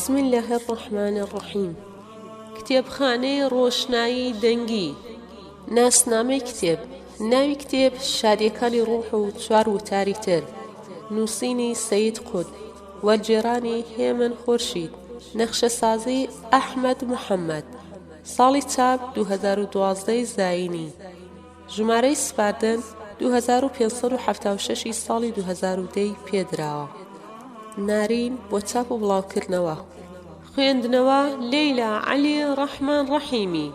بسم اللە الرحمن الرحیم کتێبخانەی ڕۆشنایی دەنگی ناسنامەی کتێب ناوی کتێب شادیەکانی ڕوح و چوار وتاری تر نووسینی سەید قوتب وەرگێڕانی هێمن خورشید نەخشەسازی ئەحمەد محەمەد ساڵی چاپ 2012 زایینی ژمارەی سپاردن 2576 ی ساڵی 2010 ی پێدراوە. نارین بۆ چاپ و بڵاوکردنەوە. خوێندنەوە، لەیلا عەلی ڕەحمان ڕەحیمی.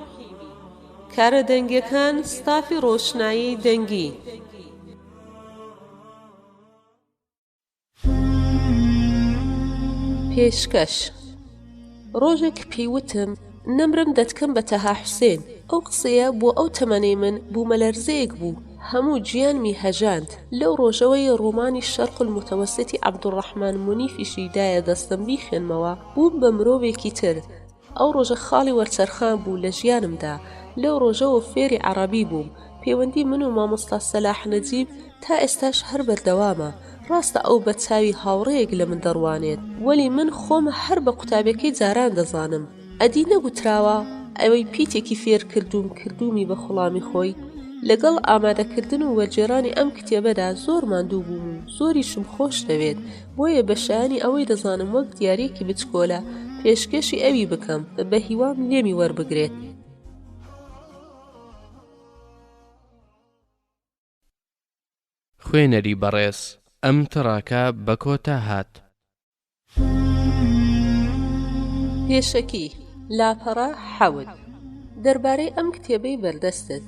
کارە دەنگیەکان، ستافی ڕۆشنایی دەنگی. پێشکەش ڕۆژێک پێی وتم نەمرم دەتکەم بە تەها حوسێن ئەو قسەیە بۆ ئەو تەمەنەی من بوومەلەرزەیەک بوو هەموو گیانمی هەژاند لەو ڕۆژەوەی ڕۆمانی شەرق المتوسطی عەبدولڕەحمان مونیفیشی دایە دەستم بیخوێنمەوە بووم بە مرۆڤێکی تر ئەو ڕۆژە خاڵی وەرچەرخان بوو لە ژیانمدا، لەو ڕۆژەوە فێری عەڕەبی بووم، پەیوەندی من و مامۆستا سەلاح نەجیب تا ئێستاش هەر بەردەوامە، ڕاستە ئەو بە چاوی هاوڕێیەک لە من دەڕوانێت، وەلی من خۆم هەر بە قوتابیەکەی جاران دەزانم، ئەدی نەگوتراوە، ئەوەی پیتێکی فێر کردووم کردوومی بە خوڵامی خۆی؟ لەگەڵ ئامادەکردن و وەرگێڕانی ئەم کتێبەدا زۆر ماندوو بووم و زۆریشم خۆش دەوێت، بۆیە بە شایانی ئەوەی دەزانم وەک دیارییەکی بچکۆلە پێشکێشی ئەوی بکەم، بە هیوام لێمی وەربگرێت. خوێنەری بەڕێز ئەم تڕاکە بە کۆتا هات. پێشەکی، لاپەڕە حەوت. دەربارەی ئەم کتێبەی بەردەستت.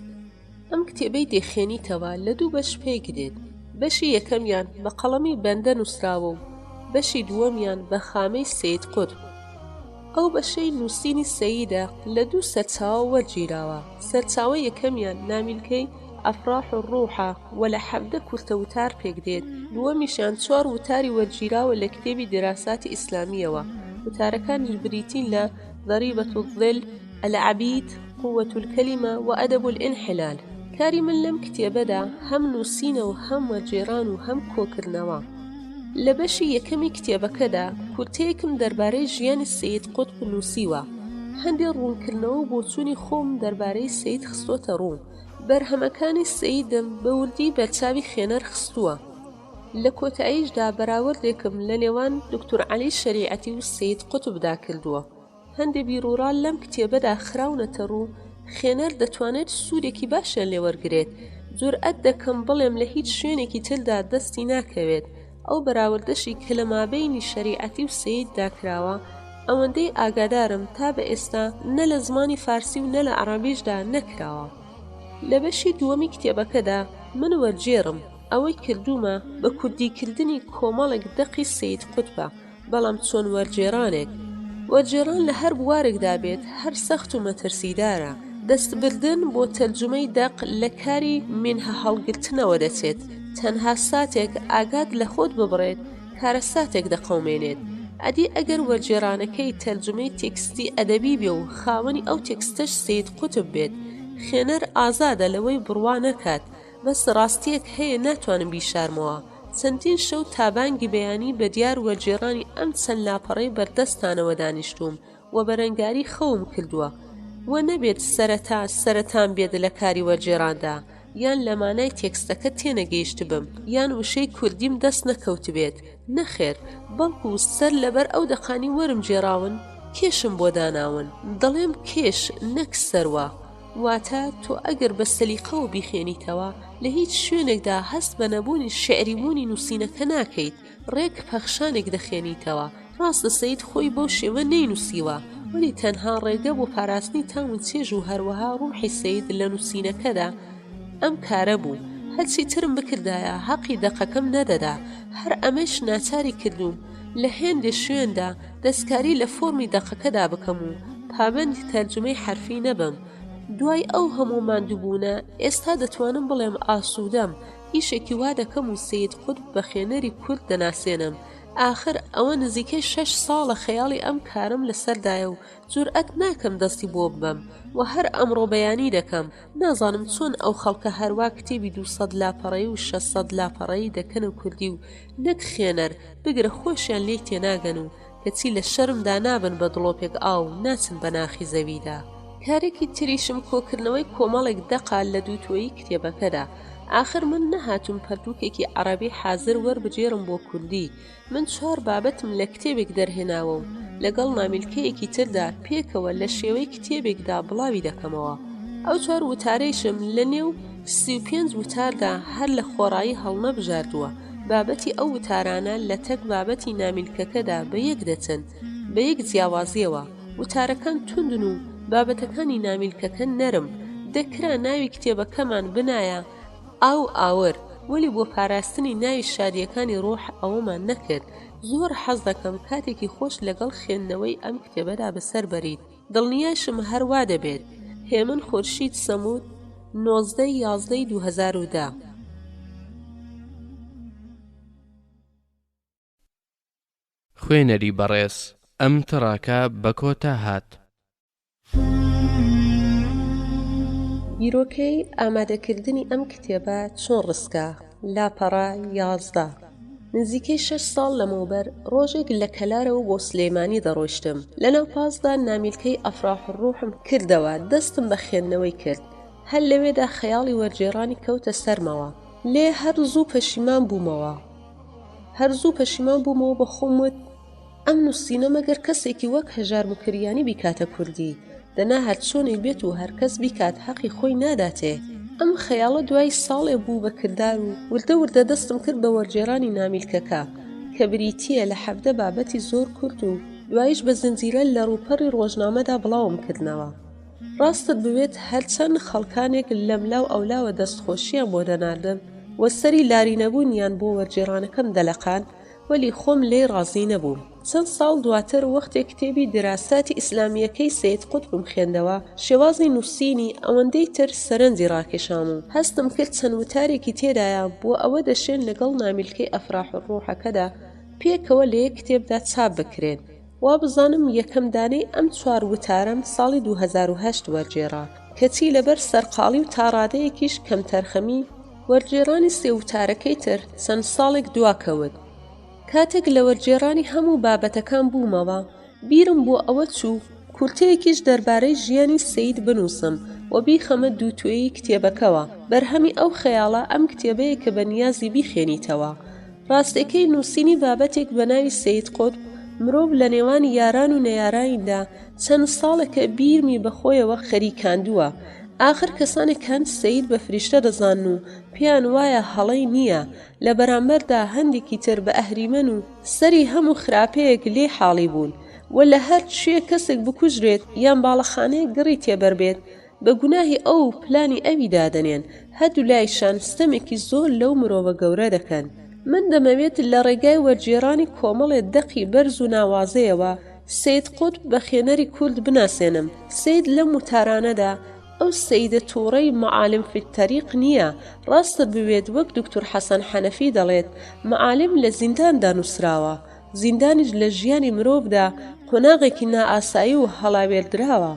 ئەم کتێبەی دەیخوێنیتەوە لە دوو بەش پێک دێت، بەشی یەکەمیان بە قەڵەمی بەندە نووسراوە و بەشی دووەمیان بە خامەی سەید قوتب. ئەو بەشەی نووسینی سەیدە لە دوو سەرچاوە وەرگیراوە، سەرچاوەی یەکەمیان نامیلکەی، افراح الروح، ە و لە 17 کورتە وتار پێک دێت، دووەمیشیان چوار وتاری وەرگیراوە لە کتێبی دیراساتی ئیسلامییەوە، وتارەکانیش بریتین لە، ضریبە الظل، العبید، قوة الکلمە و ادب الانحلال. کاری من لەم کتێبەدا هەم نووسینە و هەم وەرگێڕان و هەم کۆکردنەوە. لە بەشی یەکەمی کتێبەکەدا کورتەیەکم دەربارەی ژیانی سەید قوتب نووسیوە، هەندێ ڕوونکردنەوە و بۆچوونی خۆمم دەربارەی سەید خستۆتە ڕوو، بەرهەمەکانی سەیدم بە وردی بەرچاوی خوێنەر خستووە. لە کۆتاییشدا بەراوردێکم لە نێوان دوکتور عەلی شەریعەتی و سەید قوتبدا کردووە. هەندێ بیروڕا لەم کتێبەدا خراونەتە ڕوو، خوێنەر دەتوانێت سوودێکی باشیان لێ وەرگرێت. جورئەت دەکەم بڵێم لە هیچ شوێنێکی تردا دەستی ناکەوێت. ئەو بەراوردەشی کە لە مابەینی شەریعەتی و سەیددا کراوە، ئەوەندەی ئاگادارم تا بە ئێستا نە لە زمانی فارسی و نە لە عەڕەبیشدا نەکراوە. لە بەشی دووەمی کتێبەکەدا من وەرگێڕم، ئەوەی کردوومە بە کوردیکردنی کۆمەڵێک دەقی سەید قوتبە، بەڵام چۆن وەرگێڕانێک؟ وەرگێڕان لە هەر بوارێکدا بێت هەر سەخت و مەترسیدارە. دەستبردن بۆ تەرجومەی دەق لە کاری مینههەڵگرتنەوە دەچێت، تەنها ساتێک ئاگات لە خۆت ببڕێت کارەساتێک دەقەومێنێت. ئەدی ئەگەر وەرگێڕانەکەی تەرجومەی تێکستی ئەدەبی بێ و خاوەنی ئەو تێکستەش سەید قوتب بێت، خوێنەر ئازادە لەوەی بڕوا نەکات، بەس ڕاستییەک هەیە ناتوانم بیشارمەوە، چەندین شەو تا بانگی بەیانی بە دیار وەرگێڕانی ئەم چەند لاپەڕەی بەردەستتانەوە دانیشتووم و بەرەنگاری خەوم کردووە و نەبێت سەرەتا سەرەتام بێت لە کاری وەرگێڕاندا یان لە مانای تێکستەکە تێنەگەیشتبم یان وشەی کوردیم دەست نەکەوتبێت نەخێر بەڵکو سەر لەبەر ئەو دەقانی وەرم گێڕاون کێشم بۆ داناون دەڵێم کێش نەک سەروا واتە تۆ ئەگەر بە سەلیقەوە بیخوێنیتەوە لە هیچ شوێنێکدا هەست بە نەبوونی شیعریبوونی نووسینەکە ناکەیت، ڕێک پەخشانێک دەخوێنیتەوە، ڕاستە سەید خۆی بەو شێوە نەینووسیوە، وەلی تەنها ڕێگە بۆ پاراستنی تام و چێژ و هەروەها ڕوحی سەید لە نووسینەکەدا ئەم کارە بوو، هەرچی ترم بکردایە هەقی دەقەکەم نەدەدا، هەر ئەمەیش ناچاری کردووم لە هێندێ شوێندا دەستکاری لە فۆرمی دەقەکەدا بکەم و پابەندی تەرجومەی حەرفی نەبم. دوای ئەو هەموو ماندووبوونە ئێستا دەتوانم بڵێم ئاسوودەم، ئیشێکی وا دەکەم و سەید قوتب بە خوێنەری کورد دەناسێنم. ئاخر ئەوە نزیکەی شەش ساڵە خەیاڵی ئەم کارەم لەسەردایە و جورئەت ناکەم دەستی بۆ ببەم و هەر ئەمڕۆ بەیانی دەکەم. نازانم چۆن ئەو خەڵکە هەروا کتێبی 200 لاپەڕەیی و 600 لاپەڕەیی دەکەنە کوردی و نەک خوێنەر، بگرە خۆشیان لێی تێناگەن و. کەچی لە شەرمدا نابن بە دڵۆپێک ئاو و ناچن بە ناخی زەویدا. کارێکی تریشم کۆکردنەوەی کۆمەڵێک دەقە لە دووتوێی کتێبەکەدا. ئاخر من نەهاتووم پەرتووکێکی عەڕەبی حازر وەربگێڕم بۆ کوردی، من چوار بابەتم لە کتێبێک دەرهێناوە و لەگەڵ نامیلکەیەکی تردا پێکەوە لە شێوەی کتێبێکدا بڵاوی دەکەمەوە. ئەو چوار وتارەیشم لە نێو 35 وتاردا هەر لە خۆڕایی هەڵنەبژاردووە، بابەتی ئەو وتارانە لە تەک بابەتی نامیلکەکەدا بە یەک دەچن، بە یەک جیاوازییەوە، وتارەکان توندن و بابەتەکانی نامیلکەکە نەرم. دەکرا ناوی کتێبەکەمان بنایە ئاو ئاور، وەلی بۆ پاراستنی ناوی شادییەکانی ڕۆح ئەوەمان نەکرد. زۆر حەز دەکەم کاتێکی خۆش لەگەڵ خوێندنەوەی ئەم کتێبەدا بەسەر بەریت. دڵنیاشم هەر وا دەبێت. هێمن خورشید سەموود، 19 ی 11 ی 2010. خوێنەری بەڕێز ئەم تڕاکە بە کۆتا هات. بیرۆکەی ئامادەکردنی ئەم کتێبە چۆن ڕسکا؟ لاپەڕە 11. نزیکەی شەش ساڵ لەمەوبەر ڕۆژێک لە کەلارەوە بۆ سلێمانی دەڕۆیشتم، لەناو پاسدا نامیلکەی ئەفراح الروحم کردەوە، دەستم بە خوێندنەوەی کرد. هەر لەوێدا خەیاڵی وەرگێڕانی کەوتە سەرمەوە. لێ هەر زوو پەشیمان بوومەوە. هەر زوو پەشیمان بوومەوە بە خۆم وت، ئەم نووسینە مەگەر کەسێکی وەک هەژار موکریانی بیکاتە کوردی، دەنا هەرچۆنێک بێت و هەرکەس بیکات هەقی خۆی ناداتێ. ئەم خەیاڵە دوای ساڵێ بوو بە کردار و وردە وردە دەستم کرد بە وەرگێڕانی نامیلکەکە کە بریتییە لە 17 بابەتی زۆر کورت و دواییش بە زنجیرە لە ڕووپەڕی ڕۆژنامەدا بڵاوم کردنەوە. ڕاستت بوێت هەرچەند خەڵکانێک لەملاو ئەولاوە دەستخۆشییان بۆ دەناردم و سەری لارینەبوونیان بۆ وەرگێڕانەکەم دەلەقاند، وەلی خۆم لێی ڕازی نەبووم. چەند ساڵ دواتر وەختێ کتێبی دیراساتی ئیسلامییەکەی سەید قوتبم خوێندەوە، شێوازی نووسینی ئەوەندەی تر سەرنجی ڕاکێشام و هەستم کرد چەند وتارێکی تێدایە بۆ ئەوە دەشێن لەگەڵ نامیلکەی ئەفراح الروحەکەدا پێکەوە لە یەک کتێبدا چاپ بکرێن. وابزانم یەکەم دانەی ئەم چوار وتارەم ساڵی 2008 وەرگێڕا، کەچی لەبەر سەرقاڵی و تاڕادەیەکیش کەمتەرخەمی، وەرگێڕانی سێ وتارەکەی تر چەند ساڵێک دواکەوت. کاتێک لە وەرگێڕانی هەموو بابەتەکان بوومەوە، بیرم بۆ ئەوە چوو کورتەیەکیش دەربارەی ژیانی سەید بنووسم و بیخەمە دووتوێی کتێبەکەوە. بەرهەمی ئەو خەیاڵە ئەم کتێبەیە کە بە نیازی بیخوێنیتەوە. ڕاستەکەی نووسینی بابەتێک بە ناوی سەید قوتب، مرۆڤ لە نێوان یاران و نەیارانیدا چەند ساڵێکە بیرمی بە خۆیەوە خەریکاندووە. ئاخر کەسانێک هەن سەید بە فریشتە دەزانن و پێیان وایە هەڵەی نییە، لە بەرامبەردا هەندێکی تر بە ئەهریمەن و سەری هەموو خراپەیەک لێی حاڵی بوون و لە هەر کوێ کەسێک بکوژرێت یان باڵەخانەیەک گڕی تێبەربێت بە گوناهی ئەو و پلانی ئەوی دادەنێن، هەردوولایشان ستەمێکی زۆر لەو مرۆڤە گەورە دەکەن. من دەمەوێت لە ڕێگای وەرگێڕانی کۆمەڵێ دەقی بەرز و ناوازەیەوە سەید قوتب بە خوێنەری کورد بناسێنم. سەید لەم وتارانەدا ئەو سەیدە تووڕەی معالم فی الطریق نییە، ڕاستت بوێت وەک دوکتور حەسەن حەنەفی دەڵێت معالم لە زینداندا نووسراوە، زیندانیش لە ژیانی مرۆڤدا قۆناغێکی نائاسایی و هەڵاوێردراوە.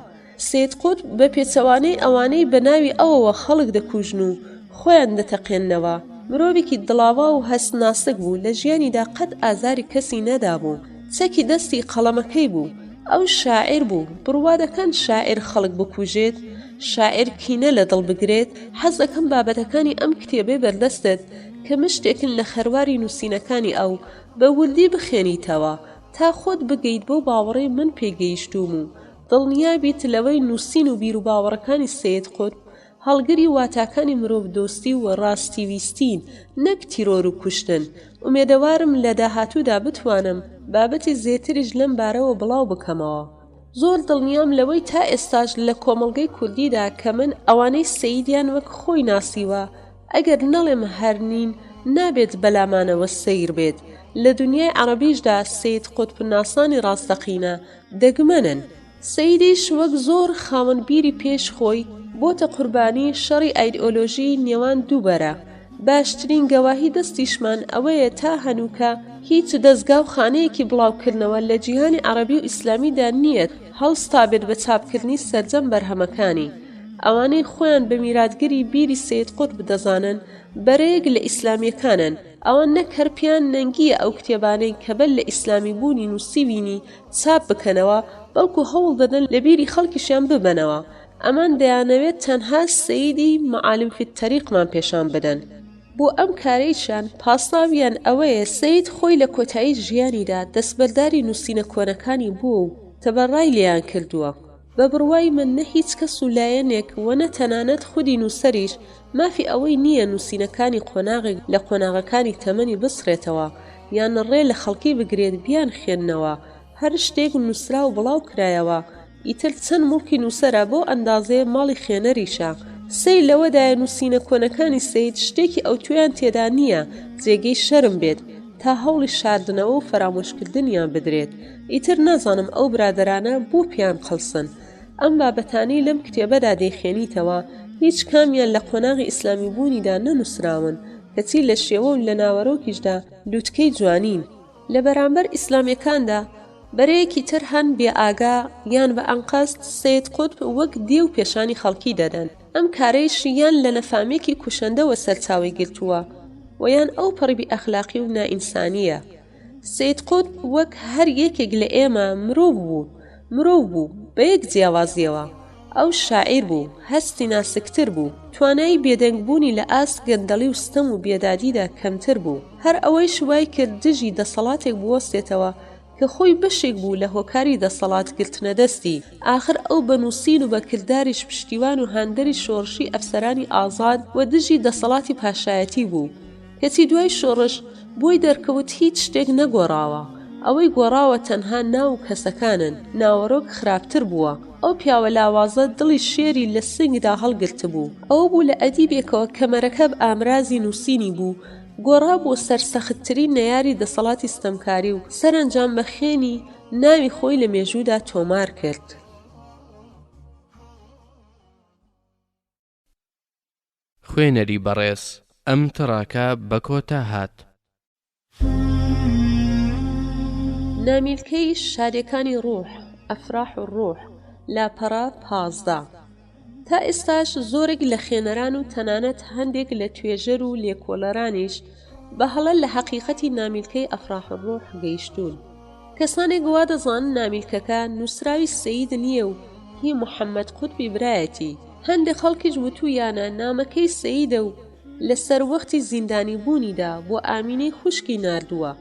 سەید قوتب بە پێچەوانەی ئەوانەی بە ناوی ئەوەوە خەڵک دەکوژن و خۆیان دەتەقێننەوە، مرۆڤێکی دڵاوا و هەست ناسک بوو، لە ژیانیدا قەت ئازاری کەسی نەدابوو، چەکی دەستی قەڵەمەکەی بوو، ئەو شاعیر بوو، بڕوا دەکەن شاعیر خەڵک بکوژێت؟ شاعیر کینە لە دڵ بگرێت؟ حەز دەکەم بابەتەکانی ئەم کتێبەی بەردەستت کە مشتێکن لە خەرواری نووسینەکانی ئەو، بە وردی بخوێنیتەوە، تا خۆت بگەیت بەو باوەڕەی من پێی گەیشتووم و دڵنیا بیت لەوەی نووسین و بیروباوەڕەکانی سەید قوتب هەڵگری واتاکانی مرۆڤدۆستی و ڕاستیویستین نەک تیرۆر و کوشتن، ئومێدەوارم لە داهاتوودا بتوانم بابەتی زێتریش لەم بارەوە بڵاو بکەمەوە. زۆر دڵنیام لەوەی تا ئێستاش لە کۆمەڵگەی کوردیدا کەمن ئەوانەی سەیدیان وەک خۆی ناسیوە، ئەگەر نەڵێم هەر نین نابێت بەلامانەوە سەیر بێت، لە دونیای عەڕەبیشدا سەید قوتبناسانی ڕاستەقینە دەگمەنن. سەیدیش وەک زۆر خاوەن بیری پێش خۆی، بۆتە قوربانی شەڕی ئایدئۆلۆژی نێوان دوو بەرە. باشترین گەواهی دەستیشمان ئەوەیە تا هەنووکە هیچ دەزگا و خانەیەکی بڵاوکردنەوە لە جیهانی عەڕەبی و ئیسلامیدا نییە هەڵستابێت بە چاپکردنی سەرجەم بەرهەمەکانی. ئەوانەی خۆیان بە میراتگری بیری سەید قوتب دەزانن، بەرەیەک لە ئیسلامییەکانن. ئەوان نەک هەر پێیان نەنگییە ئەو کتێبانەی کە بەر لە ئیسلامیبوونی نووسیوینی چاپ بکەنەوە، بەڵکو هەوڵ دەدەن لە بیری خەڵکیشیان ببەنەوە. ئەمان دەیانەوێت تەنها سەیدی معالم فی الطریقمان پێشان بدەن. بۆ ئەم کارەیشیان پاساویان ئەوەیە سەید خۆی لە کۆتایی ژیانیدا دەستبەرداری نووسینە کۆنەکانی بووە و تەبەڕای لێیان کردووە. بە بڕوای من نە هیچ کەس و لایەنێک و نە تەنانەت خودی نووسەریش مافی ئەوەی نییە نووسینەکانی قۆناغێک لە قۆناغەکانی تەمەنی بسڕێتەوە یان ڕێ لە خەڵکی بگرێت بیانخوێننەوە هەر شتێک نووسرا و بڵاو کرایەوە ئیتر چەند موڵکی نووسەرە بەو ئەندازەیە ماڵی خوێنەریشە. سەیر لەوەدایە نووسینە کۆنەکانی سەید شتێکی ئەوتۆیان تێدا نییە جێگەی شەرم بێت تا هەوڵی شاردنەوە و فەرامۆشکردنیان بدرێت. ئیتر نازانم ئەو برادەرانە بۆ پێیان قەڵسن. ئەم بابەتانەی لەم کتێبەدا دەیخوێنیتەوە هیچ کامیان لە قۆناغی ئیسلامیبوونیدا نەنووسراون، کەچی لە شێوە و لە ناوەرۆکیشدا لوتکەی جوانین. لە بەرامبەر ئیسلامیەکاندا بەرەیەکی تر هەن بێ ئاگا یان بە ئەنقەست سەید قوتب وەک دێو پێشانی خەڵکی دەدەن، ئەم کارەیش یان لە نەفامیەکی کوشەندەوە سەرچاوەی گرتووە و یان ئەو پەڕی بی ئەخلاقی و نائینسانیە. سەید قوتب وەک هەر یەکێک لە ئێمە مرۆڤ بوو، مرۆڤ بوو بە یەک جیاوازیەوە، ئەو شاعیر بوو، هەستی ناسکتر بوو، توانایی بێدەنگبوونی لە ئاست گەندەڵی و ستەم و بێدادیدا کەمتر بوو، هەر ئەوەیش وای کرد دژی دەسەڵاتێک بوەستێتەوە کە خۆی بەشێک بوو لە هۆکاری دەسەڵات گرتنەدەستی، ئاخر ئەو بە نووسین و بە کرداریش پشتیوان و هاندەری شۆڕشی ئەفسەرانی ئازاد و دژی دەسەڵاتی پاشایەتی بوو. کەچی دوای شۆڕش بۆی دەرکەوت هیچ شتێک نەگۆڕاوە، ئەوەی گۆڕاوە تەنها ناو و کەسەکانن، ناوەرۆک خراپتر بووە. ئەو پیاوە لاوازە دڵی شێری لە سنگدا هەڵگرتبوو. ئەوە بوو لە ئەدیبێکەوە کە مەرەکەب ئامرازی نووسینی بوو، گۆڕا بۆ سەرسەختترین نەیاری دەسەڵاتی ستەمکاری و سەرەنجام بە خوێنی ناوی خۆی لە مێژوودا تۆمار کرد. خوێنەری بەڕێز ئەم تڕاکە بە کۆتا هات. نامیلکەی شادیەکانی ڕوح، افراح الروح، لاپەڕە 15. تا ئێستاش زۆرێک لە خوێنەران و تەنانەت هەندێک لە توێژەر و لێکۆڵەرانیش بە هەڵە لە هەقیقەتی نامیلکەی افراح الروح گەیشتوون. کەسانێک وا دەزانن نامیلکەکە نووسراوی سەید نییە و هی محەممەد قوتبی برایەتی. هەندێک خەڵکیش وتوویانە نامەکەی سەیدە و لە سەروەختی زیندانیبوونیدا بۆ ئامینەی خوشکی ناردووە.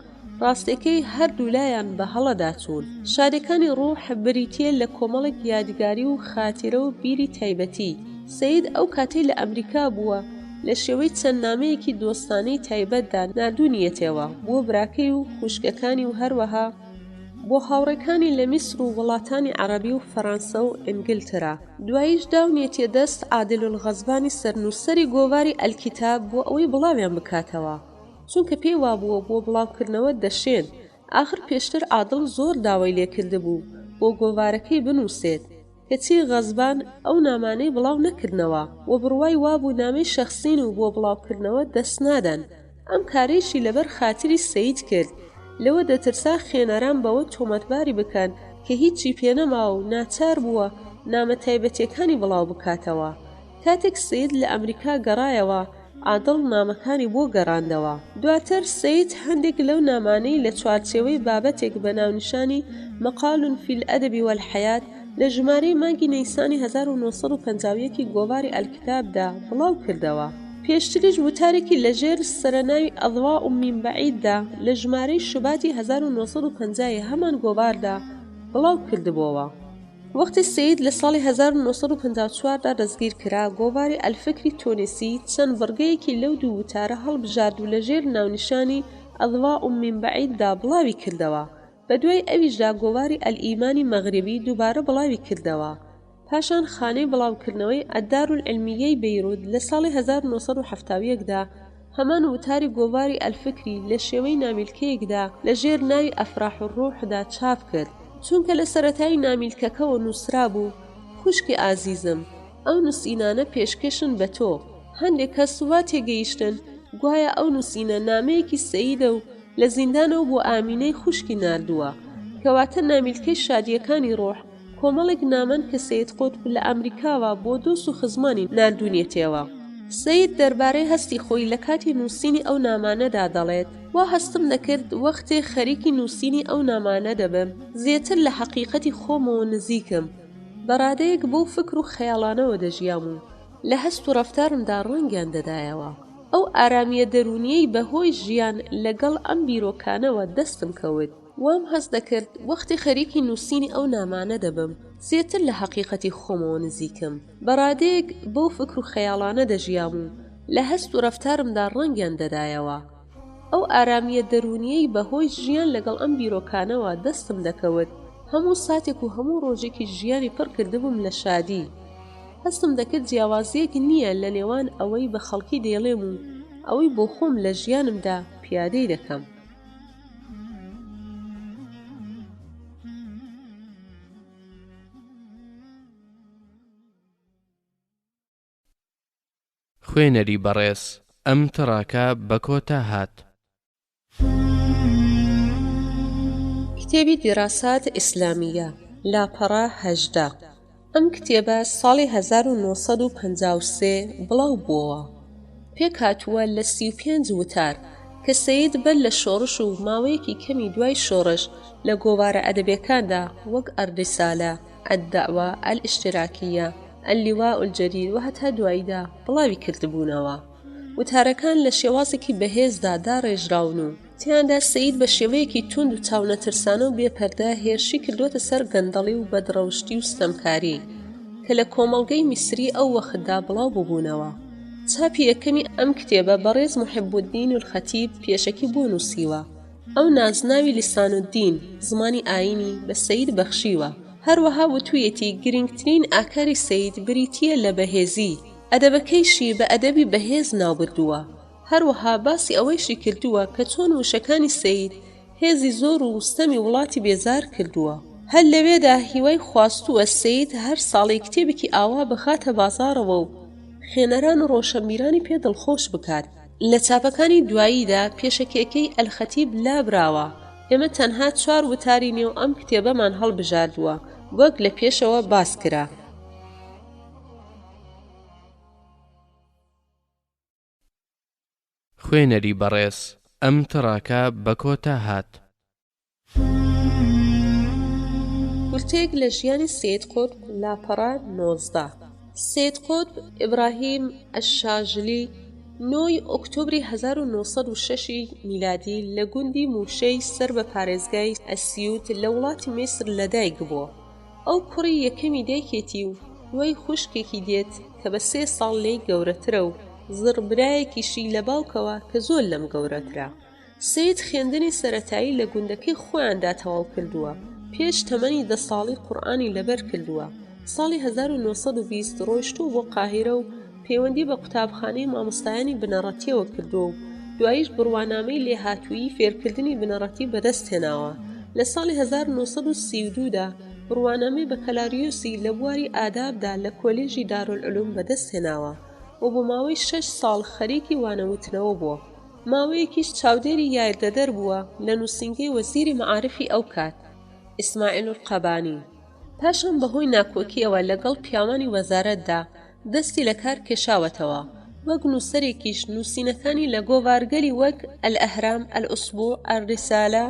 ڕاستێکەی هەردوولایان بە هەڵەدا چوون. شادێکانی ڕوح بریتییە لە کۆمەڵێک یادگاری و خاتیرە و بیری تایبەتی. سەید ئەو کاتەی لە ئەمریکا بووە لە شێوەی چەند نامەیەکی دۆستانەی تایبەتدا ناردوونیەتێوە بۆ براکەی و خوشکەکانی و هەروەها بۆ هاوڕێکانی لە میسر و وڵاتانی عەڕەبی و فەرانسە و ئینگلترا. دواییش داونیەتیە دەست عادل الغەزبانی سەرنووسەری گۆڤاری الکتاب بۆ ئەوەی بڵاویان بکاتەوە. چونکە پێی وابووە بۆ بڵاوکردنەوە دەشێن، ئاخر پێشتر عادڵ زۆر داوای لێکردبوو بۆ گۆڤارەکەی بنووسێت، کەچی غەزبان ئەو نامانەی بڵاو نەکردنەوە و بڕوای وابوو نامەی شەخسین و بۆ بڵاوکردنەوە دەست نادەن، ئەم کارەیشی لەبەر خاتری سەید کرد، لەوە دەترسا خوێنەران بەوە تۆمەتباری بکەن کە هیچی پێنەماوە و ناچار بووە نامە تایبەتیەکانی بڵاو بکاتەوە. کاتێک سەید لە ئەمریکا گەڕایەوە، عادڵ نامەکانی بۆ گەڕاندەوە. دواتر سەید هەندێک لەو نامانەی لە چوارچێوەی بابەتێک بە ناونیشانی مقال فی الادب والحیاة لە ژمارەی مانگی نەیسانی 1951 ی گۆڤاری الکتاب دا بڵاو کردەوە. پێشتریش وتارێکی لە ژێر سەرەناوی اضواء من بعید دا لە ژمارەی شوباتی 1950 ی هەمان گۆڤاردا بڵاو کردبۆوە. وەختی سەید لە ساڵی 1954 دا دەستگیر کرا، گۆڤاری الفکری تونسی چەند بڕگەیەکی لەو دوو وتارە هەڵبژارد و لەژێر ناونیشانی اضواء من بعید دا بڵاوی کردەوە. بەدوای ئەویشدا گۆڤاری الایمانی مەغریبی دووبارە بڵاوی کردەوە. پاشان خانەی بڵاوکردنەوەی الدار العلمیەی بەیروت لە ساڵی 1971 دا هەمان وتاری گۆڤاری الفکری لە شێوەی نامیلکەیەکدا لە ژێر ناوی افراح الروح دا چاپ کرد. چونکە لە سەرەتای نامیلکەکەوە نووسرابوو، خوشکی ئازیزم، ئەو نووسینانە پێشکەشن بە تۆ. هەندێک کەس وا تێگەیشتن گوایە ئەو نووسینە نامەیەکی سەیدە و لە زیندانەوە بۆ ئامینەی خوشکی ناردووە. کەواتە نامیلکەی شادییەکانی ڕۆح. کۆمەڵێک نامەن کە سەید قوتب لە ئەمریکاوە بۆ دۆست و خزمانی ناردوونیەتیەوە. سەید دەربارەی هەستی خۆی لە کاتی نووسینی ئەو نامانەدا دەڵێت، وا هەستم دەکرد وەختێ خەریکی نووسینی ئەو نامانە دەبم، زێتر لە حەقیقەتی خۆمەوە نزیکم. بە ڕادەیەک بەو فکر و خەیاڵانەوە دەژیام و لە هەست و ڕەفتارمدا ڕەنگیان دەدایەوە. ئەو ئارامییە دەروونییەی بە هۆی ژیان لەگەڵ ئەم بیرۆکانەوە دەستم کەوت، وام هەست دەکرد وەختی خەریکی نووسینی ئەو نامانە دەبم، زێتر لە حەقیقەتی خۆمەوە نزیکم. بە ڕادەیەک بەو فکر و خەیاڵانە دەژیام و لە هەست و ڕەفتارمدا ڕەنگیان دەدایەوە. ئەو ئارامییە دەروونییەی بە هۆی ژیان لەگەڵ ئەم بیرۆکانەوە دەستم دەکەوت، هەموو ساتێک و هەموو ڕۆژێکی ژیانی پڕ کردبووم لە شادی. هەستم دەکرد جیاوازییەک نییە لە نێوان ئەوەی بە خەڵکی دەیڵێم و ئەوەی بۆ خۆم لە ژیانمدا پیادەی دەکەم. خوێنەری بەڕێز ئەم تڕاکە بە کۆتا هات. کتێبی دیراسات ئیسلامیە، لاپەڕە 18. ئەم کتێبە ساڵی 1953 بڵاو بووەوە. پێکهاتووە لە 35 وتار کە سەید بەر لە شۆڕش و ماوەیەکی کەمی دوای شۆڕش لە گۆڤارە ئەدەبیەکاندا وەک الرسالە، الدعوە، الاشتراکیە، اللواء الجدید و هەتا دواییدا بڵاوی کردبوونەوە. وتارەکان لە شێوازێکی بەهێزدا داڕێژراون و تیایاندا سەید بە شێوەیەکی توند و چاونەترسانە و بێ پەردە هێرشی کردووەتە سەر گەندەڵی و بەدڕەوشتی و ستەمکاری کە لە کۆمەڵگەی میسری ئەو وەختدا بڵاو ببوونەوە. چاپی یەکەمی ئەم کتێبە بەڕێز محب الدین الخەتیب پێشەکی بۆ نووسیوە. ئەو نازناوی لسان الدین، زمانی ئایینی، بە سەید بەخشیوە. هەروەها وتوویەتی گرینگترین ئاکاری سەید بریتییە لە بەهێزی، ئەدەبەکەیشی بە ئەدەبی بەهێز ناوبردووە. هەروەها باسی ئەوەیشی کردووە کە چۆن وشەکانی سەید هێزی زۆر و ستەمی وڵاتی بێزار کردووە. هەر لەوێدا هیوای خواستووە سەید هەر ساڵەی کتێبێکی ئاوا بخاتە بازاڕەوە و خوێنەران و ڕۆشەنبیرانی پێ دڵخۆش بکات. لە چاپەکانی دواییدا پێشەکیەکەی ئەلخەتیب لابراوە، ئێمە تەنها چوار وتاری نێو ئەم کتێبەمان هەڵبژاردووە وەک لە پێشەوە باس کرا. خوێنەری بەڕێز ئەم تڕاکە بە کۆتا هات. کورتەیەک لە ژیانی سەید قوتب لاپەڕە 19. سەید قوتب ئیبراهیم ئەلشاژلی نۆ ی ئۆکتۆبری 1906 ی میلادی لە گوندی موشەی سەر بە پارێزگای ئەسیوت لە وڵاتی میسر لەدایک بووە. ئەو کوڕی یەکەمی دایکێتی و دوای خوشکێکی دێت کە بە سێ ساڵ لێی گەورەترە و زڕبرایەکیشی لە باوکەوە کە زۆر لەم گەورەترە. سەید خوێندنی سەرەتایی لە گوندەکەی خۆیاندا تەواو کردووە، پێش تەمەنی دە ساڵی قورئانی لەبەر کردووە، ساڵی 1920 ڕۆیشتووە بۆ قاهیرە و پەیوەندی بە قوتابخانەی مامۆستایانی بنەڕەتییەوە کردووە و دواییش بڕوانامەی لێهاتوویی فێرکردنی بنەڕەتی بەدەستهێناوە، لە ساڵی 1932 دا بڕوانامەی بەکەلاریۆسی لە بواری ئادابدا لە کۆلێژی دارولعلوم بەدەستهێناوە و بۆ ماوەی شەش ساڵ خەریکی وانەوتنەوە بووە. ماوەیەکیش چاودێری یاردەدەر بووە لە نووسینگەی وەزیری مەعارفی ئەو کات، ئیسماعیل القەبانی. پاشان بەهۆی ناکۆکییەوە لەگەڵ پیاوانی وەزارەتدا دەستی لە کار کێشاوەتەوە، وەک نووسەرێکیش نووسینەکانی لە گۆڤارگەلی وەک، الاهرام، الاسبوع، الرسالە،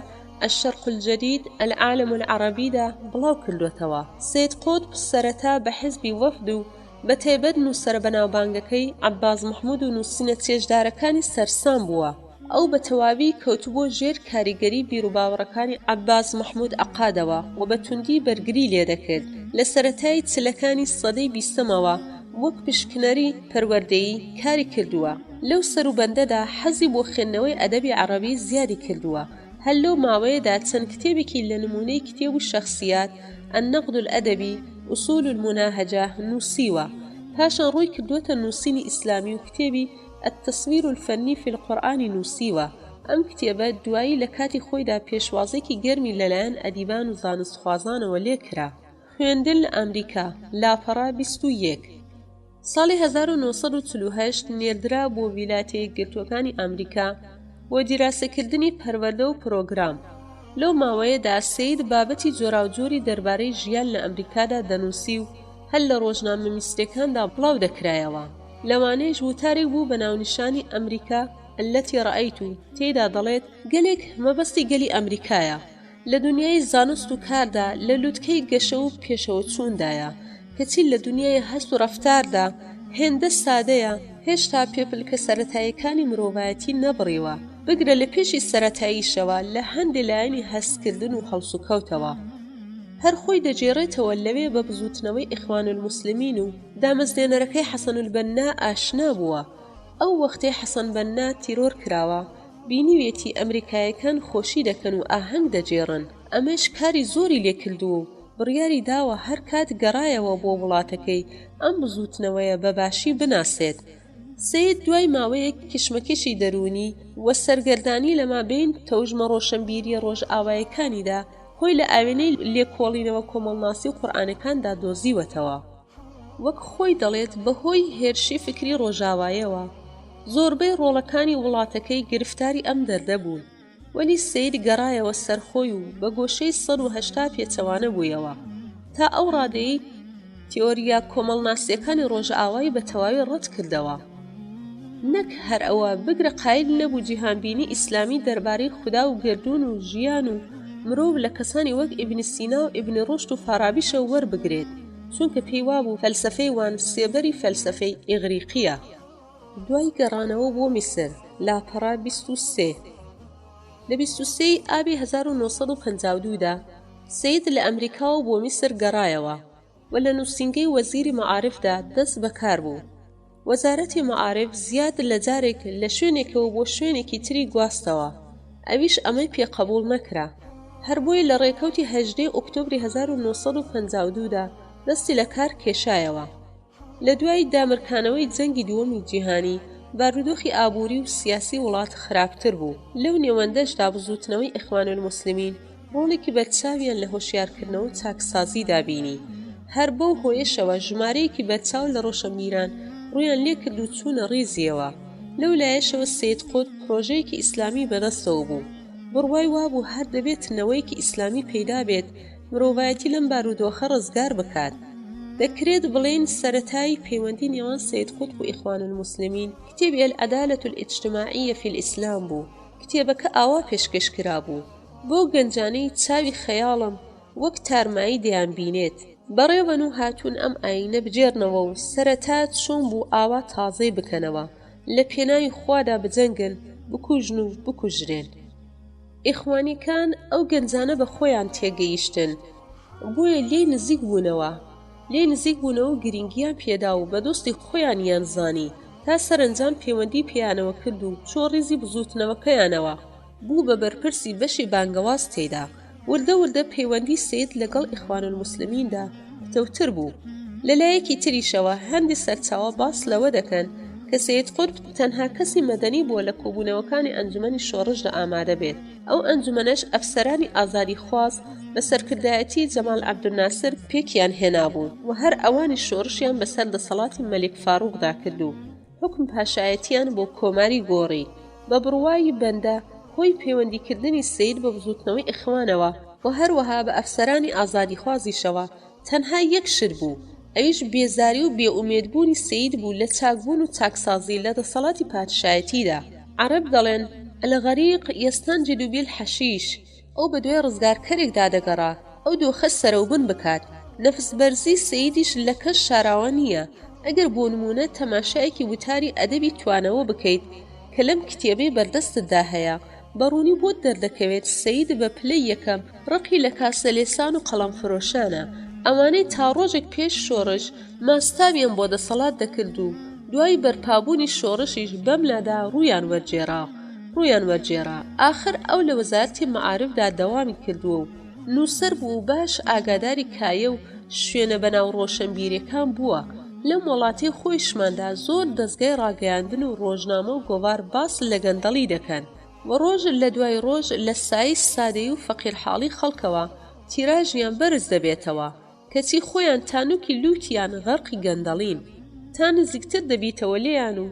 الشرق الجدید، العالم العربی دا بڵاو کردووەتەوە. سەید قوتب سەرەتا بە حیزبی وەفد و بە تایبەت نووسەرە بەناوبانگەکەی عەباس مەحموود و نووسینە چێژدارەکانی سەرسام بووە. ئەو بە تەواوی کەوتبووە ژێر کاریگەری بیروباوەڕەکانی عەباس مەحموود عەقادەوە و بە توندی بەرگری لێدەکرد. لە سەرەتای چلەکانی سەدەی بیستەمەوە وەک پشکنەری پەروەردەیی کاری کردووە. لەو سەروبەندەدا حەزی بۆ خوێندنەوەی ئەدەبی عەڕەبی زیادی کردووە. هەر لەو ماوەیەدا چەند کتێبێکی لە نموونەی کتێب و شەخسیات، النقد الادبی، اصول المناهجە، نووسیوە. پاشان ڕووی کردووەتە نووسینی ئیسلامی و کتێبی، التصویر الفنی فی القرآن، ی نووسیوە. ئەم کتێبە دوایی لە کاتی خۆیدا پێشوازێکی گەرمی لەلایەن ئەدیبان و زانستخوازانەوە لێ کرا. خوێندن لە ئەمریکا، لاپەڕە 21. ساڵی 1948 نێردرا بۆ ویلایەتە یەکگرتووەکانی ئەمریکا بۆ دیراسەکردنی پەروەردە و پرۆگرام. لەو ماوەیەدا سەید بابەتی جۆراوجۆری دەربارەی ژیان لە ئەمریکادا دەنووسی و هەر لە ڕۆژنامە میسریەکاندا بڵاو دەکرایەوە، لەوانەیش وتارێک بوو بە ناونیشانی ئەمریکا التی رأیت تێیدا دەڵێت، گەلێک مەبەستی گەلی ئەمریکایە، لە دونیای زانست و کاردا لە لوتکەی گەشە و پێشەوەچووندایە، کەچی لە دونیای هەست و ڕەفتاردا هێندە سادەیە، هێشتا پێپلکە سەرەتاییەکانی مرۆڤایەتی نەبڕیوە، بگرە لە پێشی سەرەتاییشەوە لە هەندێ لایەنی هەستکردن و هەڵسوکەوتەوە. هەر خۆی دەگێڕێتەوە لەوێ بە بزووتنەوەی ئیخوانولموسلمین و دامەزرێنەرەکەی حەسەنولبەننا ئاشنا بووە، ئەو وەختەی حەسەن بەننا تیرۆر کراوە، بینیویەتی ئەمریکایەکان خۆشی دەکەن و ئاهەنگ دەگێڕن، ئەمەش کاری زۆری لێ کردووە و بڕیاری داوە هەر کات گەڕایەوە بۆ وڵاتەکەی ئەم بزووتنەوەیە بە باشی بناسێت. سەید دوای ماوەیەک کشمەکشی دەروونی و سەرگەردانی لە مابەین تەوژمە ڕۆشەنبیرییە ڕۆژئاوایەکانیدا خۆی لە ئاوێنەی لێکۆڵینەوە کۆمەڵناسی و قورئانەکاندا دۆزیوەتەوە. وەک خۆی دەڵێت بەهۆی هێرشی فکری ڕۆژاوایەوە زۆربەی ڕۆڵەکانی وڵاتەکەی گرفتاری ئەم دەردە بوون، وەلی سەید گەڕایەوە سەر خۆی و بە گۆشەی 180 پێچەوانە بوویەوە تا ئەو ڕادەیەی تیۆرییە کۆمەڵناسییەکانی ڕۆژئاوای بە تەواوی ڕەت کردەوە. نەک هەر ئەوە، بگرە قایل نەبوو جیهانبینی ئیسلامی دەربارەی خودا و گەردوون و ژیان و مرۆڤ لە کەسانی وەک ئیبن سینا و ئیبن ڕوشد و فارابیشەوە وەربگرێت، چونکە پێی وابوو فەلسەفەی وان سێبەری فەلسەفەی ئیغریقییە. دوای گەڕانەوە بۆ میسر، لاپەڕە 23. لە 23 ی ئابی 1952 دا، سەید لە ئەمریکاوە بۆ میسر گەڕایەوە و لە نووسینگەی وەزیری مەعارفدا دەست بە کار بوو. وەزارەتی مەعارف زیاد لە جارێک لە شوێنێکەوە بۆ شوێنێکی تری گواستەوە، ئەویش ئەمەی پێ قەبووڵ نەکرا. هەر بۆیە لە ڕێکەوتی 18 ی ئۆکتۆبری 1952 دا دەستی لە کار کێشایەوە. لە دوای دامرکانەوەی جەنگی دووەمی جیهانی، بارودۆخی ئابووری و سیاسی وڵات خراپتر بوو، لەو نێوەندەشدا بزووتنەوەی ئیخوانولموسلمین ڕۆڵێکی بەرچاویان لە هۆشیارکردنەوە و چاکسازیدا بینی، هەر بەو هۆیەشەوە ژمارەیەکی بەرچاو لە ڕۆشەنبیران ڕوویان لێکرد و چوونە ڕیزیەوە. لەو لایەشەوە سەید قوتب پرۆژەیەکی ئیسلامی بەدەستەوە بوو، بڕوای وابوو هەر دەبێت نەوەیەکی ئیسلامی پەیدا بێت مرۆڤایەتی لەم بارودۆخە ڕزگار بکات. دەکرێت بڵێین سەرەتای پەیوەندی نێوان سەید قوتب و ئیخوانولموسلمین کتێبی العدالە الاجتماعیە فی الاسلام بوو، کتێبەکە ئاوا پێشکەش کرابوو بەو گەنجانەی چاوی خەیاڵم وەک تارمایی دەیانبینێت، بەڕێوەن و هاتوون ئەم ئایینە بگێڕنەوە و سەرەتا چۆن بوو ئاوا تازەی بکەنەوە، لە پێناوی خوادا بجەنگن، بکوژن و بکوژرێن. ئیخوانیکان ئەو گەنجانە بە خۆیان تێگەیشتن، بۆیە لێی نزیک بوونەوە، لێی نزیک بوونەوە و گرینگییان پێدا و بە دۆستی خۆیانیان زانی، تا سەرەنجام پێوەندیی پێیانەوە کرد و چووە ڕیزی بزووتنەوەکەیانەوە، بوو بە بەرپرسی بەشی بانگەواز تێیدا. وردە وردە پەیوەندی سەید لەگەڵ ئیخوانولموسلمیندا پتەوتر بوو. لە لایەکی تریشەوە هەندێ سەرچاوە باس لەوە دەکەن کە سەید قوتب تەنها کەسی مەدەنی بووە لە کۆبوونەوەکانی ئەنجومەنی شۆڕشدا ئامادە بێت، ئەو ئەنجومەنەش ئەفسەرانی ئازادیخواز بە سەرکردایەتی جەمال عەبدولناسر پێکیان هێنابوو و هەر ئەوانیش شۆڕشیان بەسەر دەسەڵاتی مەلیک فاروقدا کرد و حوکم پاشایەتیان بۆ کۆماری گۆڕی. بە بڕوای بەندە هۆی پەیوەندیکردنی سەید بە بزووتنەوەی ئیخوانەوە و هەروەها بە ئەفسەرانی ئازادیخوازیشەوە تەنها یەک شت بوو ئەویش بێزاری و بێئومێدبوونی سەید بوو لە چاکبوون و چاکسازی لە دەسەڵاتی پادشایەتیدا. عەرەب دەڵێن، الغریق یستنجد بالحشیش، ئەو بەدوای ڕزگارکەرێکدا دەگەڕا ئەو دۆخە سەرەوبن بکات، نەفسبەرزی سەیدیش لە کەس شاراوە نییە، ئەگەر بۆ نموونە تەماشایەکی وتاری ئەدەبی توانەوە بکەیت کە لەم کتێبەی بەردەستتدا هەیە، بە ڕوونی بۆت دەردەکەوێت سەید بە پلەی یەکەم ڕقی لە کاسەلێسان و قەڵەمفرۆشانە، ئەوانەی تا ڕۆژێک پێش شۆڕش ماستاویان بۆ دەسەڵات دەکرد و دوای بەرپابوونی شۆڕشیش بەملادا ڕوویان وەرگێڕا ڕوویان وەرگێڕا. ئاخر ئەو لە وەزارەتی مەعارفدا دەوامی کردووە و نووسەر بووە و باش ئاگاداری کایە و شوێنە بەناو ڕۆشەنبیریەکان بووە، لەم وەڵاتەی خۆیشماندا زۆر دەزگای ڕاگەیاندن و ڕۆژنامە و گۆڤار باس لە گەندەڵی دەکەن و ڕۆژ لە دوای ڕۆژ لە سایەی سادەیی و فەقیرحاڵی خەڵکەوە تیراژیان بەرز دەبێتەوە، کەچی خۆیان تا نوکی لوتیان غەرقی گەندەڵین. تا نزیکتر دەبیتەوە لێیان و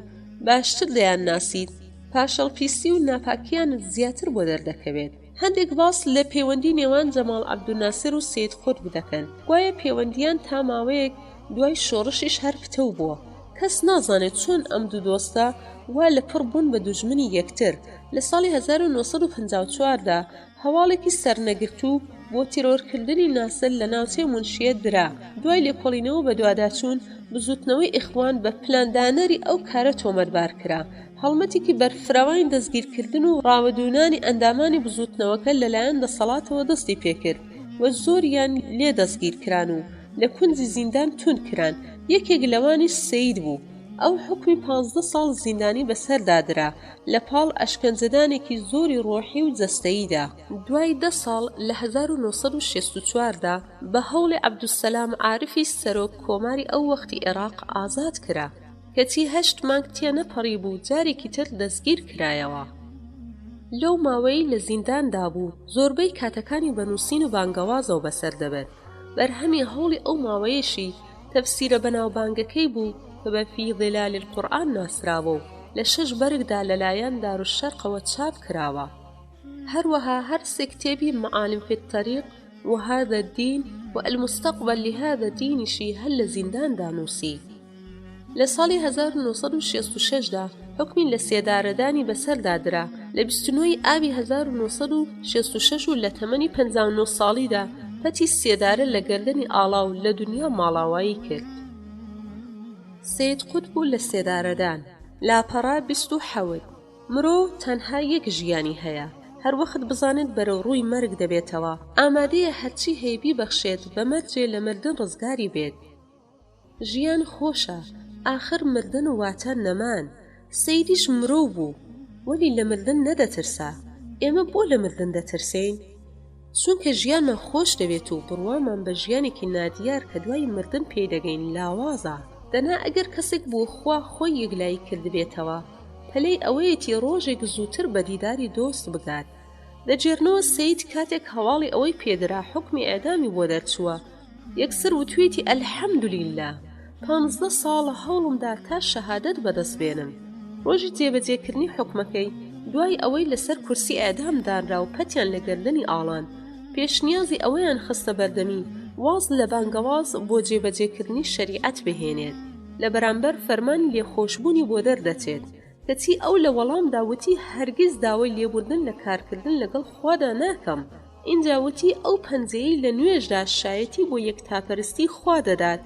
باشتر دەیانناسیت، پاشەڵپیسی و ناپاکیانت زیاتر بۆ دەردەکەوێت. هەندێک باس لە پەیوەندی نێوان جەماڵ عەبدولناسر و سەید قوتب دەکەن، گوایە پەیوەندییان تا ماوەیەک دوای شۆڕشیش هەر پتەو بووە. کەس نازانێت چۆن ئەم دوو دۆستە وا لە پڕ بوون بە دوژمنی یەکتر. لە ساڵی 1954 دا هەواڵێکی سەرنەگرتوو بۆ تیرۆرکردنی ناسر لە ناوچەی مونشیە درا، دوای لێکۆڵینەوە و بەدواداچوون، بزووتنەوەی ئیخوان بە پلاندانەری ئەو کارە تۆمەتبار کرا. هەڵمەتێکی بەرفراوانی دەستگیرکردن و ڕاوەدوونانی ئەندامانی بزووتنەوەکە لەلایەن دەسەڵاتەوە دەستی پێکرد و زۆریان لێ دەستگیرکران و لە کونجی زیندان توند کران، یەکێک لەوانیش سەید بوو، ئەو حوکمی 15 ساڵ زیندانی بەسەردا درا لە پاڵ ئەشکەنجەدانێکی زۆری ڕۆحی و جەستەییدا. دوای دە ساڵ لە 1964 دا بە هەوڵی عەبدولسەلام عارفی سەرۆک کۆماری ئەو وەختی ئێراق ئازاد کرا. کەچی هەشت مانگ تێنەپەڕیبوو جارێکی تر دەستگیر کرایەوە. لەو ماوەیەی لە زینداندا بوو زۆربەی کاتەکانی بە نووسین و بانگەوازەوە بەسەر دەبرد. بەرهەمی هەوڵی ئەو ماوەیەشی تەفسیرە بەناوبانگەکەی بوو کە بە فی ظلال القرآن ناسراوە و لە شەش بەرگدا لەلایەن دارالشەرقەوە چاپ کراوە. هەروەها هەر سێ کتێبی معالم فی الطریق و هذا الدین و المستقبل لهذا الدینیشی هەر لە زینداندا نووسی. لە ساڵی 1966 دا حوکمی لە سێدارەدانی بەسەردا درا، لە 29 ی ئابی 1966 و لە تەمەنی 59 ساڵیدا پەتی سێدارە لە گەردەنی ئاڵا و لە دونیا ماڵاوایی کرد. سەید قوتب و لە سێدارەدان، لاپەڕە 27. مرۆ تەنها یەک ژیانی هەیە، هەروەخت بزانێت بەرەو ڕووی مەرگ دەبێتەوە، ئامادەیە هەرچی هەیە بیبەخشێت بە مەرجێ لە مردن ڕزگاری بێت. ژیان خۆشە، ئاخر مردن واتە نەمان. سەیدیش مرۆو بوو، وەلی لە مردن نەدەترسا. ئێمە بۆ لە مردن دەترسێین؟ چونکە ژیانمان خۆش دەوێت و بڕوامان بە ژیانێکی نادیار کە دوای مردن پێی دەگەین لاوازە. دەنا ئەگەر کەسێک بۆ خوا خۆی یەکلایی کردبێتەوە، پەلەی ئەوەیەتی ڕۆژێک زووتر بە دیداری دۆست بگات. دەگێرنەوە سەید کاتێک هەواڵی ئەوەی پێدرا حوکمی ئیعدامی بۆ دەرچووە، یەکسەر وتویەتی الحمدللە پانزدە ساڵە هەوڵمدا تا شەهادەت بەدەست بێنم. ڕۆژی جێبەجێکردنی حوکمەکەی دوای ئەوەی لەسەر کورسی ئیعدام دانرا و پەتیان لە گەردنی ئاڵاند، پێشنیازی ئەوەیان خستە بەردەمی واز لە بانگەواز بۆ جێبەجێکردنی شەریعەت بهێنێت، لە بەرامبەر فەرمانی لێخۆشبوونی بۆ دەردەچێت، کەچی ئەو لە وەڵامدا وتی هەرگیز داوای لێبوردن لە کارکردن لەگەڵ خوادا ناکەم، ئینجا وتی ئەو پەنجەیەی لە نوێژدا شایەتی بۆ یەکتاپەرستی خوا دەدات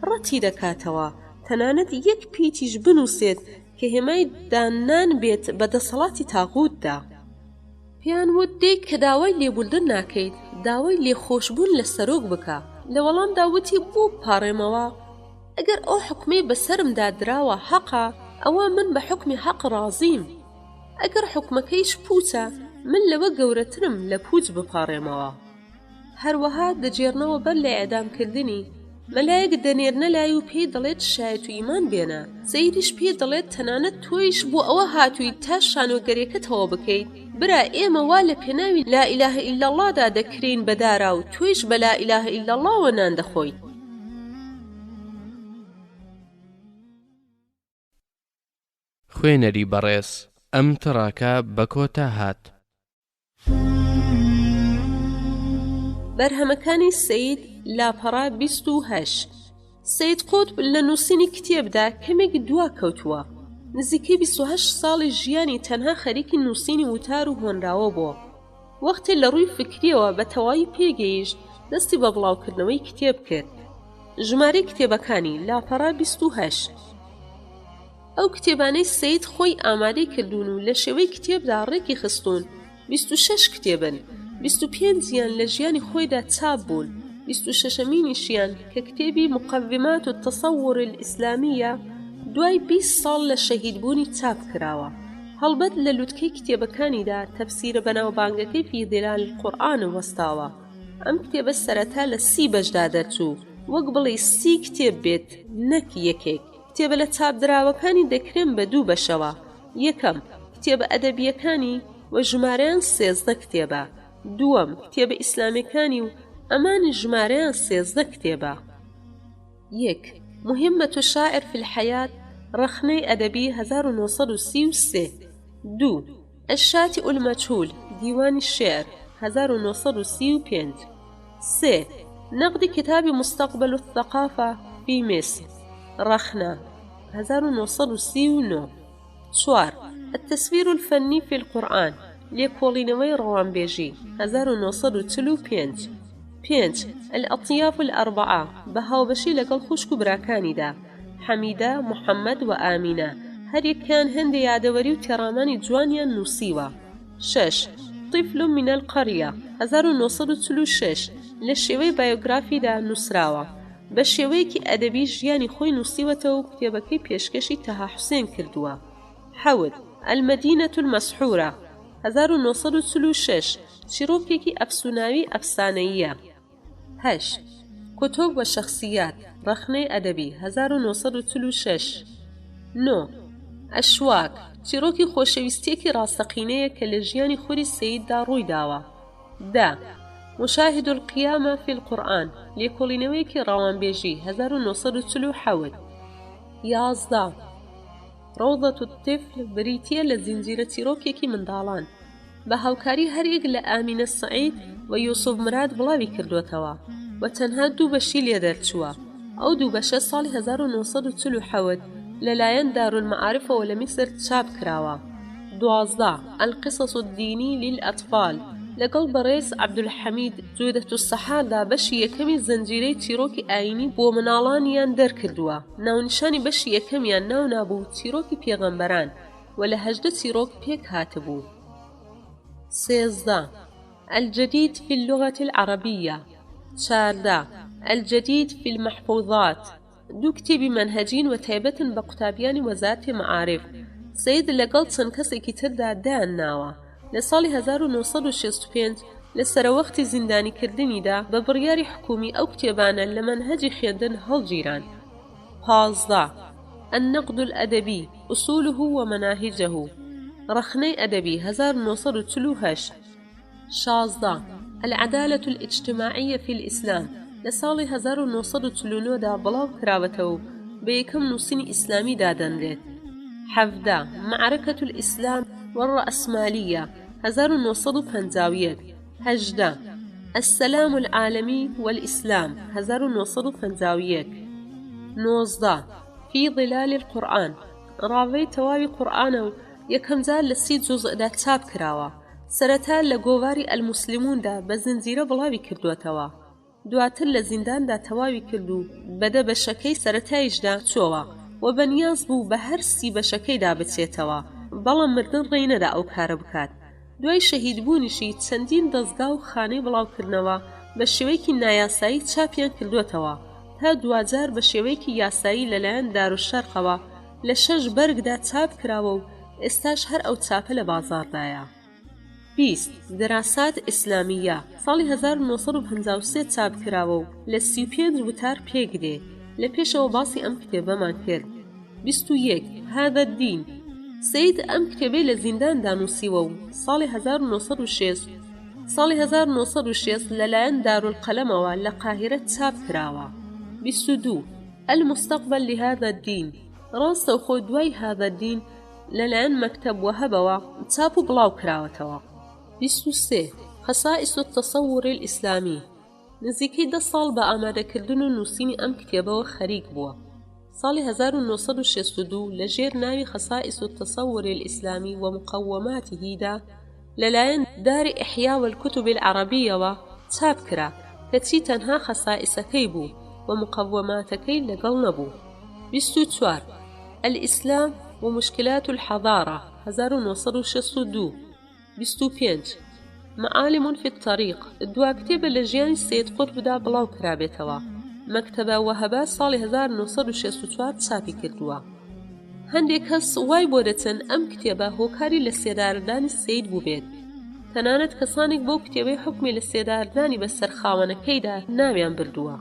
ڕەتی دەکاتەوە تەنانەت یەک پیتیش بنووسێت کە هێمای داننان بێت بە دەسەڵاتی تاغوتدا. پێیان وت دەی کە داوای لێبوردن ناکەیت داوای لێخۆشبوون لە سەرۆک بکە، لە وەڵامدا وتی بۆ بپاڕێمەوە؟ ئەگەر ئەو حوکمەی بەسەرمدا دراوە حەقە ئەوا من بە حوکمی حەق ڕازیم، ئەگەر حوکمەکەیش پووچە من لەوە گەورەترم لە پووچ بپاڕێمەوە. هەروەها دەگێڕنەوە بەر لە ئیعدام کردنی، مەلایەک دەنێرنە لای و پێی دەڵێت شایەت و ئیمان بێنە، سەیدیش پێی دەڵێت تەنانەت تۆیش بۆ ئەوە هاتوویت تا شانۆگەریەکە تەواو بکەیت، برا ئێمە وا لە پێناوی لا الە الا اللە دا دەکرێین بە دارا و تۆیش بە لا الە الا اللە وە نان دەخۆیت. خوێنەری بەڕێز ئەم تڕاکە بە کۆتا هات. بەرهەمەکانی سەید لاپەڕە 28 سەید قوتب لە نووسینی کتێبدا کەمێک دوا کەوتووە نزیکەی 28 ساڵی ژیانی تەنها خەریکی نووسینی وتار و هۆنراوە بووە وەختێ لە ڕووی فکریەوە بە تەواوی پێگەیشت دەستی بە بڵاوکردنەوەی کتێب کرد ژمارەی کتێبەکانی لاپەڕە 28 ئەو کتێبانەی سەید خۆی ئامادەی کردوون و لە شێوەی کتێبدا ڕێکی خستوون 26 کتێبن، 25 یان لە ژیانی خۆیدا چاپ بوون، 26 ەمینیشیان کە کتێبی مقومات التصور الاسلامی یە دوای 20 ساڵ لە شەهیدبوونی چاپ کراوە. هەڵبەت لە لوتکەی کتێبەکانیدا تەفسیرە بەناوبانگەکەی فی ظلال القرآن وەستاوە. ئەم کتێبە سەرەتا لە سی بەشدا دەرچوو، وەک بڵێی سی کتێب بێت نەک یەکێک. کتێبە لە چاپدراوەکانی دەکرێن بە دوو بەشەوە، یەکەم، کتێبە ئەدەبییەکانی و ژمارەیان 13 کتێبە، دووەم، کتێبە ئیسلامیەکانی و ئەمانیش ژمارەیان 13 کتێبە. یەک، مهمة الشاعر فی الحیاة، ڕەخنەی ئەدەبی 1933. دوو، الشاطئ المجهول، دیوانی شیعر، 1935. سێ، نقد کتاب مستقبل الثقافە فی مصر، ڕەخنە، 1939. چوار، التصویر الفنی فی القرآن، لێکۆڵینەوەی ڕەوانبێژی، 1945. پێنج، الاطیاف الاربعە، بە هاوبەشی لەگەڵ خوشک و براکانیدا، حەمیدە، محەمەد و ئامینە، هەریەکەیان هەندێ یادەوەری و تێڕامانی جوانیان نووسیوە. شەش، طفل من القریە، 1946، لە شێوەی بایۆگرافیدا نووسراوە. بە شێوەیەکی ئەدەبی ژیانی خۆی نووسیوەتەوە و کتێبەکەی پێشکەشی تەها حوسێن کردووە. حەوت، المدینە المسحورە، 1946، چیڕۆکێکی ئەفسووناوی ئەفسانەییە. هەشت، کتب و شخصیات، ڕەخنەی ئەدەبی، 1946. نۆ، ئەشواک، چیڕۆکی خۆشەویستییەکی ڕاستەقینەیە کە لە ژیانی خودی سەیددا ڕووی داوە. دە، مشاهد القیامە فی القرآن، لێکۆڵینەوەیەکی ڕەوانبێژی، 1947. 11، ڕەوضە الطفل، بریتییە لە زنجیرە چیڕۆکێکی منداڵان، بە هاوکاری هەریەک لە ئامینە سەعید و یوسف مراد بڵاوی کردووەتەوە و تەنها دوو بەشی لێ دەرچووە، ئەو دوو بەشە ساڵی 1947 لەلایەن دارالمعارفەوە لە میسر چاپ کراوە. 12، القصص الدینی للاطفال، لەگەڵ بەڕێز عەبدولحەمید جودەت السەحاردا بەشی یەکەمی زنجیرەی چیڕۆکی ئایینی بۆ مناڵانیان دەرکردووە، ناونیشانی بەشی یەکەمیان ناونابوو چیڕۆکی پێغەمبەران و لە 18 چیڕۆک پێکهاتبوو. 13، الجدید فی اللغە العربیە. 14، الجدید فی المحفوظات. دوو کتێبی مەنهەجین و تایبەتن بە قوتابیانی وەزارەتی مەعارف، سەید لەگەڵ چەند کەسێکی تردا دایان ناوە. لە ساڵی 1965 لە سەرەوەختی زیندانیکردنیدا بە بڕیاری حکوومی ئەو کتێبانە لە مەنهەجی خوێندن هەڵگیران. 15، النقد الادبی، اصوله و مناهجه، ڕەخنەی ئەدەبی، 1948. 16، العدالە الاجتماعیە فی الاسلام، لە ساڵی 1949 دا بڵاو کراوەتەوە و بە یەکەم نووسینی ئیسلامی دادەنرێت. 17، معرکە الاسلام والراسمالیە، 1951. 18، السلام العالمی والاسلام، 1951. 19، فی ظلال القرآن، ڕاڤەی تەواوی قورئانە و یەکەمجار لە سی جوزئدا چاپ کراوە. سەرەتا لە گۆڤاری ئەلموسلیموندا بە زنجیرە بڵاوی کردووەتەوە. دواتر لە زینداندا تەواوی کرد و بە دە بەشەکەی سەرەتایشدا چۆوە و بەنیاز بوو بە هەر سی بەشەکەیدا بچێتەوە، بەڵام مردن ڕێی نەدا ئەو کارە بکات. دوای شەهیدبوونیشی چەندین دەزگا و خانەی بڵاوکردنەوە بە شێوەیەکی نایاسایی چاپیان کردووەتەوە تا دواجار بە شێوەیەکی یاسایی لەلایەن دارالشەرقەوە لە شەش بەرگدا چاپ کراوە و ئێستاش هەر ئەو چاپە لە بازاڕدایە. 20، دراسات اسلامیە، ساڵی 1953 چاپ کراوە و لە 35 وتار پێک دێ، لە پێشەوە باسی ئەم کتێبەمان کرد. 21، هذا الدین، سەید ئەم کتێبەی لە زینداندا نووسیوە و ساڵی 1960 ساڵی 1960 لەلایەن دارالقەلەمەوە لە قاهیرە چاپ کراوە. 22، المستقبل لهذا الدین، ڕاستەوخۆ دوای هذا الدین لەلایەن مەکتەب وەهەبەوە چاپ و بڵاو کراوەتەوە. 23، خصائص التصور الاسلامی، نزیکەی دە ساڵ بە ئامادەکردن و نووسینی ئەم کتێبەوە خەریک بووە. ساڵی 1962 لە ژێر ناوی خصائص التصور الاسلامی و مقوماته دا لەلایەن دار احیا والکتب العربیەوە چاپ کرا، کەچی تەنها خەسائیسەکەی بوو و مقوماتەکەی لەگەڵ نەبوو. 24، الاسلام و مشکلات الحضارە، 1962. 25، معالم فی الطریق، دوا کتێبە لە ژیانی سەید قوتبدا بڵاو کرابێتەوە، مەکتەبە وەهەبە ساڵی 1964 چاپی کردووە. هەندێک کەس وای بۆ دەچن ئەم کتێبە هۆکاری لە سێدارەدانی سەید بووبێت، تەنانەت کەسانێک بەو کتێبەی حوکمی لە سێداردانی بەسەر خاوەنەکەیدا ناویان بردووە.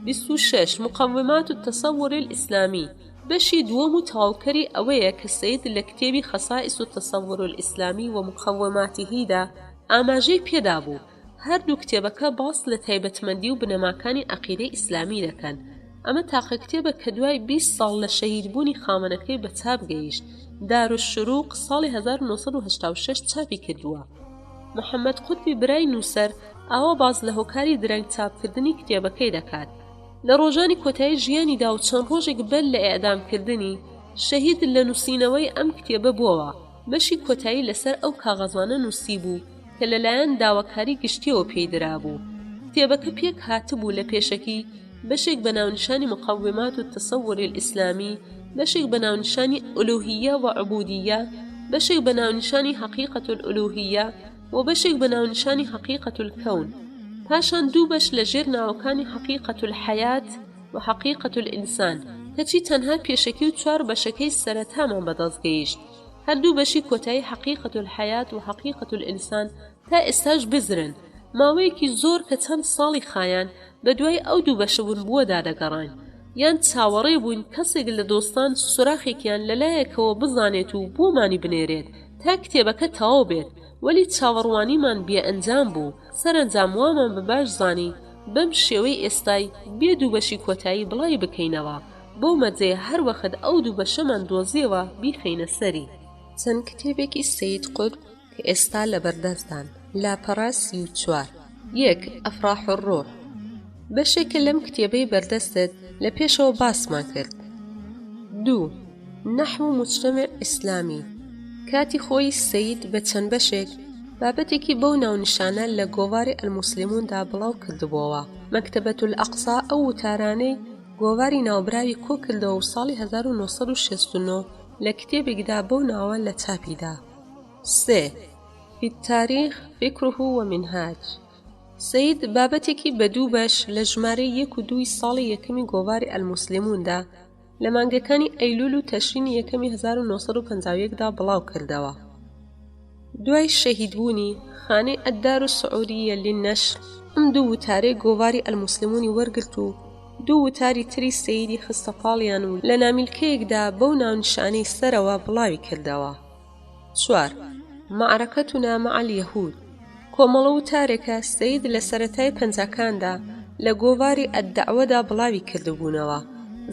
26، مقومات التصور الاسلامی، بەشی دووەم و تەواوکەری ئەوەیە کە سەید لە کتێبی خصائص التصور الاسلامی و مقوماته دا ئاماژەی پێدابوو، هەردوو کتێبەکە باس لە تایبەتمەندی و بنەماکانی عەقیدەی ئیسلامی دەکەن. ئەمە تاقە کتێبە کە دوای 20 ساڵ لە شەهیدبوونی خاوەنەکەی بە چاپ گەیشت، دارالشروق ساڵی 1986 چاپی کردووە. محەمەد قوتبی برای نووسەر ئاوا باس لە هۆکاری درەنگ چاپکردنی کتێبەکەی دەکات. لە ڕۆژانی کۆتایی ژیانیدا و چەند ڕۆژێک بەر لە ئێعدامکردنی، شەهید لە نووسینەوەی ئەم کتێبە بۆوە، بەشی کۆتایی لەسەر ئەو کاغەزانە نووسیبوو کە لەلایەن داواکاری گشتییەوە پێی درابوو. کتێبەکە پێک هاتبوو لە پێشەکی، بەشێک بە ناونیشانی مقومات التصور الاسلامی، بەشێک بە ناونیشانی الوهیە و عبودیە، بەشێک بە ناونیشانی حقیقە الالوهیە و بەشێک بە ناونیشانی حقیقە الکون. پاشان دوو بەش لە ژێر ناوەکانی حقیقە الحیات و حقیقە الانسان، کەچی تەنها پێشەکی و چوار بەشەکەی سەرەتامان بەدەست گەیشت. هەر دوو بەشی کۆتایی حقیقە الحیات و حقیقە الانسان تا ئێستاش بزرن. ماوەیەکی زۆر کە چەند ساڵی خایاند بە دوای ئەو دوو بەشە ونبووەدا دەگەڕاین. یان چاوەڕێ بووین کەسێک لە دۆستان سۆراخێکیان لە لایەکەوە بزانێت و بۆمانی بنێرێت تا کتێبەکە تەواو بێت، وەلی چاوەڕوانیمان بێ ئەنجام بوو، سەرەنجام وامان بە باش زانی بەم شێوەی ئێستای بێ دوو بەشی کۆتایی بڵاوی بکەینەوە، بەو مەرجەی هەر وەخت ئەو دوو بەشەمان دۆزیەوە بیخەینە سەری. چەند کتێبێکی سەید قوتب کە ئێستا لەبەردەستدان، لاپەڕە 34. یەک، افراح الروح، بەشێکە لەم کتێبەی بەردەستت لە پێشەوە باسمان کرد. دوو، نحو مجتمع اسلامی، کاتی خۆی سەید بە چەند بەشێک بابەتێکی بەو ناونیشانە لە گۆڤاری المسلمون دا بڵاو کردبۆوە. مەکتەبە الاقصی ئەو وتارانەی گۆڤاری ناوبراوی کۆکردەوە و ساڵی 1969 لە کتێبێکدا بەو ناوە لە چاپی دا. سێ، فی التاریخ فکره و منهاج، سەید بابەتێکی بە دوو بەش لە ژمارەی یەک و دووی ساڵی یەکەمی گۆڤاری المسلمون دا لە مانگەکانی ئەیلول و تەشرینی یەکەمی 1951 دا بڵاو کردەوە. دوای شەهیدبوونی، خانەی الدار السعودیە للنشر ئەم دوو وتارەی گۆڤاری المسلمونی وەرگرت و دوو وتاری تری سەیدی خستە پاڵیان و لە نامیلکەیەکدا بەو ناونیشانەی سەرەوە بڵاوی کردەوە. چوار، معرکتنا مع الیهود، کۆمەڵە وتارێکە سەید لە سەرەتای پەنجاکاندا لە گۆڤاری الدعوەدا بڵاوی کردبوونەوە،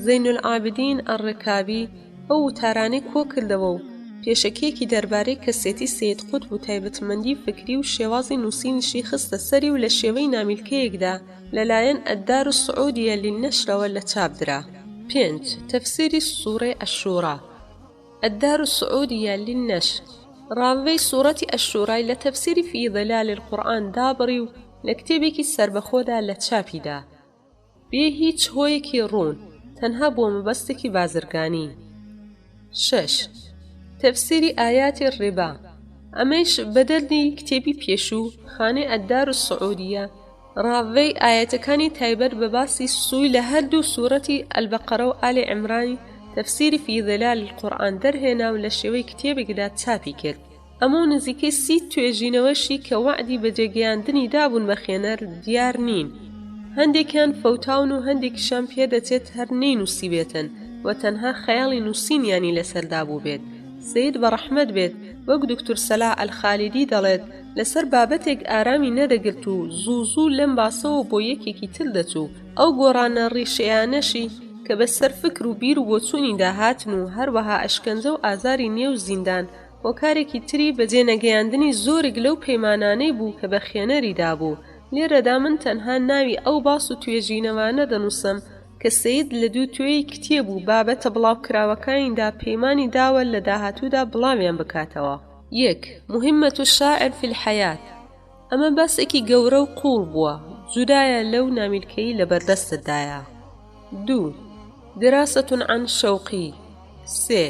زین العابدین الرکابی ئەو وتارانەی کۆکردەوە و پێشەکییەکی دەربارەی کەسێتی سەید قوتب و تایبەتمەندی فکری و شێوازی نووسینیشی خستە سەری و لە شێوەی نامیلکەیەکدا لەلایەن الدار السعودیە للنشرەوە لە چاپ درا. پێنج، تەفسیری سوڕەی الشورا، الدار السعودیە للنشر، ڕاڤەی سوڕەتی الشورای لە تەفسیری فی ظلال القرآن دابڕی و لە کتێبێکی سەربەخۆدا لە چاپی دا، بێ هیچ هۆیەکی ڕوون، تەنها بۆ مەبەستێکی بازرگانی. شەش. تەفسیری آیات الربا، ئەمەیش بەدەردی کتێبی پێشوو، خانەی الدار السعودیە، ڕاڤەی ئایەتەکانی تایبەت بە باسی سووی لە هەردوو سوڕەتی البقرە و آل عمرانی تەفسیری فی ظلال القرآن دەرهێنا و لە شێوەی کتێبێکدا چاپی کرد. ئەمە و نزیکەی سی توێژینەوەشی کە وەعدی بەجێگەیاندنی دابوون بە خوێنەر دیار نین. هەندێکیان فەوتاون و هەندێکیشیان پێدەچێت هەر نەینووسیبێتن و تەنها خەیاڵی نووسینیانی لەسەر دابووبێت. سەید بە ڕەحمەت بێت، وەک دوکتور سەلاح ئەلخالیدی دەڵێت، لەسەر بابەتێک ئارامی نەدەگرت و زوو زوو لەم باسەوە بۆ یەکێکی تر دەچوو، ئەو گۆڕانە ڕیشەیانەشی کە بە سەر فکر و بیر و بۆچوونیدا هاتن و هەروەها ئەشکەنجە و ئازاری نێو زیندان هۆکارێکی تری بەجێ نەگەیاندنی زۆرێک لەو پەیمانانەی بوو کە بە خوێنەری دابوو. لێرەدا من تەنها ناوی ئەو باس و توێژینەوانە دەنووسم کە سەید لە دوو توێی کتێب و بابەتە بڵاوکراوەکانیدا پەیمانی داوە لە داهاتوودا بڵاویان بکاتەوە. یەک، مهمە الشاعر فی الحیاة، ئەمە باسێکی گەورە و قووڵ بووە، جودایە لەو نامیلکەی لەبەردەستتدایە. دوو، دراسە عن شوقی. سێ،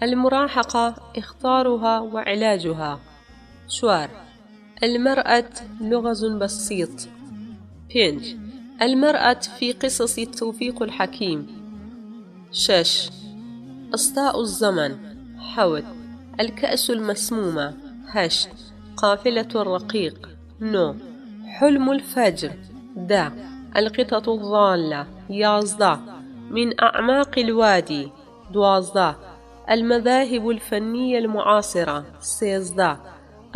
المراهقە اخطارها وعلاجها. چوار، المرأة لغز بسیط. پێنج، المرأة فی قصص توفیق الحکیم. شەش، اصداء الزمن. حەوت، الکأس المسمومە. هەشت، قافلە الرقیق. نۆ، حلم الفجر. دە، القطط الضالە. 11، من اعماق الوادی. 12، المذاهب الفنیە المعاصرە. 13،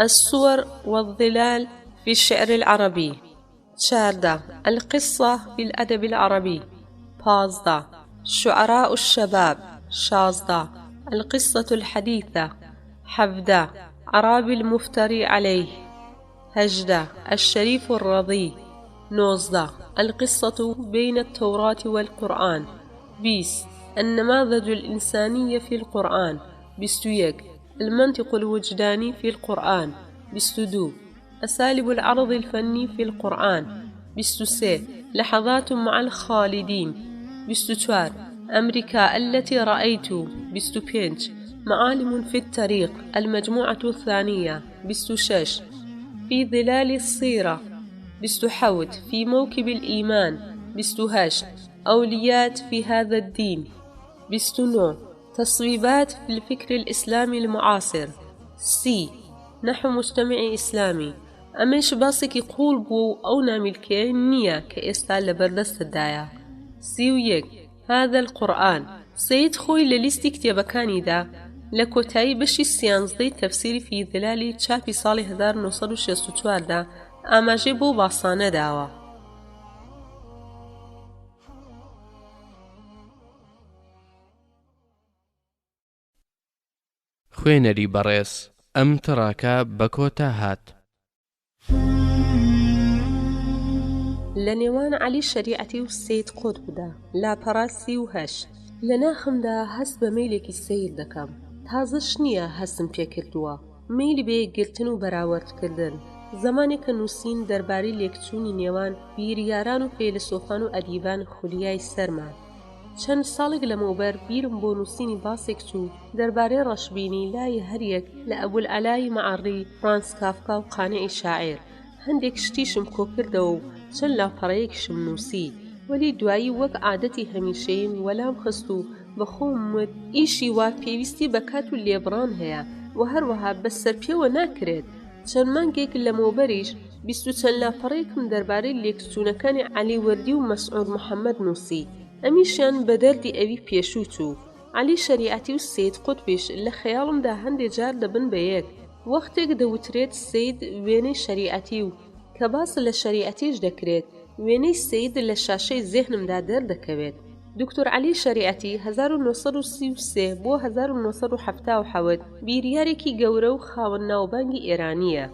الصور والظلال فی الشعر العربی. 14، القصە فی الادب العربی. 15، شعراء الشباب. 16، القصە الحدیثە. 17، عرابی المفتری علیه. 18، الشریف الرضی، 19، القصة بین التوراة والقرآن، 20، النماذج الإنسانية في القرآن، 21، المنطق الوجدانی فی القرآن، 22، اسالب العرض الفنی فی القرآن، 23، لحظات مع الخالدین، 24، امریکا التی رأیت، 25، معالم فی الطریق، المجموعە الثانیە، 26، فی ظلال السیرە، 27، فی موکب الایمان، 28، اولیات فی هذا الدین، 29، تصویبات فی الفکر الاسلامی المعاصر، 30، نحو مجتمع ئیسلامی، ئەمەیش باسێکی قووڵ بووە و ئەو نامیلکەیە نییە کە ئێستا لەبەردەستتدایە. 31، هذا القرآن، سەید خۆی لە لیستی کتێبەکانیدا لە کۆتایی بەشی سیانزدەی تەفسیری فی ظلالی چاپی ساڵی 1964 دا ئاماژەی بەو باسانە داوە. خوێنەری بەڕێز ئەم تڕاکە بە کۆتا هات. لە نێوان عەلی شەریعەتی و سەید قوتبدا، لاپەڕە 38. لە ناخمدا هەست بە مەیلێکی سەیر دەکەم، تازەش نییە هەستم پێ کردووە، مەیلی بە یەکگرتن و بەراوەردکردن. زەمانێکە نووسین دەربارەی لێکچوونی نێوان بیریاران و فەیلەسۆفان و ئەدیبان خولیای سەرمە. چەند ساڵێک لەمەوبەر بیرم بۆ نووسینی باسێک چوو دەربارەی ڕەشبینی لای هەریەک لە ئەبولعەلای مەعەڕی، فرانز کافکا و قانعی شاعیر. هەندێک شتیشم کۆکردەوە و چەند لاپەڕەیەکیشم نووسی. وەلی دوایی وەک عادەتی هەمیشەییم وەلام خست و بە خۆمم وت ئیشی وا پێویستی بە کات و لێبڕان هەیە و هەروەها بە سەرپێوە ناکرێت. چەند مانگێک لەمەوبەریش 20 و چەند لاپەڕەیەکم دەربارەی لێکچوونەکانی عەلی وەردی و مەسعود محەمەد نووسی، ئەمیشیان بە دەردی ئەوی پێشوو چوو. عەلی شەریعەتی و سەید قوتبیش لە خەیاڵمدا هەندێ جار دەبن بە یەک. وەختێک دەوترێت سەید وێنەی شەریعەتی و کە باس لە شەریعەتیش دەکرێت وێنەی سەید لە شاشەی زێهنمدا دەردەکەوێت. دکتۆر عەلی شەریعەتی 1933 بۆ 1977 بیریارێکی گەورە و خاوەن ناوبانگی ئێرانییە.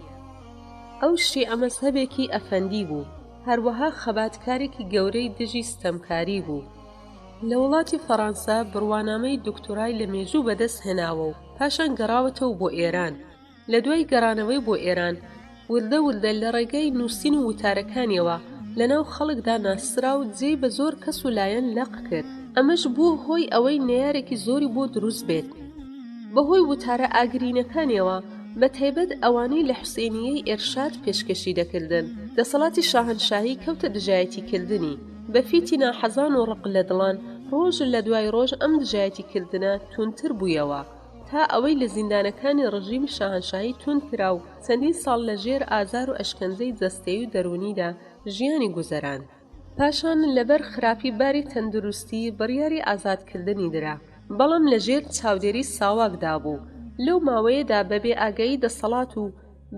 ئەو شیعە مەزهەبێکی ئەفەندی بوو، هەروەها خەباتکارێکی گەورەی دژی ستەمکاری بوو. لە وڵاتی فەڕانسە بڕوانامەی دوکتورای لە مێژوو بەدەست هێناوە و پاشان گەڕاوەتەوە بۆ ئێران. لە دوای گەڕانەوەی بۆ ئێران، وردە وردە لە ڕێگای نووسین و وتارەکانیەوە لە ناو خەڵکدا ناسرا و جێی بە زۆر کەس و لایەن لەق کرد. ئەمەش بووە هۆی ئەوەی نەیارێکی زۆری بۆ دروست بێت. بە هۆی وتارە ئاگرینەکانیەوە، بە تایبەت ئەوانەی لە حوسێنییەی ئێرشاد پێشکەشی دەکردن، دەسەڵاتی شاهەنشاهی کەوتە دژایەتی کردنی. بە فیتی ناحەزان و ڕق لە دڵان، ڕۆژ لە دوای ڕۆژ ئەم دژایەتی کردنە توندتر بوویەوە. تا ئەوەی لە زیندانەکانی ڕژیمی شاهەنشاهی توند کرا و چەندین ساڵ لە ژێر ئازار و ئەشکەنجەی جەستەیی و دەروونیدا ژیانی گوزەراند. پاشان لەبەر خراپی باری تەندروستی بڕیاری ئازادکردنی درا، بەڵام لە ژێر چاودێری ساواکدا بوو، لەو ماوەیەدا بە بێ ئاگایی دەسەڵات و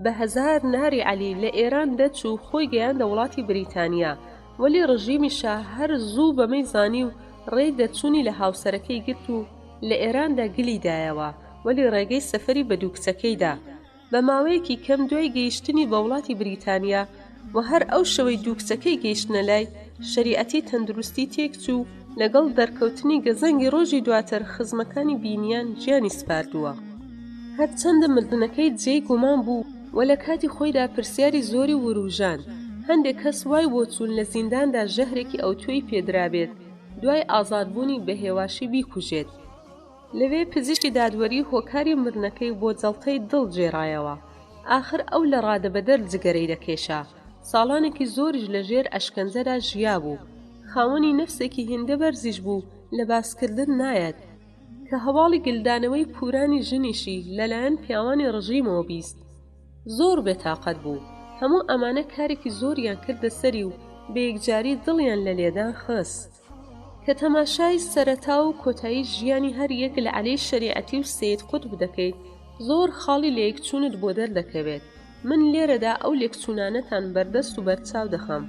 بە هەزار ناری عەلی لە ئێران دەرچوو خۆی گەیاندە وڵاتی بریتانیا، وەلی ڕژیمی شا هەر زوو بەمەی زانی و ڕێی دەرچوونی لە هاوسەرەکەی گرت و لە ئێراندا گلی دایەوە، وەلی ڕێگەی سەفەری بە دوو کچەکەی دا. بە ماوەیەکی کەم دوای گەیشتنی بە وڵاتی بریتانیا و هەر ئەو شەوەی دوو کچەکەی گەیشتنە لای، شەریعەتی تەندروستی تێکچوو و لەگەڵ دەرکەوتنی گەزەنگی ڕۆژی دواتر خزمەکانی بینیان گیانی سپاردووە. هەرچەندە مردنەکەی جێی گومان بوو و لە کاتی خۆیدا پرسیاری زۆری وروژاند، هەندێک کەس وای بۆ چوون لە زینداندا ژەهرێکی ئەوتۆی پێدرابێت دوای ئازادبوونی بە هێواشی بیکوژێت. لەوێ پزیشکی دادوەری هۆکاری مردنەکەی بۆ جەڵتەی دڵ گێڕایەوە، ئاخر ئەو لە ڕادەبەدەر جگەرەی دەکێشا، ساڵانێکی زۆریش لە ژێر ئەشکەنجەدا ژیابوو، خاوەنی نەفسێکی هێندە بەرزیش بوو لە باسکردن نایەت، کە هەواڵی گلدانەوەی پورانی ژنیشی لەلایەن پیاوانی ڕژیمەوە 20، زۆر بێتاقەت بوو، هەموو ئەمانە کارێکی زۆریان کردە سەری و بەیەکجاری دڵیان لە لێدان خست. کە تەماشای سەرەتا و کۆتایی ژیانی هەر یەک لە عەلی شەریعەتی و سەید قوتب دەکەیت، زۆر خاڵی لەیەکچوونت بۆ دەردەکەوێت. من لێرەدا ئەو لێکچوونانەتان بەردەست و بەرچاو دەخەم.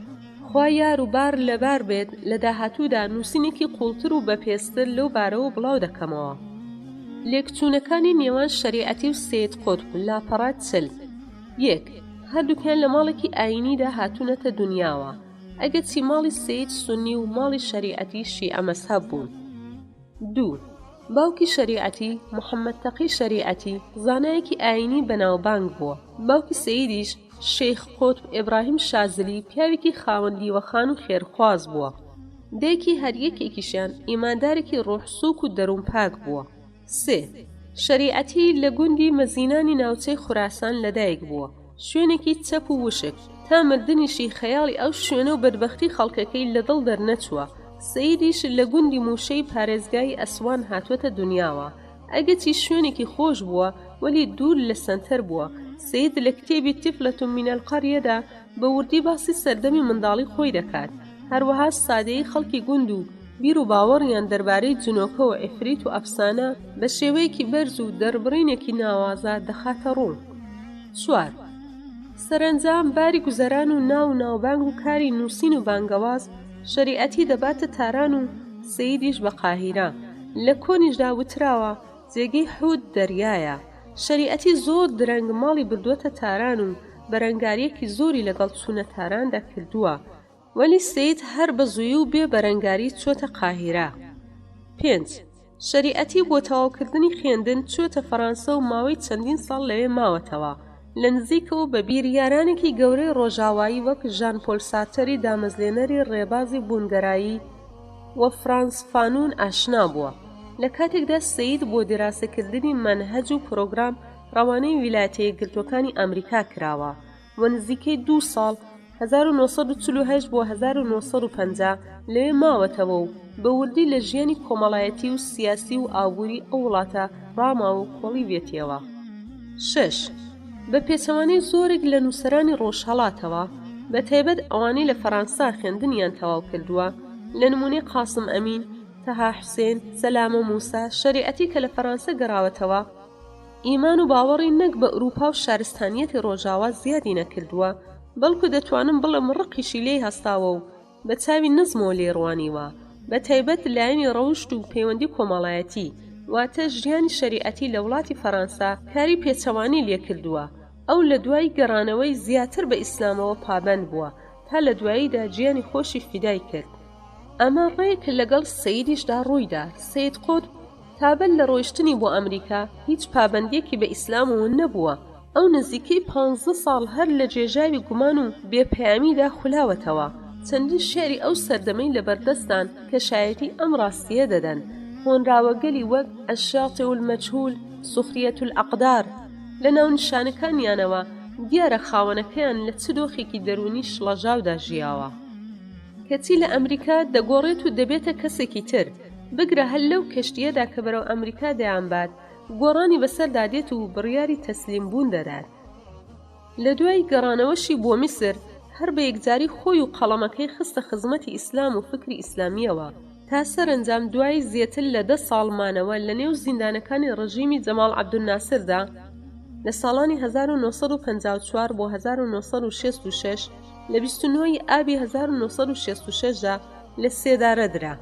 خوا یار و بار لەبار بێت لە داهاتوودا نووسینێکی قووڵتر و بەپێزتر لەو بارەوە بڵاو دەکەمەوە. لێکچوونەکانی نێوان شەریعەتی و سەید قوتب، لاپەڕە 40. یەک. هەردووکیان لە ماڵێکی ئایینیدا هاتوونەتە دونیاوە، ئەگەرچی ماڵی سەید سوننی و ماڵی شەریعەتی شیعە مەزهەب بوون. دوو. باوکی شەریعەتی، محەممەد تەقی شەریعەتی، زانایەکی ئایینی بەناوبانگ بووە. باوکی سەیدیش، شێخ قوتب ئیبراهیم شازلی، پیاوێکی خاوەن دیوەخان و خێرخواز بووە. دایکی هەر یەکێکیشیان ئیماندارێکی ڕوح سووک و دەروون پاک بووە. سێ. شەریعەتی لە گوندی مەزینانی ناوچەی خوراسان لەدایک بووە، شوێنێکی چەپ و وشک، تا مردنیشی خەیاڵی ئەو شوێنە و بەدبەختی خەڵکەکەی لە دڵ دەرنەچووە، سەیدیش لە گوندی مووشەی پارێزگای ئەسوان هاتووەتە دونیاوە، ئەگەچی شوێنێکی خۆش بووە، وەلی دوور لە سەنتەر بووە، سەید لە کتێبی طفلە من القریە دا بە وردی باسی سەردەمی منداڵی خۆی دەکات، هەروەها سادەیی خەڵکی گوند و بیر و باوەڕیان دەربارەی جنۆکە و عیفریت و ئەفسانە بە شێوەیەکی بەرز و دەربڕینێکی ناوازە دەخاتە ڕوو. چوار. سەرەنجام باری گوزەران و ناو و ناوبانگ و کاری نووسین و بانگەواز شەریعەتی دەباتە تاران و سەیدیش بە قاهیرە. لە کۆنیشدا وتراوە جێگەی حووت دەریایە. شەریعەتی زۆر درەنگ ماڵی بردووەتە تاران و بەرەنگارییەکی زۆری لەگەڵ چوونە تاراندا کردووە. وەلی سەید هەر بە زوویی و بێ بەرەنگاری چۆتە قاهیرە. پێنج. شەریعەتی بۆ تەواوکردنی خوێندن چۆتە فەرانسە و ماوەی چەندین ساڵ لەوێ ماوەتەوە. لە نزیکەوە بە بیریارانێکی گەورەی ڕۆژاوایی وەک ژان پۆل سارتەری دامەزرێنەری ڕێبازی بوونگەرایی و فرانز فانون ئاشنا بووە. لە کاتێکدا سەید بۆ دیراسەکردنی مەنهەج و پرۆگرام ڕەوانەی ویلایەتە یەکگرتووەکانی ئامریکا کراوە و نزیکەی دوو ساڵ، 1948 بۆ 1950، لەوێ ماوەتەوە و بە وردی لە ژیانی کۆمەڵایەتی و سیاسی و ئابووری ئەو وڵاتە ڕاماوە و کۆڵیویەتیەوە. شەش. بە پێچەوانەی زۆرێک لە نووسەرانی ڕۆژهەڵاتەوە، بە تایبەت ئەوانەی لە فەرانسا خوێندنیان تەواو کردووە، لە نموونەی قاسم ئەمین، تەها حوسێن، سەلامە مووسا، شەریعەتی کە لە فەرانسە گەڕاوەتەوە، ئیمان و باوەڕی نەک بە ئورووپا و شارستانییەتی ڕۆژاوا زیادی نەکردووە، بەڵکو دەتوانم بڵێم ڕقیشی لێی هەستاوە و بە چاوی نزمەوە لێی ڕوانیوە، بە تایبەت لایەنی ڕەوشت و پەیوەندی کۆمەڵایەتی، واتە ژیانی شەریعەتی لە وڵاتی فەرانسە کاری پێچەوانەی لێ کردووە، ئەو لە دوای گەڕانەوەی زیاتر بە ئیسلامەوە پابەند بووە تا لە دواییدا گیانی خۆشی فیدای کرد. ئەمە ڕێک لەگەڵ سەیدیشدا ڕوویدا، سەید قوتب تا بەر لە ڕۆیشتنی بۆ ئەمریکا هیچ پابەندییەکی بە ئیسلامەوە نەبووە، ئەو نزیکەی پانزە ساڵ هەر لە گێژاوی گومان و بێ پەیامیدا خولاوەتەوە، چەندین شیعری ئەو سەردەمەی لەبەردەستدان کە شایەتی ئەم ڕاستییە دەدەن، هۆنراوەگەلی وەک، الشاطئ المجهول، سخریە الاقدار، لە ناونیشانەکانیانەوە دیارە خاوەنەکەیان لە چ دۆخێکی دەروونی شڵەژاودا ژیاوە. کەچی لە ئەمریکا دەگۆڕێت و دەبێتە کەسێکی تر، بگرە هەر لەو کەشتییەدا کە بەرەو ئەمریکا دەیانبات، گۆڕانی بەسەردا دێت و بڕیاری تەسلیم بوون دەدات. لە دوای گەڕانەوەشی بۆ میسر، هەر بە یەکجاری خۆی و قەڵەمەکەی خستە خزمەتی ئیسلام و فکری ئیسلامییەوە، تا سەرەنجام دوای زێتر لە دە ساڵ مانەوە لە نێو زیندانەکانی ڕژیمی جەماڵ عەبدولناسردا لە ساڵانی 1954 بۆ 1966، لە 29 ی ئابی 1966 دا لە سێدارە درا.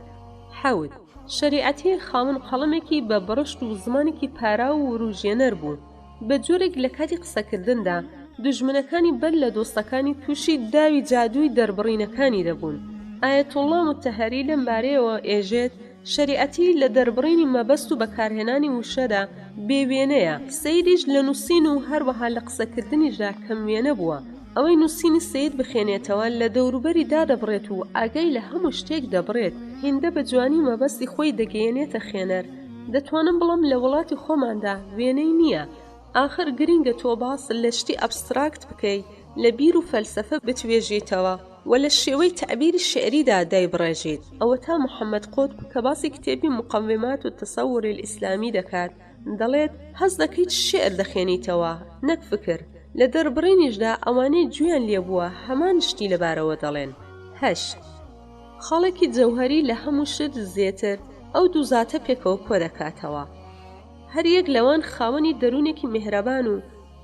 حەوت. شەریعەتی خاوەن قەڵەمێکی بە بڕشت و زمانێکی پاراو و وروژێنەر بوو، بە جۆرێک لە کاتی قسەکردندا دوژمنەکانی بەر لە دۆستەکانی تووشی داوی جادووی دەربڕینەکانی دەبوون. ئایەتوڵڵا موتەهەری لەم بارەیەوە ئێژێت، شەریعەتی لە دەربڕینی مەبەست و بەکارهێنانی وشەدا بێ وێنەیە، سەیدیش لە نووسین و هەروەها لە قسەکردنیشدا کەم وێنە بووە. ئەوەی نووسینی سەید بخوێنێتەوە لە دەوروبەری دادەبڕێت و ئاگای لە هەموو شتێک دەبڕێت، هیندە بە جوانی مەبەستی خۆی دەگەیەنێتە خوێنەر، دەتوانم بڵێم لە وڵاتی خۆماندا وێنەی نییە. ئاخر گرینگە تۆ باس لە شتی ئەبستراکت بکەی، لە بیر و فەلسەفە بتوێژیتەوە و لە شێوەی تەعبیری شیعریدا دایبڕێژیت. ئەوەتا محەمەد قوتب کە باسی کتێبی مقومات التصور الاسلامی دەکات، دەڵێت، هەست دەکەیت شیعر دەخوێنیتەوە نەک فکر. لە دەربڕینیشدا ئەوانەی گوێیان لێبووە هەمان شتی لەبارەوە دەڵێن. هەشت. خاڵێکی جەوهەری لە هەموو شت زێتر ئەو دوو زاتە پێکەوە کۆدەکاتەوە. هەر یەک لەوان خاوەنی دەروونێکی میهرەبان و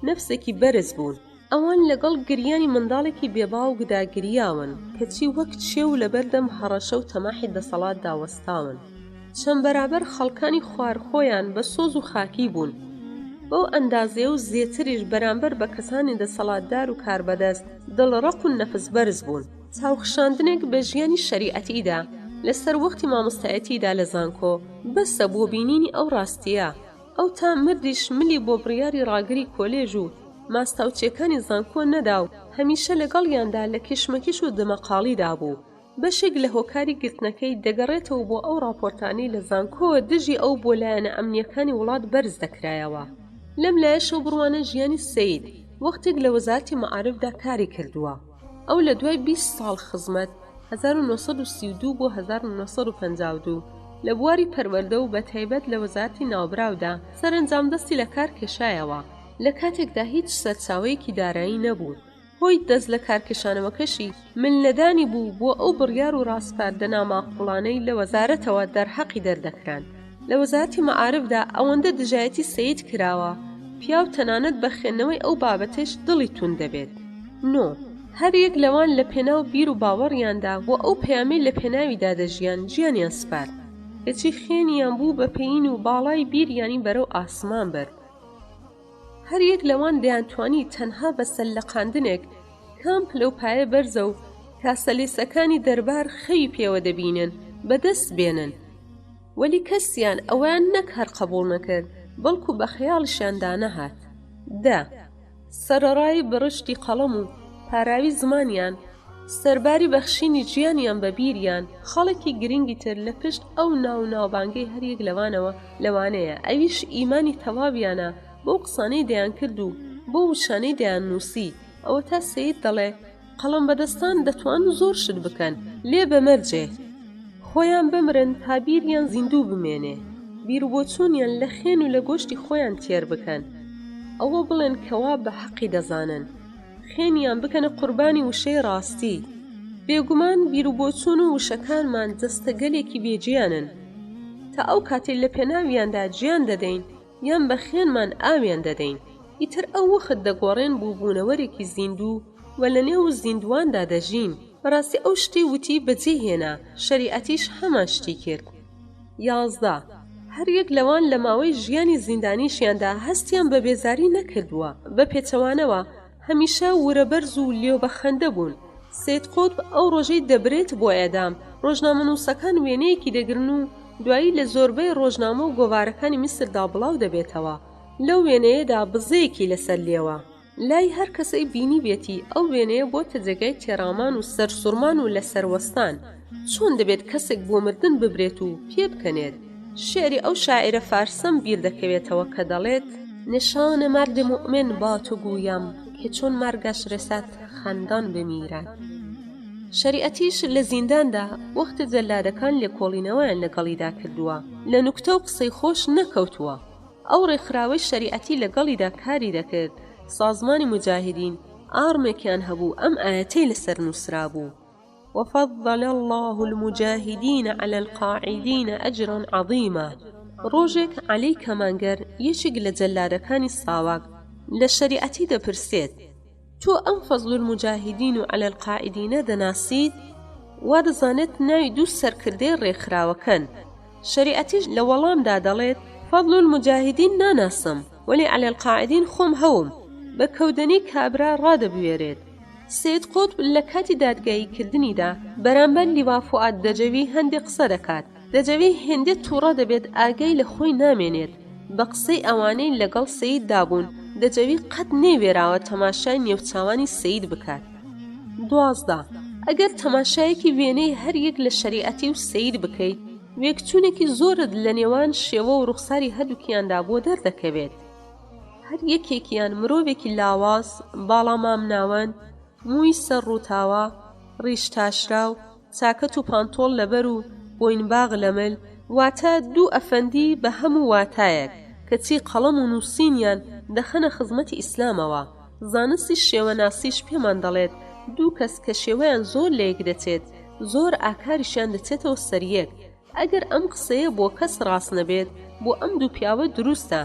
نەفسێکی بەرز بوون. ئەوان لەگەڵ گریانی منداڵێکی بێ باوکدا گریاون، کەچی وەک چێو لەبەردەم هەڕەشە و تەماحی دەسەڵاتدا وەستاون. چەند بەرابەر خەڵکانی خوار خۆیان بە سۆز و خاکی بوون. بەو ئەندازەیە و زێتریش بەرامبەر بە کەسانی دەسەڵاتدار و کاربەدەست دڵڕەق و نەفسبەرز بوون. چاوخشاندنێک بە ژیانی شەریعەتیدا لە سەروەختی مامۆستایەتیدا لە زانکۆ بەسە بۆ بینینی ئەو ڕاستییە. ئەو تا مردیش ملی بۆ بڕیاری ڕاگری کۆلێژ و ماستاوچییەکانی زانکۆ نەدا و هەمیشە لەگەڵیاندا لە کێشمەکێش و دەمەقاڵیدا بوو. بەشێک لە هۆکاری گرتنەکەی دەگەڕێتەوە بۆ ئەو ڕاپۆرتانەی لە زانکۆوە دژی ئەو بۆ لایەنە ئەمنییەکانی وڵات بەرز دەکرایەوە. لەم لایەشەوە بڕوانە ژیانی سەید وەختێک لە وەزارەتی مەعارفدا کاری کردووە. ئەو لە دوای 20 ساڵ خزمەت، 1932 بۆ 1952، لە بواری پەروەردە و بەتایبەت لە وەزارەتی ناوبراودا، سەرەنجام دەستی لە کار کێشایەوە، لە کاتێکدا هیچ سەرچاوەیەکی دارایی نەبوو. هۆی دەست لە کارکێشانەوەکەشی مل نەدانی بوو بۆ ئەو بڕیار و ڕاسپاردە ناماقوڵانەی لە وەزارەتەوە دەرحەقی دەردەکران. لە وەزارەتی مەعارفدا ئەوەندە دژایەتی سەید کراوە، پیاو تەنانەت بە خوێندنەوەی ئەو بابەتەیش دڵی توند دەبێت. نۆ. هەر یەک لەوان لە پێناو بیر و باوەڕیاندا و ئەو پەیامەی لە پێناویدا دەژیان گیانیان سپارد. کەچی خوێنیان بوو بە پەیین و باڵای بیریانی بەرەو ئاسمان برد. هەر یەک لەوان دەیانتوانی تەنها بە سەرلەقاندنێک کام پلە و پایە بەرزە و کاسەلێسەکانی دەربار خەوی پێوە دەبینن بەدەست بێنن. وەلی کەسیان ئەوەیان نەک هەر قەبووڵ نەکرد، بەڵکوو بە خەیاڵیشیاندا نەهات. دە. سەرەڕای بڕشتی قەڵەم و پاراوی زمانیان، سەرباری بەخشینی ژیانیان بە بیریان، خاڵێکی گرنگی تر لە پشت ئەو ناو و ناوبانگەی هەریەک لەوانەوە لەوانەیە، ئەویش ئیمانی تەواویانە بەو قسانەی دەیانکرد و بەو وشانەی دەیاننووسی، ئەوەتا سەید دەڵێ، قەڵەمبەدەستان دەتوانن زۆر شت بکەن، لێ بە مەرجێ خۆیان بمرن تا بیریان زیندوو بمێنێ، بیروبۆچوونیان لە خوێن و لە گۆشتی خۆیان تێر بکەن، ئەوە بڵێن کەوا بە حەقی دەزانن. خوێنیان بکەنە قوربانی وشەی ڕاستی. بێگومان بیروبۆچوون و وشەکانمان جەستەگەلێکی بێ گیانن. تا ئەو کاتەی لە پێناویاندا گیان دەدەین یان بە خوێنمان ئاویان دەدەین، ئیتر ئەو وەخت دەگۆڕێن بۆ بوونەوەرێکی زیندوو و لە نێو زیندوواندا دەژین. بەڕاستی ئەو شتەی وتی بەجێی هێنا، شەریعەتیش هەمان شتی کرد. 11. هەریەک لەوان لە ماوەی ژیانی زیندانیشیاندا هەستیان بە بێزاری نەکردووە، بە پێچەوانەوە هەمیشە ورەبەرز و لێو بە خەندە بوون. سەید قوتب ئەو ڕۆژەی دەبرێت بۆ ئێعدام، ڕۆژنامەنووسەکان وێنەیەکی دەگرن و دوایی لە زۆربەی ڕۆژنامە و گۆڤارەکانی میسردا بڵاو دەبێتەوە، لەو وێنەیەدا بزەیەکی لەسەر لێوە. لای هەر کەسەی بینیبێتی ئەو وێنەیە بۆتە جێگای تێڕامان و سەرسوڕمان و لەسەروەستان، چۆن دەبێت کەسێک بۆ مردن ببرێت و پێبکەنێت؟ شیعری ئەو شاعیرە فارسەم بیر دەکەوێتەوە کە دەڵێت. نشان مرد مؤمن با تو گویم که چون مرگش رسد خندان بمیرد. شەریعەتیش لە زینداندا وەختێ جەلادەکان لێکۆڵینەوەیان لەگەڵیدا کردووە لە نوکتە و قسەی خۆش نەکەوتووە. ئەو ڕێکخراوەی شەریعەتی لەگەڵیدا کاری دەکرد، سازمانی موجاهیدین، ئاڕمێکیان هەبوو ئەم ئایەتەی لەسەر نووسرابوو، وفضل اللە المجاهدین علی القاعدین اجرا عظیما، ڕۆژێک عەلی کەمانگەر یەکێک لە جەلادەکانی ساواک لە شەریعەتی دەپرسێت، تۆ ئەم فضل المجاهدین و علی القاعدینە دەناسیت؟ وا دەزانێت ناوی دوو سەرکردەی ڕێکخراوەکەن. شەریعەتیش لە وەڵامدا دەڵێت، فضل المجاهدین ناناسم، وەلی علی القاعدین خۆم هەوم. بە کەودەنی کابرا ڕادەبوێرێت. سەید قوتب لە کاتی دادگاییکردنیدا بەرامبەر لیوا فوئاد دەجەوی هەندێ قسە دەکات. دەجەوی هێندە تووڕە دەبێت ئاگای لە خۆی نامێنێت. بە قسەی ئەوانەی لەگەڵ سەیددا بوون، دەجەوی قەت نەیوێراوە تەماشای نێوچاوانی سەید بکات. 12. ئەگەر تەماشایەکی وێنەی هەر یەک لە شەریعەتی و سەید بکەیت، وێکچوونێکی زۆرت لە نێوان شێوە و ڕوخساری هەردووکیاندا بۆ دەردەکەوێت. هەر یەکێکیان مرۆڤێکی لاواز، باڵا مامناوەند، مووی سەر ڕووتاوە، ڕیش تاشراو، چاکەت و پانتۆڵ لەبەر و بۆینباغ لە مل، واتە دوو ئەفەندی بە هەموو واتایەک، کەچی قەڵەم و نووسینیان دەخەنە خزمەتی ئیسلامەوە. زانستی شێوەناسیش پێمان دەڵێت دوو کەس کە شێوەیان زۆر لەیەک دەچێت، زۆر ئاکاریشیان دەچێتەوە سەریەک. ئەگەر ئەم قسەیە بۆ کەس ڕاست نەبێت، بۆ ئەم دوو پیاوە دروستە.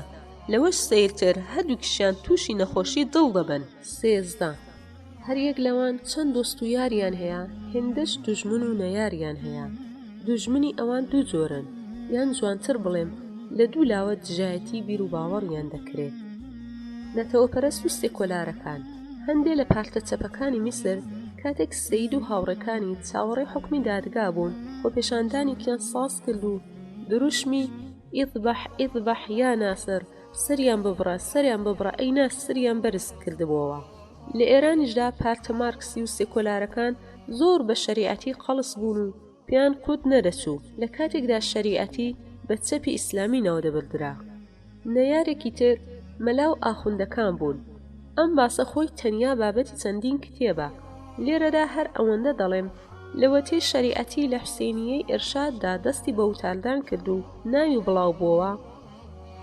لەوەش سەیرتر هەردووکیشیان تووشی نەخۆشی دڵ دەبن. 13. هەر یەک لەوان چەند دۆست و یاریان هەیە، هێندەش دوژمن و نەیاریان هەیە. دوژمنی ئەوان دوو جۆرن، یان جوانتر بڵێم لە دوو لاوە دژایەتی بیر و باوەڕیان دەکرێت. نەتەوەپەرست و سێکۆلارەکان، هەندێ لە پارتە چەپەکانی میسر کاتێک سەید و هاوڕێکانی چاوەڕێی حوکمی دادگا بوون، خۆپێشاندانێکیان ساز کرد و دروشمی، اذبح اذبح یا ناصر، سەریان ببڕە، سەریان ببڕە ئەی ناسریان بەرز کردبۆوە. لە ئێرانیشدا پارتە مارکسی و سێکۆلارەکان زۆر بە شەریعەتی قەڵس بوون و پێیان قوت نەدەچوو، لە کاتێکدا شەریعەتی بە چەپی ئیسلامی ناودەبردرا. نەیارێکی تر مەلا و ئاخوندەکان بوون. ئەم باسە خۆی تەنیا بابەتی چەندین کتێبە. لێرەدا هەر ئەوەندە دەڵێم لەوەتەی شەریعەتی لە حوسێنییەی ئیرشاددا دەستی بە وتاردان کرد و ناوی بڵاو بۆوە،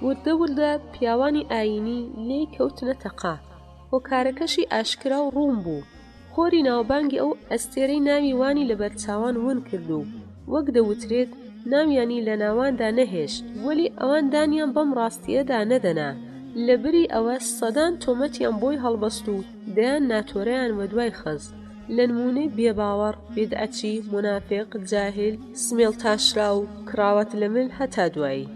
وردە وردە پیاوانی ئایینی لێی کەوتنە تەقە. هۆکارەکەشی ئاشکرا و ڕوون بوو. خۆری ناوبانگی ئەو ئەستێرەی ناوی وانی لە بەرچاوان ون کرد و وەک دەوترێت ناویانی لە ناواندا نەهێشت، وەلی ئەوان دانیان بەم ڕاستییەدا نەدەنا، لە بری ئەوە سەدان تۆمەتیان بۆی هەڵبەست و دەیان ناتۆرەیان وەدوای خست، لە نموونەی بێباوەڕ، بیدعەچی، مونافیق، جاهیل، سمێڵ تاشراو، کڕاوەت لە مل هەتا دوایی.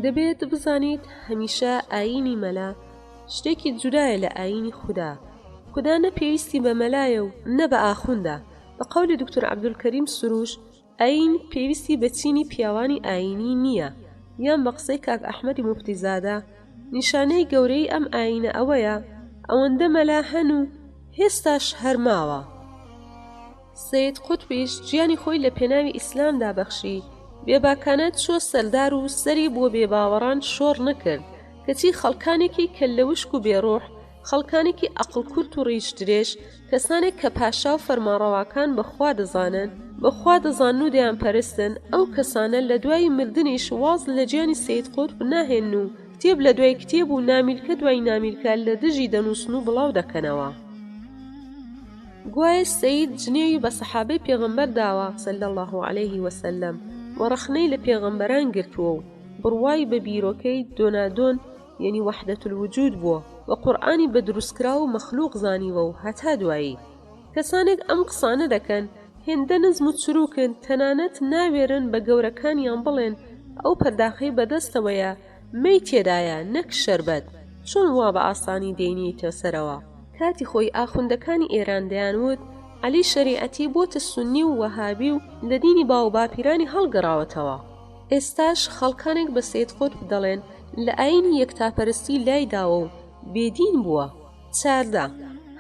دەبێت بزانیت هەمیشە ئایینی مەلا شتێکی جودایە لە ئایینی خودا، خودا نە پێویستی بە مەلایە و نە بە ئاخوندە، بە قەولی دکتۆر عەبدولکەریم سروش ئایین پێویستی بە چینی پیاوانی ئایینی نییە، یان بە قسەی کاک ئەحمەدی موفتیزادە نیشانەی گەورەیی ئەم ئایینە ئەوەیە ئەوەندە مەلا هەن و هێستاش هەر ماوە. سەید قوتبیش گیانی خۆی لە پێناوی ئیسلامدا بەخشی، بێباکانە چووە سەردار و سەری بۆ بێباوەڕان شۆڕ نەکرد، کەچی خەڵکانێکی کەللەوشک و بێڕوح، خەڵکانێکی ئەقڵ کورت و ڕیش درێژ، کەسانێک کە پاشا و فەرمانڕەواکان بە خوا دەزانن، بە خوا دەزانن و دەیانپەرستن، ئەو کەسانە لە دوای مردنیش واز لە گیانی سەید قوتب ناهێنن و کتێب لە دوای کتێب و نامیلکە دوای نامیلکە لە دژی دەنووسن و بڵاو دەکەنەوە. گوایە سەید جنێوی بە سەحابەی پێغەمبەر داوە، صلی اللە علیه وسلم، و ڕەخنەی لە پێغەمبەران گرتووە و بڕوای بە بیرۆکەی دۆنادۆن یەنی وحدە الوجود بووە و قورئانی بە دروستکراو و مەخلوق زانیوە و هەتا دوایی. کەسانێک ئەم قسانە دەکەن هێندە نزم و چروکن تەنانەت ناوێرن بە گەورەکانیان بڵێن ئەو پەرداخەی بەدەستەوەیە مەی تێدایە نەک شەربەت، چۆن وا بە ئاسانی دەینێیتە سەرەوە؟ کاتی خۆی ئاخوندەکانی ئێران دەیانوت عەلی شەریعەتی بۆتە سوننی و وەهابی و لە دینی باووباپیرانی هەڵگەڕاوەتەوە. ئێستاش خەڵکانێک بە سەید قوتب دەڵێن لە ئایینی یەکتاپەرستی لایداوە و بێدین بووە. 14.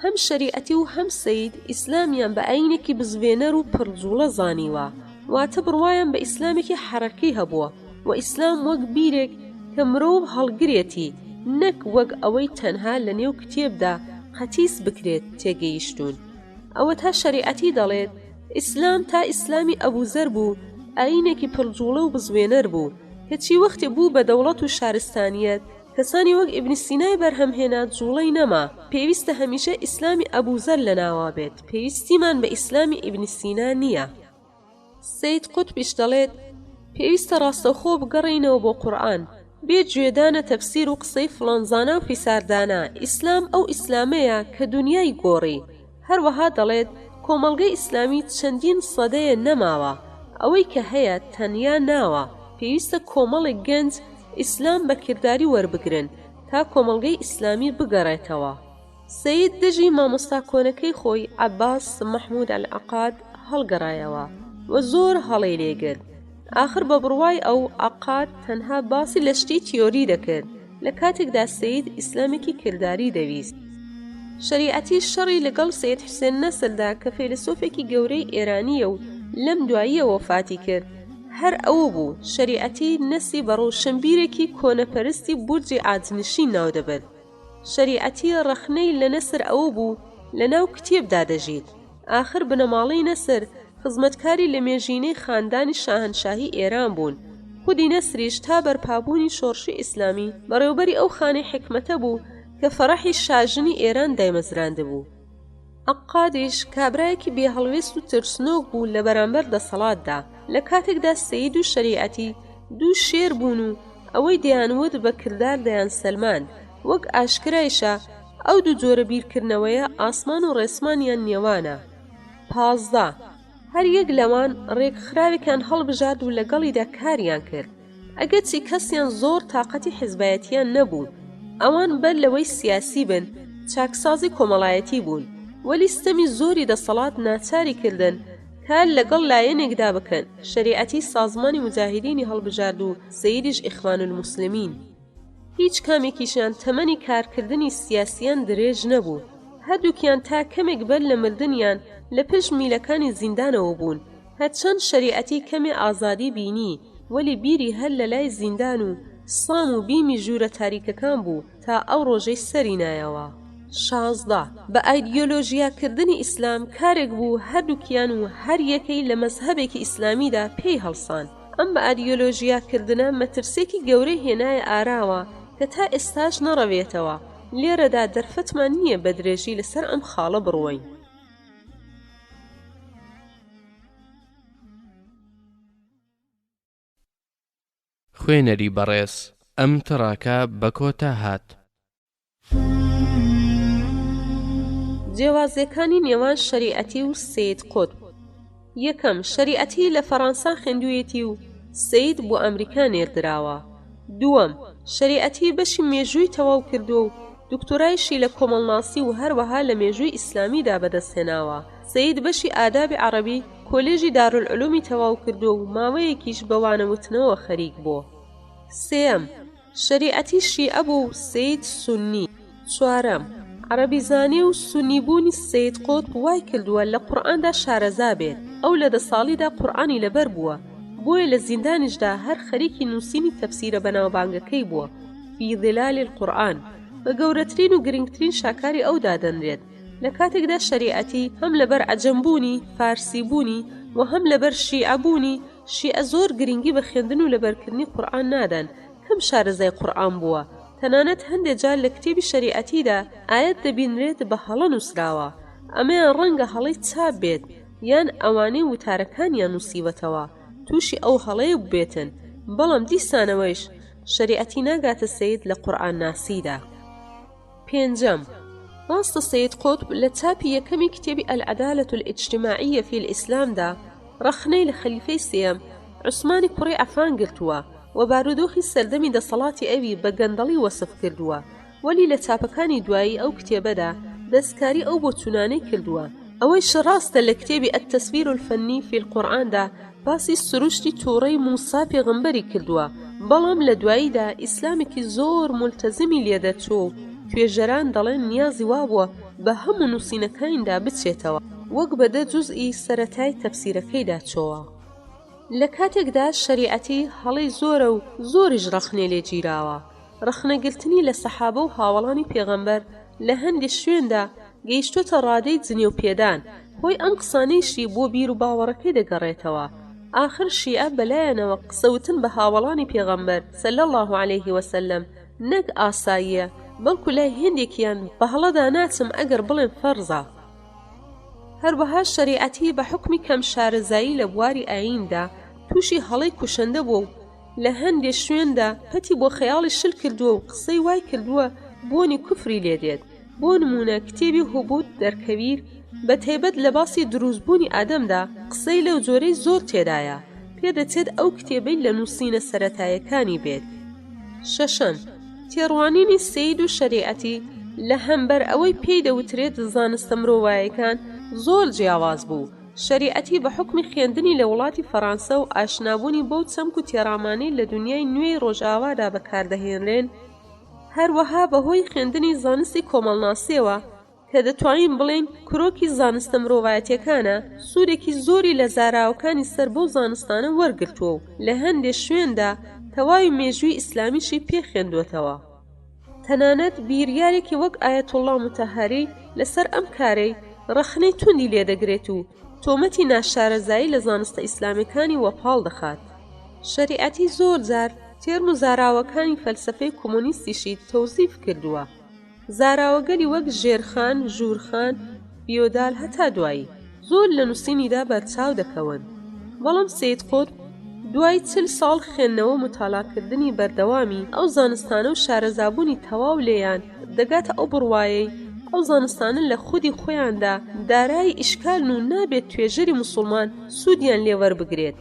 هەم شەریعەتی و هەم سەید ئیسلامیان بە ئایینێکی بزوێنەر و پڕ جووڵە زانیوە، واتە بڕوایان بە ئیسلامێکی حەرەکی هەبووە و ئیسلام وەک بیرێک کە مرۆڤ هەڵگرێتی نەک وەک ئەوەی تەنها لە نێو کتێبدا قەتیس بکرێت تێگەیشتوون. ئەوەتا شەریعەتی دەڵێت ئیسلام تا ئیسلامی ئەبوزەر بوو ئایینێکی پڕ جووڵە و بزوێنەر بوو، کەچی وەختێ بوو بە دەوڵەت و شارستانیەت کەسانی وەک ئیبن سینای بەرهەم هێنا جوڵەی نەما، پێویستە هەمیشە ئیسلامی ئەبوزەر لەناوا بێت، پێویستیمان بە ئیسلامی ئیبن سینا نییە. سەید قوتبیش دەڵێت، پێویستە ڕاستەوخۆ بگەڕێینەوە بۆ قورئان، بێ گوێدانە تەفسیر و قسەی فڵان زانا و فیسار دانا، ئیسلام ئەو ئیسلامەیە کە دونیای گۆڕی، هەروەها دەڵێت، کۆمەڵگەی ئیسلامی چەندین سەدەیە نەماوە، ئەوەی کە هەیە تەنیا ناوە، پێویستە کۆمەڵێک گەنج ئیسلام بە کرداری وەربگرن تا کۆمەڵگەی ئیسلامی بگەڕێتەوە. سەید دژی مامۆستا کۆنەکەی خۆی عەباس مەحمود ئەلعەقاد هەڵگەڕایەوە و زۆر هەڵەی لێگرت، ئاخر بە بڕوای ئەو عەقاد تەنها باسی لە شتی تیۆری دەکرد لە کاتێکدا سەید ئیسلامێکی کرداری دەویست. شەریعەتی شەڕی لەگەڵ سەید حوسێن نەسردا کە فەیلەسوفێکی گەورەی ئێرانییە و لەم دواییە وەفاتی کرد، هەر ئەوە بوو شەریعەتی نەسری بە ڕۆشنبیرێکی کۆنەپەرستی بورجی عاجنشین ناودەبرد. شەریعەتی ڕەخنەی لە نەسر ئەوە بوو لەناو کتێبدا دەژیت. ئاخر بنەماڵەی نەسر خزمەتکاری لەمێژینەی خاندانی شاهەنشاهی ئێران بوون. خودی نەسریش تا بەرپابوونی شۆڕشی ئیسلامی بەڕێوبەری ئەو خانەی حیکمەتە بوو کە فەڕەحی شاژنی ئێران دایمەزراندبوو. عەقادیش کابرایەکی بێ هەڵوێست و ترسنۆک بوو لە بەرامبەر دەسەڵاتدا، لە کاتێکدا سەید و شەریعەتی دوو شێر بوون و ئەوەی دەیانوت بە کردار دەیانسەلماند، وەک ئاشکرایشە ئەو دوو جۆرە بیرکردنەوەیە ئاسمان و ڕێسمانیان نێوانە. 15. هەر یەک لەوان ڕێکخراوێکیان هەڵبژارد و لەگەڵیدا کاریان کرد، ئەگەرچی کەسیان زۆر تاقەتی حیزبایەتیان نەبوو. ئەوان بەر لەوەی سیاسی بن، چاکسازی کۆمەڵایەتی بوون، وەلی ستەمی زۆری دەسەڵات ناچاری کردن کار لەگەڵ لایەنێکدا بکەن، شەریعەتی سازمانی موجاهیدینی هەڵبژارد و سەیدیش ئیخوانولموسلمین. هیچ کامێکیشیان تەمەنی کارکردنی سیاسییان درێژ نەبوو. هەردووکیان تا کەمێک بەر لە مردنیان لە پشت میلەکانی زیندانەوە بوون. هەرچەند شەریعەتی کەمێ ئازادی بینی، وەلی بیری هەر لە لای زیندان و سام و بیمی ژوورە تاریکەکان بوو تا ئەو ڕۆژەی سەری نایەوە. 16. بە ئایدیۆلۆژیا کردنی ئیسلام کارێک بوو هەردووکیان و هەر یەکەی لە مەزهەبێکی ئیسلامیدا پێی هەڵسان. ئەم بە ئایدیۆلۆژیا کردنە مەترسیەکی گەورەی هێنایە ئاراوە کە تا ئێستاش نەڕەوێتەوە، لێرەدا دەرفەتمان نییە بە درێژی لەسەر ئەم خاڵە بڕۆین. خوێنەری بەڕێز ئەم تڕاکە بە کۆتا هات. جیاوازیەکانی نێوان شەریعەتی و سەید قوتب یەکەم، شەریعەتی لە فەڕانسا خوێندوویەتی و سەید بۆ ئەمریکا نێردراوە. دووەم، شەریعەتی بەشی مێژووی تەواو کردووە و دکتۆرایشی لە کۆمەڵناسی و هەروەها لە مێژووی ئیسلامیدا بەدەستهێناوە. سەید بەشی ئادابی عەڕەبی کۆلێژی دارولعلومی تەواو کردووە و ماوەیەکیش بە وانەوتنەوە خەریک بووە. سێیەم، شەریعەتی شیعە بوو و سەید سوننی. چوارەم، عەڕەبیزانی و سوننی بوونی سەید قوتب وای کردووە لە قورئاندا شارەزا بێت، ئەو لە دە ساڵیدا قورئانی لەبەر بووە، بۆیە لە زیندانیشدا هەر خەریکی نووسینی تەفسیرە بەناوبانگەکەی بووە، فی ظلال القرآن، بە گەورەترین و گرنگترین شاکاری ئەو دادەنرێت، لە کاتێکدا شەریعەتی هەم لەبەر عەجەم بوونی، فارسی بوونی، و هەم لەبەر شیعە بوونی، شیعە زۆر گرنگی بە خوێندن و لەبەرکردنی قورئان نادەن، کەم شارەزای قورئان بووە، تەنانەت هەندێ جار لە کتێبی شەریعەتیدا ئایەت دەبینرێت بە هەڵە نووسراوە، ئەمەیان ڕەنگە هەڵەی چاپ بێت یان ئەوانەی وتارەکانیان نووسیوەتەوە تووشی ئەو هەڵەیە بووبێتن، بەڵام دیسانەوەیش شەریعەتی ناگاتە سەید لە قورئانناسیدا. پێنجەم، ڕاستە سەید قوتب لە چاپی یەکەمی کتێبی العدالە الاجتماعیە فی الاسلام دا ڕەخنەی لە خەلیفەی سێیەم عوسمانی کوڕی عەفان گرتووە و بارودۆخی سەردەمی دەسەڵاتی ئەوی بە گەندەڵی وەسف کردووە وەلی لە چاپەکانی دوایی ئەو کتێبەدا دەستکاری ئەو بۆچوونانەی کردووە. ئەوەیش ڕاستە لە کتێبی التصویر الفنی فی القرآن دا باسی سروشتی توڕەی موسا پێغەمبەری کردووە، بەڵام لە دواییدا ئیسلامێکی زۆر مولتەزیمی لێ دەرچووە و توێژەران دەڵێن نیازی وابووە بە هەموو نووسینەکانیدا بچێتەوە، وەک بە دە جوزئی سەرەتای تەفسیرەکەیدا چۆوە. لە کاتێکدا شەریعەتی هەڵەی زۆرە و زۆریش ڕەخنەی لێ گیراوە، ڕەخنەگرتنی لە سەحابە و هاوەڵانی پێغەمبەر لە هەندێ شوێندا گەیشتۆتە ڕادەی جنێو پێدان، هۆی ئەم قسانەیشی بۆ بیر و باوەڕەکەی دەگەڕێتەوە، ئاخر شیعە بەلایانەوە قسە وتن بە هاوەڵانی پێغەمبەر، صلی اللە علیه وسلم، نەک ئاساییە، بەڵکو لای هێندێکیان بە هەڵەدا ناچم ئەگەر بڵێم فەرزە. هەروەها شەریعەتی بە حوکمی کەم شارەزایی لە بواری ئاییندا تووشی هەڵەی کوشەندە بووە و لە هەندێ شوێندا پەتی بۆ خەیاڵی شل کردووە و قسەی وای کردووە بۆنی کوفری لێ دێت، بۆ نموونە کتێبی هبوط در کویر بە تایبەت لە باسی دروستبوونی ئادەمدا قسەی لەو جۆرەی زۆر تێدایە، پێدەچێت ئەو کتێبەی لە نووسینە سەرەتایەکانی بێت. شەشەم، تێڕوانینی سەید و شەریعەتی لە هەمبەر ئەوەی پێی دەوترێت زانستە مرۆڤایەکان زۆر جیاواز بوو، شەریعەتی بە حوکمی خوێندنی لە وڵاتی فەڕانسە و ئاشنابوونی بەو چەمک و تێڕامانەی لە دونیای نوێی ڕۆژئاوادا بەکاردەهێنرێن، هەروەها بە هۆی خوێندنی زانستی کۆمەڵناسییەوە کە دەتوانین بڵێین کرۆکی زانستە مرۆڤایەتییەکانە، سوودێکی زۆری لە زاراوەکانی سەر بەو زانستانە وەرگرتووە و لە هەندێ شوێندا تەواوی مێژووی ئیسلامیشی پێ خوێندووەتەوە. تەنانەت بیریارێکی وەک ئایەتوڵڵا موتەهەری لەسەر ئەم کارەی ڕەخنەی توندی لێدەگرێت و تۆمەتی ناشارەزایی لە زانستە ئیسلامیەکانی وەپاڵ دەخات. شەریعەتی زۆر جار تێرم و زاراوەکانی فەلسەفەی کۆمۆنیستیشی تەوزیف کردووە. زاراوەگەلی وەک ژێرخان، ژوورخان، فیۆدال هەتا دوایی، زۆر لە نووسینیدا بەرچاو دەکەون. بەڵام سەید قوتب دوای چل ساڵ خوێندنەوە و موتالاکردنی بەردەوامی ئەو زانستانە و شارەزابوونی تەواو لێیان، دەگاتە ئەو بڕوایەی ئەو زانستانە لە خودی خۆیاندا دارای ئیشکالن و نابێت توێژەری موسوڵمان سوودیان لێ وەربگرێت.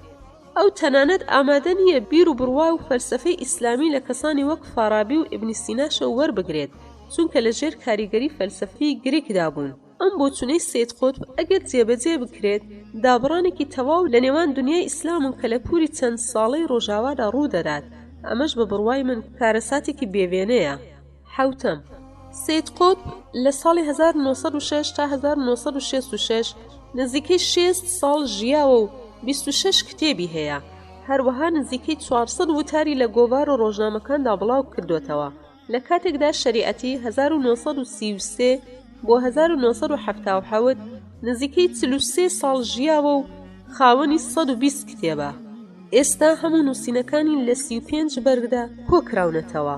ئەو تەنانەت ئامادە نییە بیر و بڕوا و فەلسەفەی ئیسلامی لە کەسانی وەک فارابی و ئیبنی سیناشەوە وەربگرێت، چونکە لە ژێر کاریگەری فەلسەفەی گریکدا بوون. ئەم بۆچوونەی سەید قوتب ئەگەر جێبەجێ بکرێت، دابڕانێکی تەواو لە نێوان دونیای ئیسلام و کەلەپووری چەند ساڵەی ڕۆژاوادا ڕوو دەدات، ئەمەش بە بڕوای من کارەساتێکی بێوێنەیە. حەوتەم، سەید قوتب لە ساڵی 1906 تا 1966 نزیکەی 60 ساڵ ژیاوە و 26 کتێبی هەیە، هەروەها نزیکەی 400 وتاری لە گۆڤار و ڕۆژنامەکاندا بڵاو کردۆتەوە، لە کاتێکدا شەریعەتی 1933 بۆ 1977 نزیکەی 43 ساڵ ژیاوە و خاوەنی 120 کتێبە. ئێستا هەموو نووسینەکانی لە 35 بەرگدا کۆکراونەتەوە.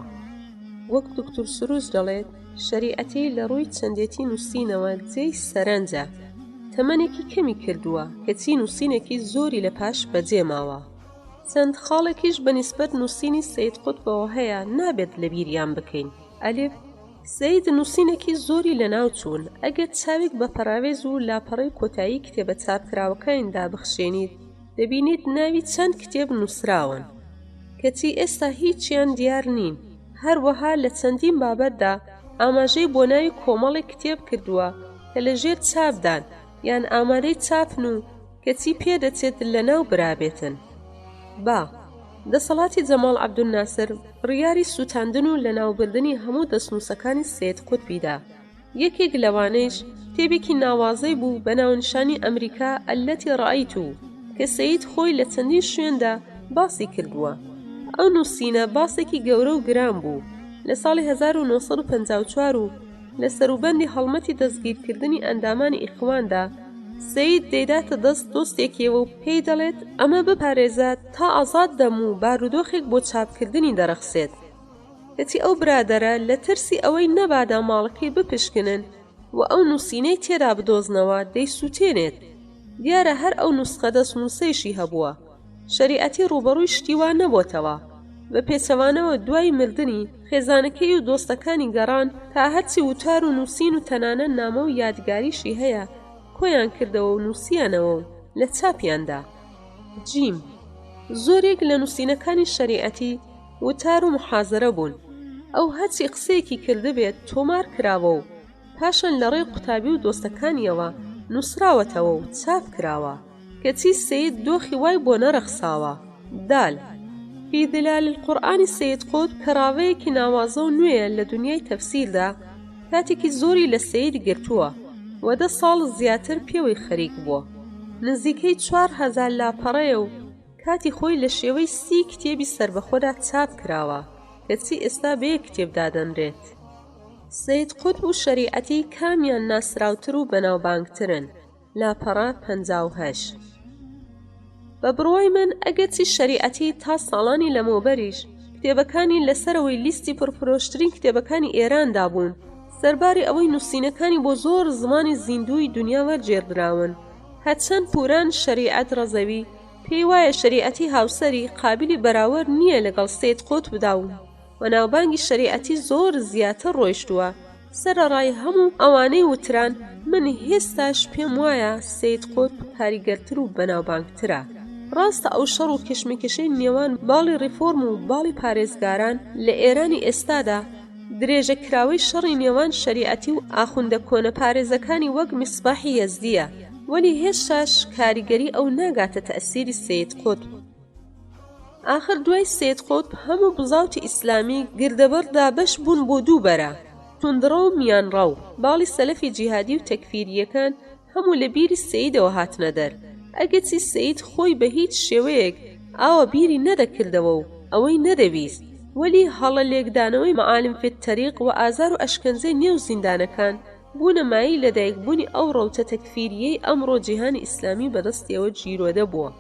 وەک دوکتور سروش دەڵێت، شەریعەتی لە ڕووی چەندێتی نووسینەوە جێی سەرەنجە، تەمەنێکی کەمی کردووە، کەچی نووسینێکی زۆری لە پاش بەجێ ماوە. چەند خاڵێکیش بە نیسبەت نووسینی سەید قوتبەوە هەیە نابێت لە بیریان بکەین. ئەلف، سەید نووسینێکی زۆری لە ناو چوون، ئەگەر چاوێک بە پەراوێز و لاپەڕەی کۆتایی کتێبە چاپکراوەکانیدا بخشێنیت، دەبینیت ناوی چەند کتێب نووسراون، کەچی ئێستا هیچیان دیار نین. هەروەها لە چەندین بابەتدا ئاماژەی بۆ ناوی کۆمەڵێک کتێب کردووە کە لە ژێر چاپدان یان ئامادەی چاپن و کەچی پێدەچێت لەناو برابێتن. با. دەسەڵاتی جەماڵ عەبدولناسر بڕیاری سووتاندن و لەناوبردنی هەموو دەستنووسەکانی سەید قوتبی دا. یەکێک لەوانەیش کتێبێکی ناوازەی بوو بە ناونیشانی ئەمریکا التی رأیت کە سەید خۆی لە چەندین شوێندا باسی کردووە. ئەو نووسینە باسێکی گەورە و گران بوو. لە ساڵی 1954 و لە سەروبەندی هەڵمەتی دەستگیرکردنی ئەندامانی ئیخواندا، سەید دەیداتە دەست دۆستێکیەوە و پێی دەڵێت ئەمە بپارێزە تا ئازاد دەم و بارودۆخێک بۆ چاپکردنی دەڕەخسێت. کەچی ئەو برادەرە لە ترسی ئەوەی نەبادا ماڵەکەی بپشکنن و ئەو نووسینەی تێدا بدۆزنەوە دەیسووتێنێت. دیارە هەر ئەو نوسخە دەستنووسەیشی هەبووە. شەریعەتی ڕووبەڕووی شتی وا نەبۆتەوە. بە پێچەوانەوە دوای مردنی، خێزانەکەی و دۆستەکانی گەڕان تا هەرچی وتار و نووسین و تەنانەت نامە و یادگاریشی هەیە کۆیان کردەوە و نووسیانەوە و لە چاپیان دا. جیم. زۆرێک لە نووسینەکانی شەریعەتی وتار و موحازەرە بوون. ئەو هەرچی قسەیەکی کردبێت تۆمار کراوە و پاشان لە ڕێی قوتابی و دۆستەکانیەوە نووسراوەتەوە و چاپ کراوە. کەچی سەید دۆخی وای بۆ نەڕەخساوە. دال. فی ظلال القرآن سەید قوتب کە ڕاڤەیەکی ناوازە و نوێیە لە دونیای تەفسیردا، کاتێکی زۆری لە سەید گرتووە و دە ساڵ زیاتر پێوەی خەریک بووە. نزیکەی 4000 لاپەڕەیە و کاتی خۆی لە شێوەی سی کتێبی سەربەخۆدا چاپ کراوە، کەچی ئێستا بە یەک کتێب دادەنرێت. سەید قوتب و شەریعەتی کامیان ناسراوتر و بەناوبانگترن؟ لاپەڕە 58. بە بڕوای من ئەگەرچی شەریعەتی تا ساڵانی لەمەوبەریش کتێبەکانی لە سەرەوەی لیستی پڕفرۆشترین کتێبەکانی ئێراندا بوون، سەرباری ئەوەی نووسینەکانی بۆ زۆر زمانی زیندووی دونیا وەرگێڕدراون، هەرچەند پووران شەریعەت ڕەزەوی پێی وایە شەریعەتی هاوسەری قابیلی بەراوەرد نییە لەگەڵ سەید قوتبدا و و ناوبانگی شەریعەتی زۆر زیاتر ڕۆیشتووە، سەرەڕای هەموو ئەوانەی وتران، من هێستاش پێم وایە سەید قوتب کاریگەرتر و بەناوبانگترە. ڕاستە ئەو شەڕ و کێشمەکێشەی نێوان باڵی ڕیفۆرم و باڵی پارێزگاران لە ئێرانی ئێستادا، درێژەکراوەی شەڕی نێوان شەریعەتی و ئاخوندە کۆنەپارێزەکانی وەک میسباحی یەزدییە، وەلی هێشتاش کاریگەری ئەو ناگاتە تەئسیری سەید قوتب. ئاخر دوای سەید قوتب هەموو بزاوتی ئیسلامی گردەبڕ دابەش بوون بۆ دوو بەرە، توندڕەو و میانڕەو، باڵی سەلەفی جیهادی و تەکفیرییەکان هەموو لە بیری سەیدەوە هاتنە دەر، ئەگەرچی سەید خۆی بە هیچ شێوەیەک ئاوا بیری نەدەکردەوە و ئەوەی نەدەویست، وەلی هەڵە لێکدانەوەی معالم فی الطریق و ئازار و ئەشکەنجەی نێو زیندانەکان بوونە مایەی لەدایکبوونی ئەو ڕەوتە تەکفیرییەی ئەمڕۆ جیهانی ئیسلامی بەدەستیەوە گیرۆدە بووە.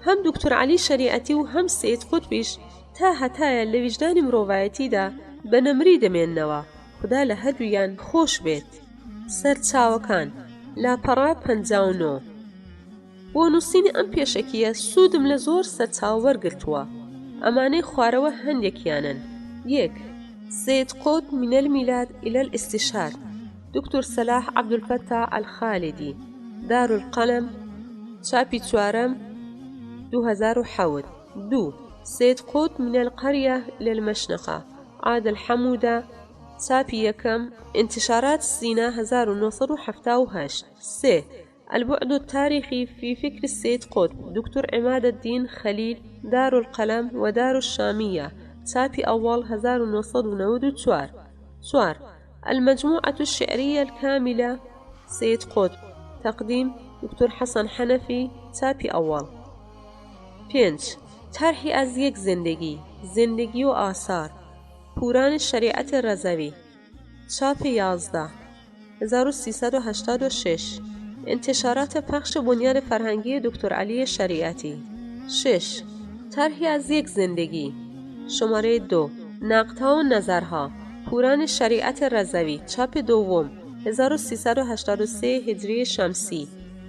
هەم دوکتور عەلی شەریعەتی و هەم سەید قوتبیش تا هەتایە لە ویژدانی مرۆڤایەتیدا بە نەمری دەمێننەوە، خودا لە هەردوویان خۆش بێت. سەرچاوەکان، لاپەڕە 59. بۆ نووسینی ئەم پێشەکییە سوودم لە زۆر سەرچاوە وەرگرتووە، ئەمانەی خوارەوە هەندێکیانن، یەک. سەید قوتب من المیلاد الی الاستشهاد، دکتۆر سەلاح عەبدولفەتاح الخالدی، دار القلم، چاپی چوارەم. 2007 دوو، سید قطب من القریە الی المشنقە، عادل حەمودە، چاپی یەکەم، انتشارات سینا 1978 سێ، البعد التاریخی فی فکر السید قطب، دکتۆر عماد الدین خلیل، دار القلم و دار الشامیە، چاپی ئەوەڵ 1994 چوار، المجموعە الشعریە الکاملە، سید قطب، تقدیم، دکتۆر حەسەن حەنەفی، چاپی ئەوەڵ. پێنج، طرحی از یک زندگی، زندگی و آثار، پوران شریعت رضوی، چاپ 11 1386 انتشارات پخش بنیاد فرهنگی دکتر علی شریعتی شش، طرحی از یک زندگی، شماره دو، نقدها و نظرها، پوران شریعت رضوی، چاپ دوم، 1383 هجری شمسی،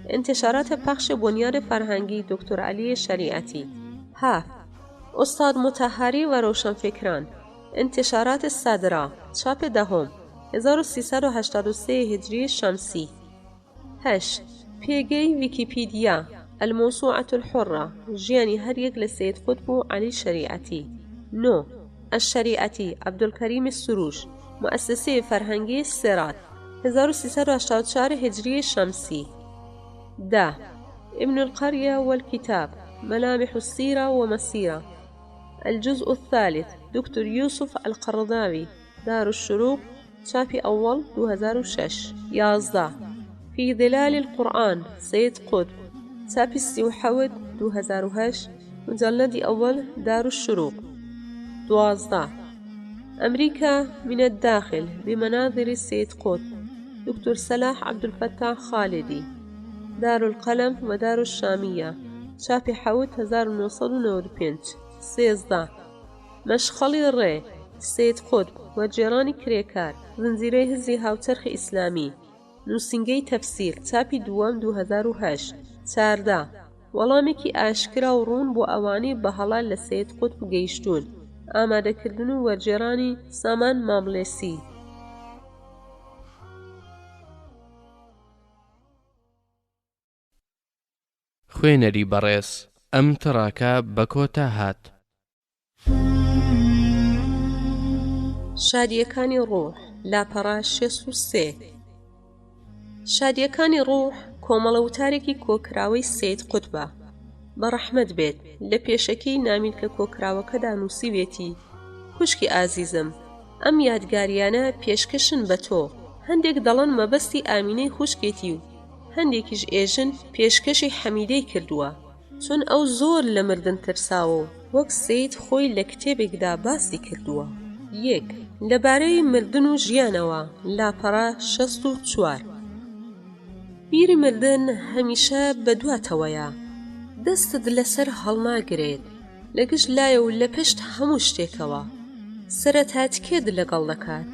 انتشارات پخش بنیاد فرهنگی دکتر علی شریعتی. هفت، استاد مطهری و روشنفکران، انتشارات صدرا، چاپ دهم، 1383 هجری شمسی. هەشت، پێگەی ویکیپیدیا، الموسوعە الحرە، ژیانی هەریەک لە سەید قوتب و عەلی شەریعەتی. نۆ، الشریعتی، عبدالکریم سروش، موسسەی فەرهەنگی سرات، 1384 هجری شمسی. دە، ابن القریە والکتاب، ملامح السیرە ومسیرە، الجزء الثالث، دکتۆر یوسف القرضاوی، دار الشروق، چاپی ئەوەڵ، 2006. 11، فی ظلال القرآن، سید قوتب، چاپی 37، 2008، مجلدی ئەوەل، دار الشروق. 12، ئەمریکا من الداخل بمناظر سید قوتب، دکتۆر سەلاح عەبدولفەتاح خالدی، دار القلم و دار الشامیە، چاپی حەوت، 1995. 13. مەشخەڵی ڕێ، سەید قوتب، وەرگێڕانی کرێکار، زنجیرەی هزری هاوچەرخی ئیسلامی، نووسینگەی تەفسیر، چاپی دووەم، 2008. 14. وەڵامێکی ئاشکرا و ڕوون بۆ ئەوانەی بە هەڵە لە سەید قوتب گەیشتوون، ئامادەکردن و وەرگێڕانی سامان ماملێسی. خوێنەری بەڕێز ئەم تڕاکە بە کۆتا هات. شادییەکانی ڕوح، لاپەڕە 63. شادییەکانی ڕوح کۆمەڵە وتارێکی کۆکراوەی سەید قوتبە، بە ڕەحمەت بێت، لە پێشەکیی نامیلکە کۆکراوەکەدا نووسیوێتی، خوشکی ئازیزم، ئەم یادگارییانە پێشکەشن بە تۆ، هەندێک دەڵێن مەبەستی ئامینەی خوشکێتی و هەندێکیش ئێژن پێشکەشی حەمیدەی کردووە، چون ئەو زۆر لە مردن ترساوە و وەک سەید خۆی لە کتێبێکدا باسی کردووە. یەک، لە بارەی مردن و ژیانەوە، لاپەڕە 64. بیری مردن هەمیشە بە دواتەوەیە، دەستت لەسەر هەڵناگرێت، لە گشت لایە و لە پشت هەموو شتێکەوە سەرەتاتکێت لەگەڵ دەکات.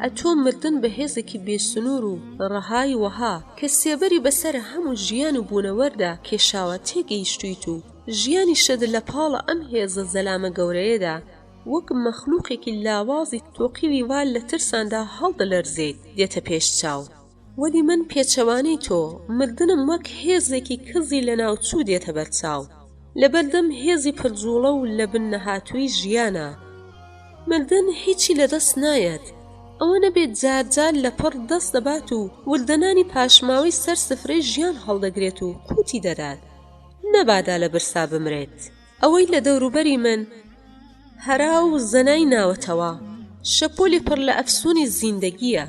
ئەتۆ مردن بە هێزێکی بێسنوور و ڕەهای وەها کە سێبەری بەسەر هەموو ژیان و بوونەوەردا کێشاوە تێگەیشتوویت و ژیانیشت لە پاڵ ئەم هێزە زەلامە گەورەیەدا وەک مەخلووقێکی لاوازی تۆقیوی وا لە ترساندا هەڵدەلەرزێیت دێتە پێش چاو. وەلی من پێچەوانەی تۆ، مردنم وەک هێزێکی کزی لەناوچوو دێتە بەرچاو. لەبەردەم هێزی پرجوڵە و لەبن نەهاتووی ژیانا. مردن هیچی لەدەست نایەت، ئەوە نەبێت جار جار لەپڕ دەست دەبات و وردەنانی پاشماوەی سەر سفرەی ژیان هەڵدەگرێت و قوتی دەدات. نەبادا لە برسا بمرێت. ئەوەی لە دەوروبەری من هەرا و زەنای ناوەتەوە، شەپۆلی پڕ لە ئەفسوونی زیندەگییە.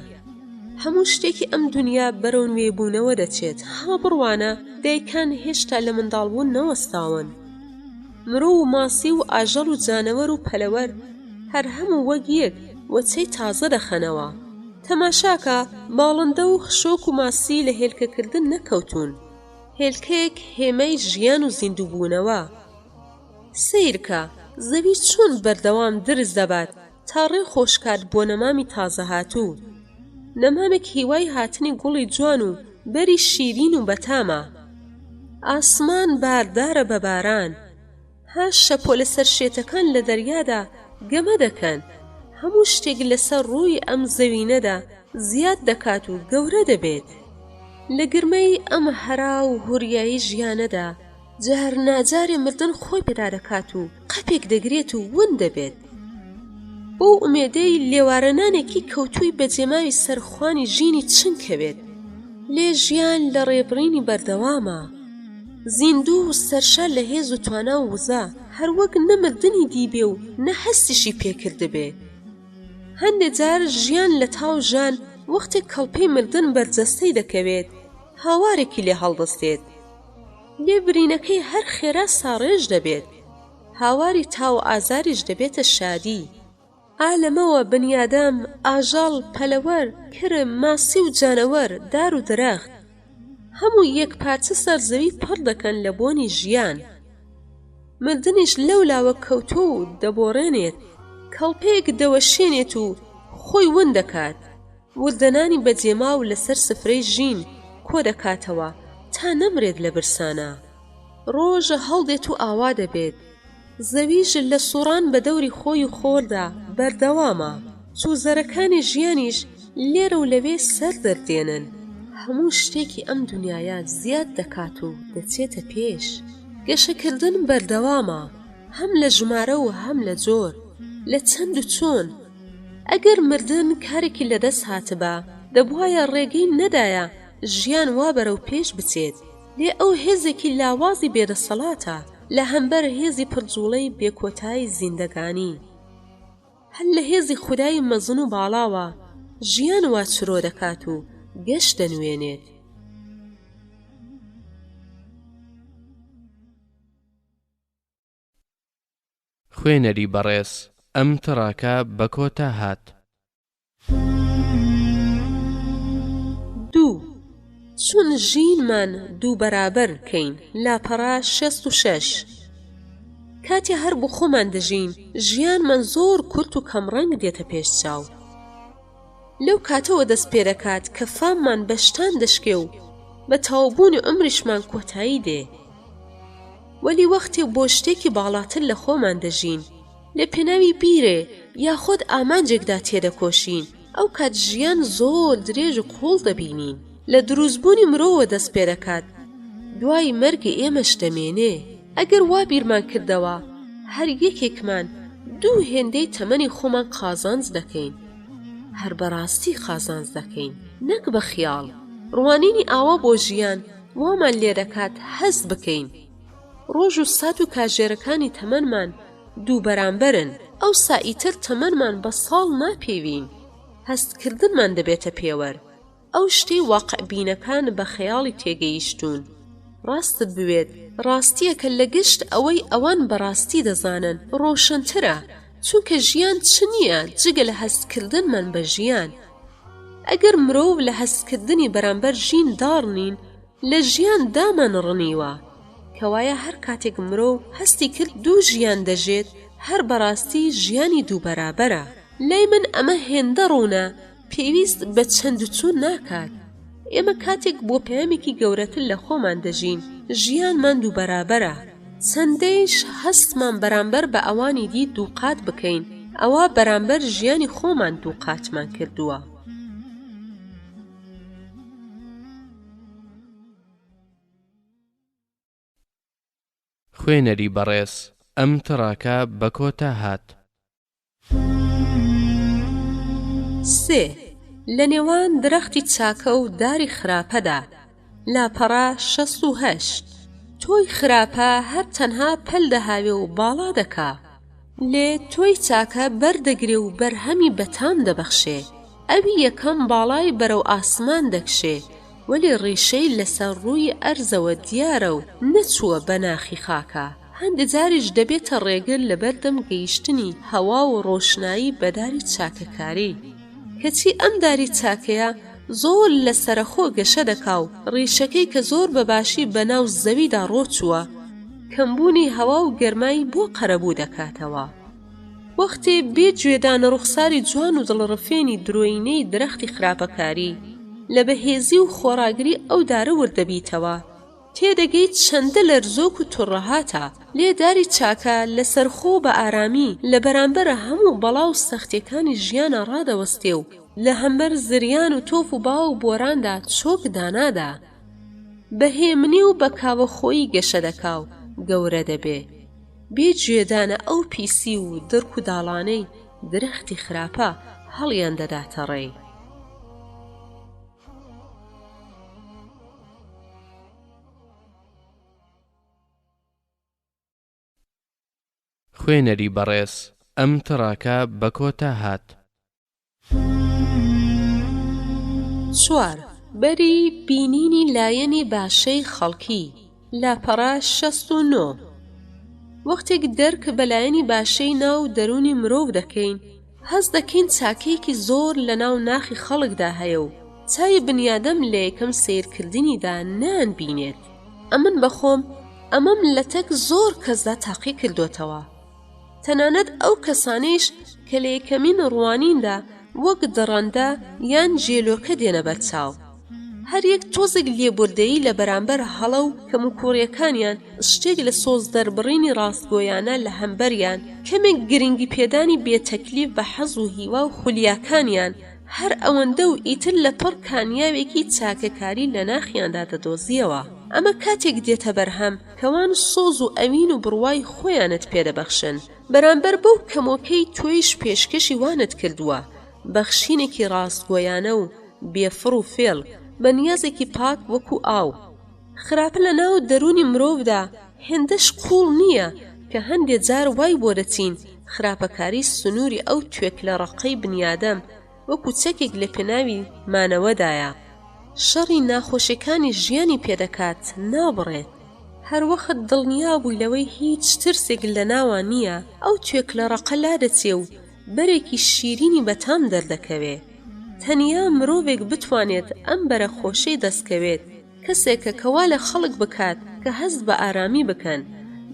هەموو شتێکی ئەم دونیا بەرەو نوێبوونەوە دەچێت، ها بڕوانە دایکان هێشتا لە منداڵبوون نەوەستاون. مرۆ و ماسی و ئاژەڵ و جانەوەر و پەلەوەر هەر هەموو وەک یەک وەچەی تازە دەخەنەوە. تەماشاکە باڵندە و خشۆک و ماسی لە هێلکەکردن نەکەوتوون. هێلکەیەک هێمای ژیان و زیندووبوونەوە. سەیرکە زەوی چۆن بەردەوام درز دەبات تا ڕێ خۆشکات بۆ نەمامی تازەهاتوو. نەمامێک هیوای هاتنی گوڵی جوان و بەری شیرین و بەتامە. ئاسمان باردارە بە باران. ها شەپۆلە سەرشێتەکان لە دەریادا گەمە دەکەن. هەموو شتێک لەسەر ڕووی ئەم زەوینەدا زیاد دەکات و گەورە دەبێت. لە گرمەی ئەم هەرا و هوریایی ژیانەدا. جار ناجارێ مردن خۆی پێدا دەکات و قەپێک دەگرێت و ون دەبێت. بەو ئومێدەی لێوارەنانێکی کەوتووی بەجێماوی سەر خوانی ژینی چنگ کەوێت. لێ ژیان لە ڕێبڕینی بەردەوامە. زیندوو و سەرشار لە هێز و توانا و وزە، هەر وەک نە مردنی دیبێ و نە هەستیشی پێ کردبێ. هەندێ جار ژیان لە تاو ژان وەختێک کەڵپەی مردن بەر جەستەی دەکەوێت، هاوارێکی لێ هەڵدەستێت. لێ برینەکەی هەر خێرا ساڕێژ دەبێت. هاواری تاو ئازاریش دەبێتە شادی. ئا لەمەوە بنیادەم، ئاژەڵ، پەلەوەر، کرم، ماسی و جانەوەر، دار و درەخت. هەموو یەک پارچە سەر زەوی پڕ دەکەن لە بۆنی ژیان. مردنیش لەو لاوە کەوتووە و دەبۆڕێنێت، کەڵپەیەک دەوەشێنێت و خۆی ون دەکات. وردەنانی بەجێماو لەسەر سفرەی ژین کۆ دەکاتەوە تا نەمرێت لە برسانا. ڕۆژ هەڵدێت و ئاوا دەبێت. زەویش لە سوڕان بە دەوری خۆی و خۆردا بەردەوامە. چوزەرەکانی ژیانیش لێرە و لەوێ سەر دەردێنن. هەموو شتێکی ئەم دونیایە زیاد دەکات و دەچێتە پێش. گەشەکردن بەردەوامە، هەم لە ژمارە و هەم لە جۆر، لە چەند و چۆن. ئەگەر مردن کارێکی لەدەست هاتبا، دەبوایە ڕێگەی نەدایە ژیان وا بەرەو پێش بچێت. لێ ئەو هێزێکی لاوازی بێدەسەڵاتە لە هەمبەر هێزی پڕجووڵەی بێکۆتای زیندەگانی. هەر لە هێزی خودای مەزن و باڵاوە ژیان وا چرۆ دەکات و گەش دەنوێنێت. خوێنەری بەڕێز ئەم تڕاکە بە کۆتا هات. دوو، چون ژینمان دووبەرابەر کەین، لاپەڕە 66. کاتێ هەر بۆ خۆمان دەژین، ژیانمان زۆر کورت و کەمڕەنگ دێتە پێش چاو. لەو کاتەوە دەست پێدەکات کە فاممان بە شتان دەشکێ و بە تەواوبوونی عومریشمان کۆتایی دێ. وەلی وەختێ بۆ شتێکی باڵاتر لە خۆمان دەژین، لە پێناوی بیرێ یاخۆد ئامانجێکدا تێدەکۆشین، ئەو کات ژیان زۆر درێژ و قووڵ دەبینین. لە دروستبوونی مرۆوە دەست پێدەکات، دوای مەرگی ئێمەش دەمێنێ. ئەگەر وا بیرمان کردەوە، هەر یەکێکمان دوو هێندەی تەمەنی خۆمان قازانج دەکەین. هەر بەڕاستی قازانج دەکەین، نەک بە خیاڵ. ڕوانینی ئاوا بۆ ژیان وامان لێدەکات هەست بکەین ڕۆژ و سات و کاژێرەکانی تەمەنمان دووبەرامبەرن، ئەوسا ئیتر تەمەنمان بە ساڵ ناپێوین، هەستکردنمان دەبێتە پێوەر. ئەو شتەی واقعبینەکان بە خەیاڵی تێگەیشتوون، ڕاستت بوێت، ڕاستییەکە لە گشت ئەوەی ئەوان بە ڕاستی دەزانن ڕۆشنترە، چونکە ژیان چ نییە جگە لە هەستکردنمان بە ژیان. ئەگەر مرۆڤ لە هەستکردنی بەرامبەر ژین داڕنین، لە ژیان دامان ڕنیوە. کەوایە هەر کاتێک مرۆڤ هەستی کرد دوو ژیان دەژێت، هەر بەڕاستی ژیانی دووبەرابەرە. لای من ئەمە هێندە ڕوونە پێویست بە چەند و چۆن ناکات. ئێمە کاتێک بۆ پەیامێکی گەورەتر لە خۆمان دەژین، ژیانمان دووبەرابەرە. چەندەیش هەستمان بەرامبەر بە ئەوانی دی دووقات بکەین، ئەوا بەرامبەر ژیانی خۆمان دووقاتمان کردووە. خوێنەری بەڕێز ئەم تڕاکە بە کۆتا هات. سێ، لە نێوان درەختی چاکە و داری خراپەدا، لاپەڕە 68. تۆی خراپە هەر تەنها پەل دەهاوێ و باڵا دەکا، لێ تۆی چاکە بەر دەگرێ و بەرهەمی بەتام دەبەخشێ. ئەوی یەکەم باڵای بەرەو ئاسمان دەکشێ، وەلی ڕیشەی لەسەر ڕووی ئەرزەوە دیارە و نەچووە بە ناخی خاکا. هەندێ جاریش دەبێتە ڕێگر لەبەردەم گەیشتنی هەوا و ڕۆشنایی بە داری چاکەکاری. کەچی ئەم داری چاکەیە زۆر لە سەرەخۆ گەشە دەکا و ڕیشەکەی کە زۆر بە باشی بە ناو زەویدا ڕۆچووە، کەمبوونی هەوا و گەرمای بۆ قەرەبوو دەکاتەوە. وەختێ بێ گوێدانە ڕوخساری جوان و دڵڕفێنی درۆیینەی درەختی خراپەکاری، لە بەهێزی و خۆڕاگری ئەو دارە ورد دەبیتەوە، تێدەگەیت چەندە لەرزۆک و تڕەهاتە، لێ داری چاکە لەسەرخۆ و بە ئارامی لە بەرامبەر هەموو بەڵا و سەختیەکانی ژیانا ڕادەوەستێ و لە هەمبەر زریان و تۆف و با و بۆراندا چۆک دانادا. بە هێمنی و بە کاوەخۆیی گەشە دەکا و گەورە دەبێ. بێ گوێدانە ئەو پیسی و دڕک و داڵانەی درەختی خراپە هەڵیان دەداتە ڕێی. خوێنەری بەڕێز ئەم تڕاکە بە کۆتا هات. چوار، بەری بینینی لایەنی باشەی خەڵکی، لاپەڕە 69. وەختێک دەرک بە لایەنی باشەی ناو دەروونی مرۆڤ دەکەین، هەست دەکەین چاکەیەکی زۆر لە ناو ناخی خەڵکدا هەیە و چاوی بنیادەم لە یەکەم سەیرکردنیدا نایانبینێت. ئەمن بە خۆم ئەمەم لەتەک زۆر کەسدا تاقی کردۆتەوە. تەنانەت ئەو کەسانەیش کە لە یەکەمین ڕوانیندا وەک دڕەندە یان جێلۆکە دێنە بەرچاو. هەر یەک تۆزێک لێبوردەیی لە بەرامبەر هەڵە و کەموکوڕیەکانیان، شتێک لە سۆزدەربڕینی ڕاستگۆیانە لە هەمبەریان، کەمێک گرنگیپێدانی بێ تەکلیف بە حەز و هیوا و خولیاکانیان، هەر ئەوەندە و ئیتر لە پڕ کانیاوێکی چاکەکاری لە ناخیاندا دەدۆزیەوە. ئەمە کاتێک دێتە بەرهەم کەوان سۆز و ئەوین و بڕوای خۆیانت پێدەبەخشن بەرامبەر بەو کەمۆکەی تۆیش پێشکەشی وانت کردووە، بەخشینێکی ڕاستگۆیانە و بێ فڕ و فێڵ، بە نیازێکی پاک وەکو ئاو. خراپە لە ناو دەروونی مرۆڤدا هێندەش قووڵ نییە کە هەندێ جار وای بۆ دەچین خراپەکاری سنووری ئەو توێکلە ڕەقەی بنیادەم وەکو چەکێک لە پێناوی مانەوەدایە شەڕی ناخۆشیەکانی ژیانی پێ دەکات نابڕێت. هەروەخت دڵنیا بووی لەوەی هیچ ترسێک لە ناوا نییە ئەو توێکلە ڕەقە لادەچێ و بەرێکی شیرینی بەتام دەردەکەوێ. تەنیا مرۆڤێک بتوانێت ئەم بەرە خۆشەی دەستکەوێت کەسێکە کە وا لە خەڵک بکات کە هەست بە ئارامی بکەن،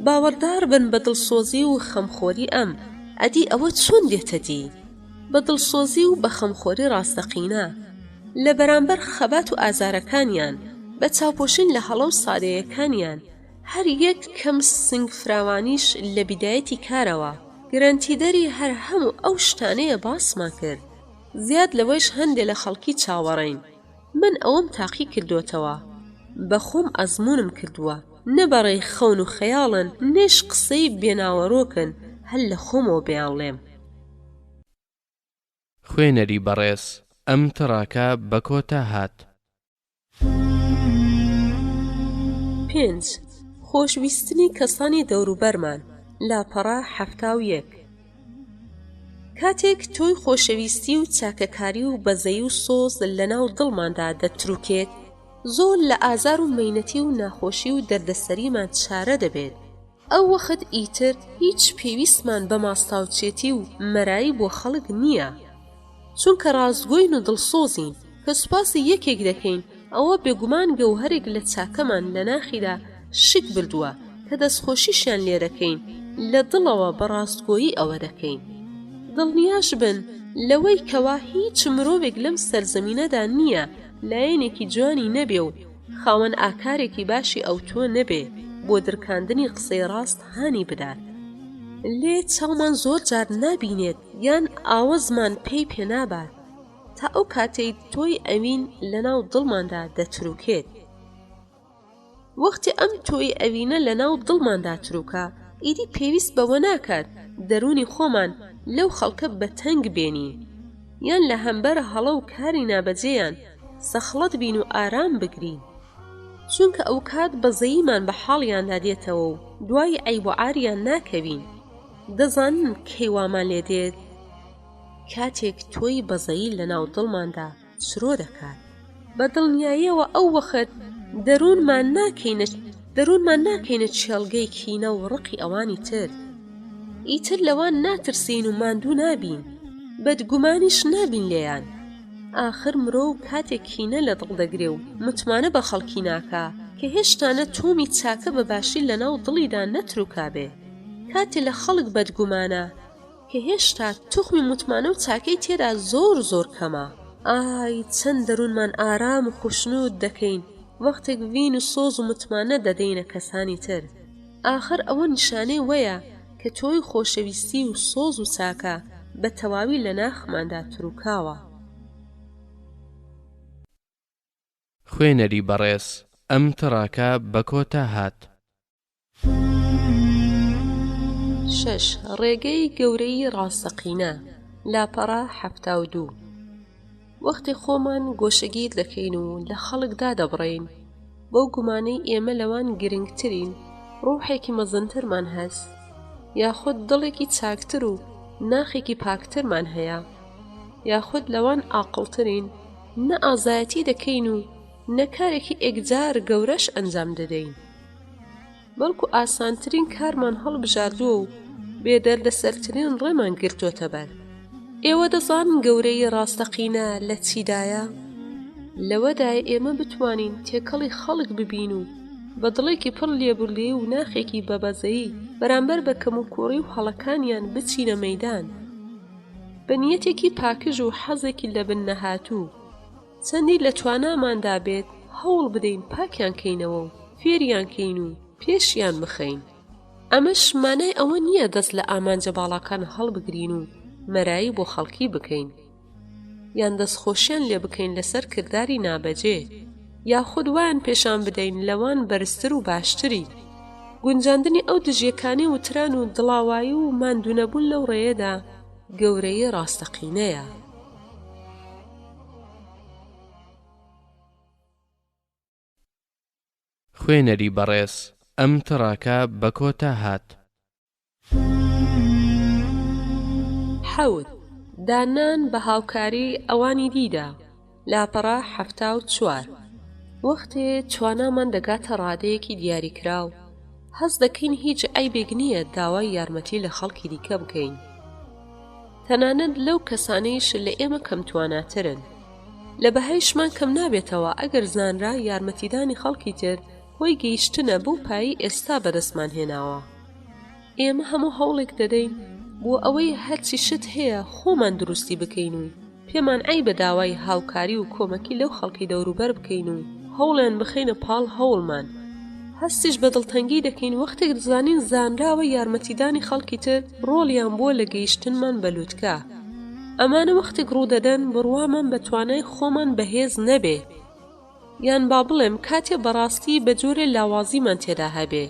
باوەڕدار بن بە دڵسۆزی و خەمخۆری ئەم، ئەدی ئەوە چۆن دێتە دی؟ بە دڵسۆزی و بە خەمخۆری ڕاستەقینە لە بەرامبەر خەبات و ئازارەکانیان، بە چاوپۆشین لە هەڵە و سادەیەکانیان، هەر یەک کەم سنگ فراوانیش لە بیدایەتی کارەوە، گرەنتیدەری هەر هەموو ئەو شتانەیە باسمان کرد، زیاد لەوەیش هەندێ لە خەڵکی چاوەڕێین. من ئەوەم تاقی کردۆتەوە بە خۆم ئەزموونم کردووە نە بە ڕێی خەون و خەیاڵن نەیش قسەی بێ ناوەرۆکن هەر لە خۆمەوە بیانڵێم. خوێنەری بەڕێز ئەم تڕاکە بە کۆتا هات. پێنج، خۆشویستنی کەسانی دەوروبەرمان، لاپەڕە 71. کاتێک تۆی خۆشەویستی و چاکەکاری و بەزەیی و سۆز لەناو دڵماندا دەتروکێت، زۆر لە ئازار و مەینەتی و ناخۆشی و دەردەسەریمان چارە دەبێت. ئەو وەخت ئیتر هیچ پێویستمان بە ماستاوچێتی و مەرایی بۆ خەڵک نییە. چونکە ڕاستگۆین و دڵسۆزین، کە سوپاسی یەکێک دەکەین، ئەوە بێگومان گەوهەرێک لە چاکەمان لە ناخیدا شک بردووە، کە دەستخۆشیشیان لێ دەکەین، لە دڵەوە بە ڕاستگۆیی ئەوە دەکەین. دڵنیاش بن لەوەی کەوا هیچ مرۆڤێک لەم سەرزەمینەدا نییە لایەنێکی جوانی نەبێ و خاوەن ئاکارێکی باشی ئەوتۆ نەبێ بۆ درکاندنی قسەی ڕاست هانی بدات. لێ چاومان زۆر جار نابینێت یان ئاوەزمان پێی پێنابات تا ئەو کاتەی تۆی ئەوین لەناو دڵماندا دەتروکێت. وەختێ ئەم تۆی ئەوینە لەناو دڵماندا تروکا، ئیدی پێویست بەوە ناکات دەروونی خۆمان لەو خەڵکە بەتەنگ بێنین، یان لە هەمبەر هەڵە و کاری نابەجێیان سەخڵەت بین و ئارام بگرین. چونکە ئەوکات بەزەییمان بە حاڵیاندا دێتەوە و دوای عەیب و عاریان ناکەوین. دەزانن کەی وامان لێ دێت؟ کاتێک تۆی بەزەیی لەناو دڵماندا چرۆ دەکات. بە دڵنیاییەوە ئەو وەخت دەروونمان ناکەینە دەروونمان ناکەینە کێڵگەی کینە و ڕقی ئەوانی تر. ئیتر لەوان ناترسین و ماندوو نابین. بەدگومانیش نابین لێیان. ئاخر مرۆو کاتێک کینە لە دڵ دەگرێ و متمانە بە خەڵکی ناکا کە هێشتا نە تۆمی چاکە بە باشی لە ناو دڵیدا نەتروکابێ. کاتێ لە خەڵک بەدگومانە کە هێشتا توخمی متمانە و چاکەی تێدا زۆر زۆر کەمە. ئای چەند دەروونمان ئارام و خوشنوود دەکەین وەختێک ڤین و سۆز و متمانە دەدەینە کەسانی تر. ئاخر ئەوە نیشانەی وەیە کە تۆی خۆشەویستی و سۆز و چاکە بە تەواوی لە ناخماندا تروکاوە. خوێنەری بەڕێز. ئەم تڕاکە بە کۆتا هات. شەش، ڕێگەی گەورەی ڕاستەقینە، لاپەڕە 72. وەختێ خۆمان گۆشەگیر دەکەین و لە خەڵک دادەبڕێین، بەو گومانەی ئێمە لەوان گرنگترین، ڕوحێکی مەزنترمان هەس، یاخود دڵێکی چاکتر و ناخێکی پاکترمان هەیە، یاخود لەوان ئاقڵترین، نە ئازایەتی دەکەین و نە کارێکی ئێگجار گەورەش ئەنجام دەدەین، بەڵکو ئاسانترین کارمان هەڵبژاردووە و بێ دەردەسەرترین ڕێمان گرتۆتە بەر. ئێوە دەزانن گەورەیی ڕاستەقینە لە چیدایە؟ لەوەدایە ئێمە بتوانین تێکەڵی خەڵک ببین و بە دڵێکی پڕ لێبوردەیی و ناخێکی بە بەزەیی بەرامبەر بە کەموکوڕی و هەڵەکانیان بچینە مەیدان بە نیەتێکی پاکژ و حەزێکی لەبن نەهاتوو. چەندی لە تواناماندا بێت هەوڵ بدەین پاکیان کەینەوە و فێریان کەین و پێشیان بخەین. ئەمەش مانای ئەوە نییە دەست لە ئامانجە باڵاکان هەڵبگرین و مەرایی بۆ خەڵکی بکەین یان دەستخۆشیان لێ بکەین لەسەر کرداری نابەجێ یاخود وایان پێشان بدەین لەوان بەرزتر و باشترین. گونجاندنی ئەو دژیەکانەی وتران و دڵاوایی و ماندوونەبوون لەو ڕێیەدا گەورەیی ڕاستەقینەیە. خوێنەری بەڕێز ئەم تڕاکە بە کۆتا هات. حەوت، داننان بە هاوکاری ئەوانی دیدا، لاپەڕە 74. وەختێ توانامان دەگاتە ڕادەیەکی دیاریکراو، هەست دەکەین هیچ عەیبێک نییە داوای یارمەتی لە خەڵکی دیکە بکەین. تەنانەت لەو کەسانەیش لە ئێمە کەمتواناترن. لە بەهایشمان کەم نابێتەوە ئەگەر زانرا یارمەتیدانی خەڵکی تر هۆی گەیشتنە بەو پایەی ئێستا بەدەستمان هێناوە. ئێمە هەموو هەوڵێک دەدەین بۆ ئەوەی هەرچی شت هەیە خۆمان دروستی بکەین و پێمان عەیبە داوای هاوکاری و کۆمەکی لەو خەڵکەی دەوروبەر بکەین و هەوڵیان بخەینە پاڵ هەوڵمان. هەستیش بە دڵتەنگی دەکەین وەختێک دەزانین زانراوە یارمەتیدانی خەڵکی تر ڕۆڵیان بووە لە گەیشتنمان بە لوتکە. ئەمانە وەختێک ڕوودەدەن بڕوامان بە توانای خۆمان بەهێز نەبێ. یان با بڵێم کاتێ بەڕاستی بە جۆرێ لاوازیمان تێدا هەبێ.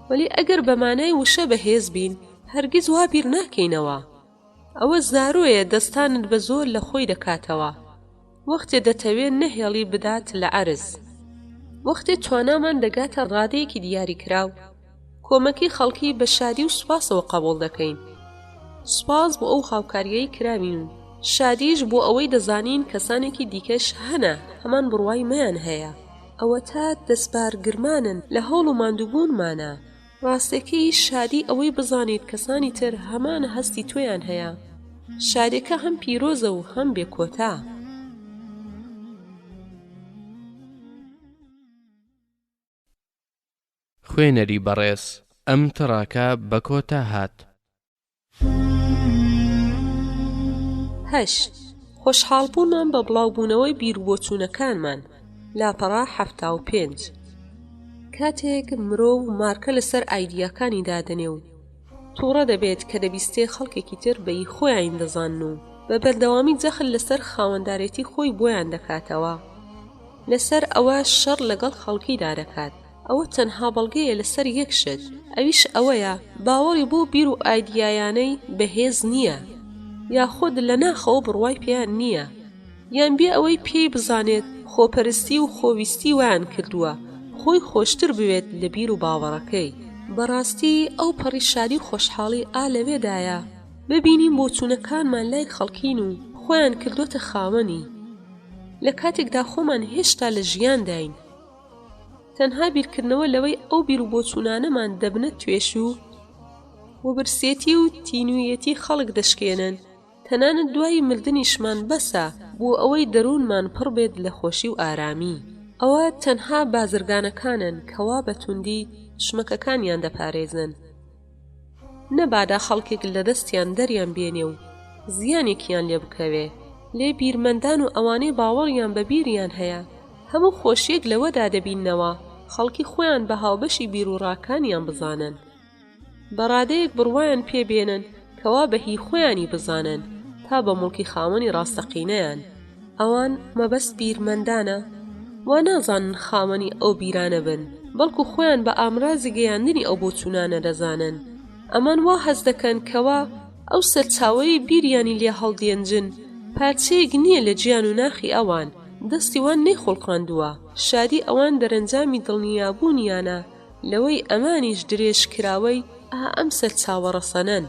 وەلی ئەگەر بە مانای وشە بەهێز بین هەرگیز وا بیر ناکەینەوە. ئەوە زارۆیە دەستانت بە زۆر لە خۆی دەکاتەوە وەختێ دەتەوێ نەهێڵی بدات لە عەرز. وەختێ توانامان دەگاتە ڕادەیەکی دیاریکراو کۆمەکی خەڵکی بە شادی و سوپاسەوە قەبوڵ دەکەین. سوپاس بۆ ئەو هاوکارییەی کراوین و شادیش بۆ ئەوەی دەزانین کەسانێکی دیکەش هەنە هەمان بڕوای مەیان هەیە. ئەوەتا دەستبارگرمانن لە هەوڵ و ماندووبوونمانا. ڕاستەکەی شادی ئەوەی بزانیت کەسانی تر هەمان هەستی تۆیان هەیە شادێکە هەم پیرۆزە و هەم بێ کۆتا. خوێنەری بەڕێز ئەم تڕاکە بە کۆتا هات. هەشت، خۆشحاڵبوونمان بە بڵاوبوونەوەی بیروبۆچوونەکانمان، لاپەڕە 75. کاتێک مرۆڤ مارکە لەسەر ئایدیاکانی دادەنێ و تووڕە دەبێت کە دەبیستێ خەڵکێکی تر بە ئی خۆیانی دەزانن و بە بەردەوامی جەخت لەسەر خاوەندارێتی خۆی بۆیان دەکاتەوە، لەسەر ئەوە شەڕ لەگەڵ خەڵکیدا دەکات. ئەوە تەنها بەڵگەیە لەسەر یەک شت، ئەویش ئەوەیە باوەڕی بەو بیر و ئایدیایانەی بەهێز نییە، یاخود لە ناخەوە بڕوای پێیان نییە، یان بێ ئەوەی پێی بزانێت خۆپەرستی و خۆویستی وایان کردووە خۆی خۆشتر بوێت لە بیر و باوەڕەکەی. بەڕاستی ئەو پەڕی شادی و خۆشحاڵی ئا لەوێدایە ببینین بۆچوونەکانمان لای خەڵکین و خۆیان کردۆتە خاوەنی لە کاتێکدا خۆمان هێشتا لە ژیانداین. تەنها بیرکردنەوە لەوەی ئەو بیروبۆچوونانەمان دەبنە توێشوو و برسێتی و تینوویەتی خەڵک دەشکێنن، تەنانەت دوای مردنیشمان بەسە بۆ ئەوەی دەروونمان پڕ بێت لە خۆشی و ئارامی. ئەوە تەنها بازرگانەکانن کەوا بە توندی شمەکەکانیان دەپارێزن. نەبادا خەڵکێک لە دەستیان دەریان بێنێ و زیانێکیان لێ بکەوێ، لێ بیرمەندان و ئەوانەی باوەڕیان بە بیریان هەیە هەموو خۆشییەک لەوەدا دەبیننەوە خەڵکی خۆیان بە هاوبەشی بیروڕاکانیان بزانن، بە ڕادەیەک بڕوایان پێ بێنن کەوا بە هی خۆیانی بزانن تا بە موڵکی خاوەنی ڕاستەقینەیان. ئەوان مەبەست بیرمەندانە. وا نازانن خاوەنی ئەو بیرانە بن، بەڵکو خۆیان بە ئامرازی گەیاندنی ئەو بۆچوونانە دەزانن. ئەمان وا هەست دەکەن کەوا ئەو سەرچاوەیەی بیریانی لێ هەڵدێنجن پارچەیەک نییە لە گیان و ناخی ئەوان، دەستی وان نەیخوڵقاندووە. شادی ئەوان دەرەنجامی دڵنیابوونیانە لەوەی ئەمانیش درێژکراوەی ئا ئەم سەرچاوە ڕەسەنەن.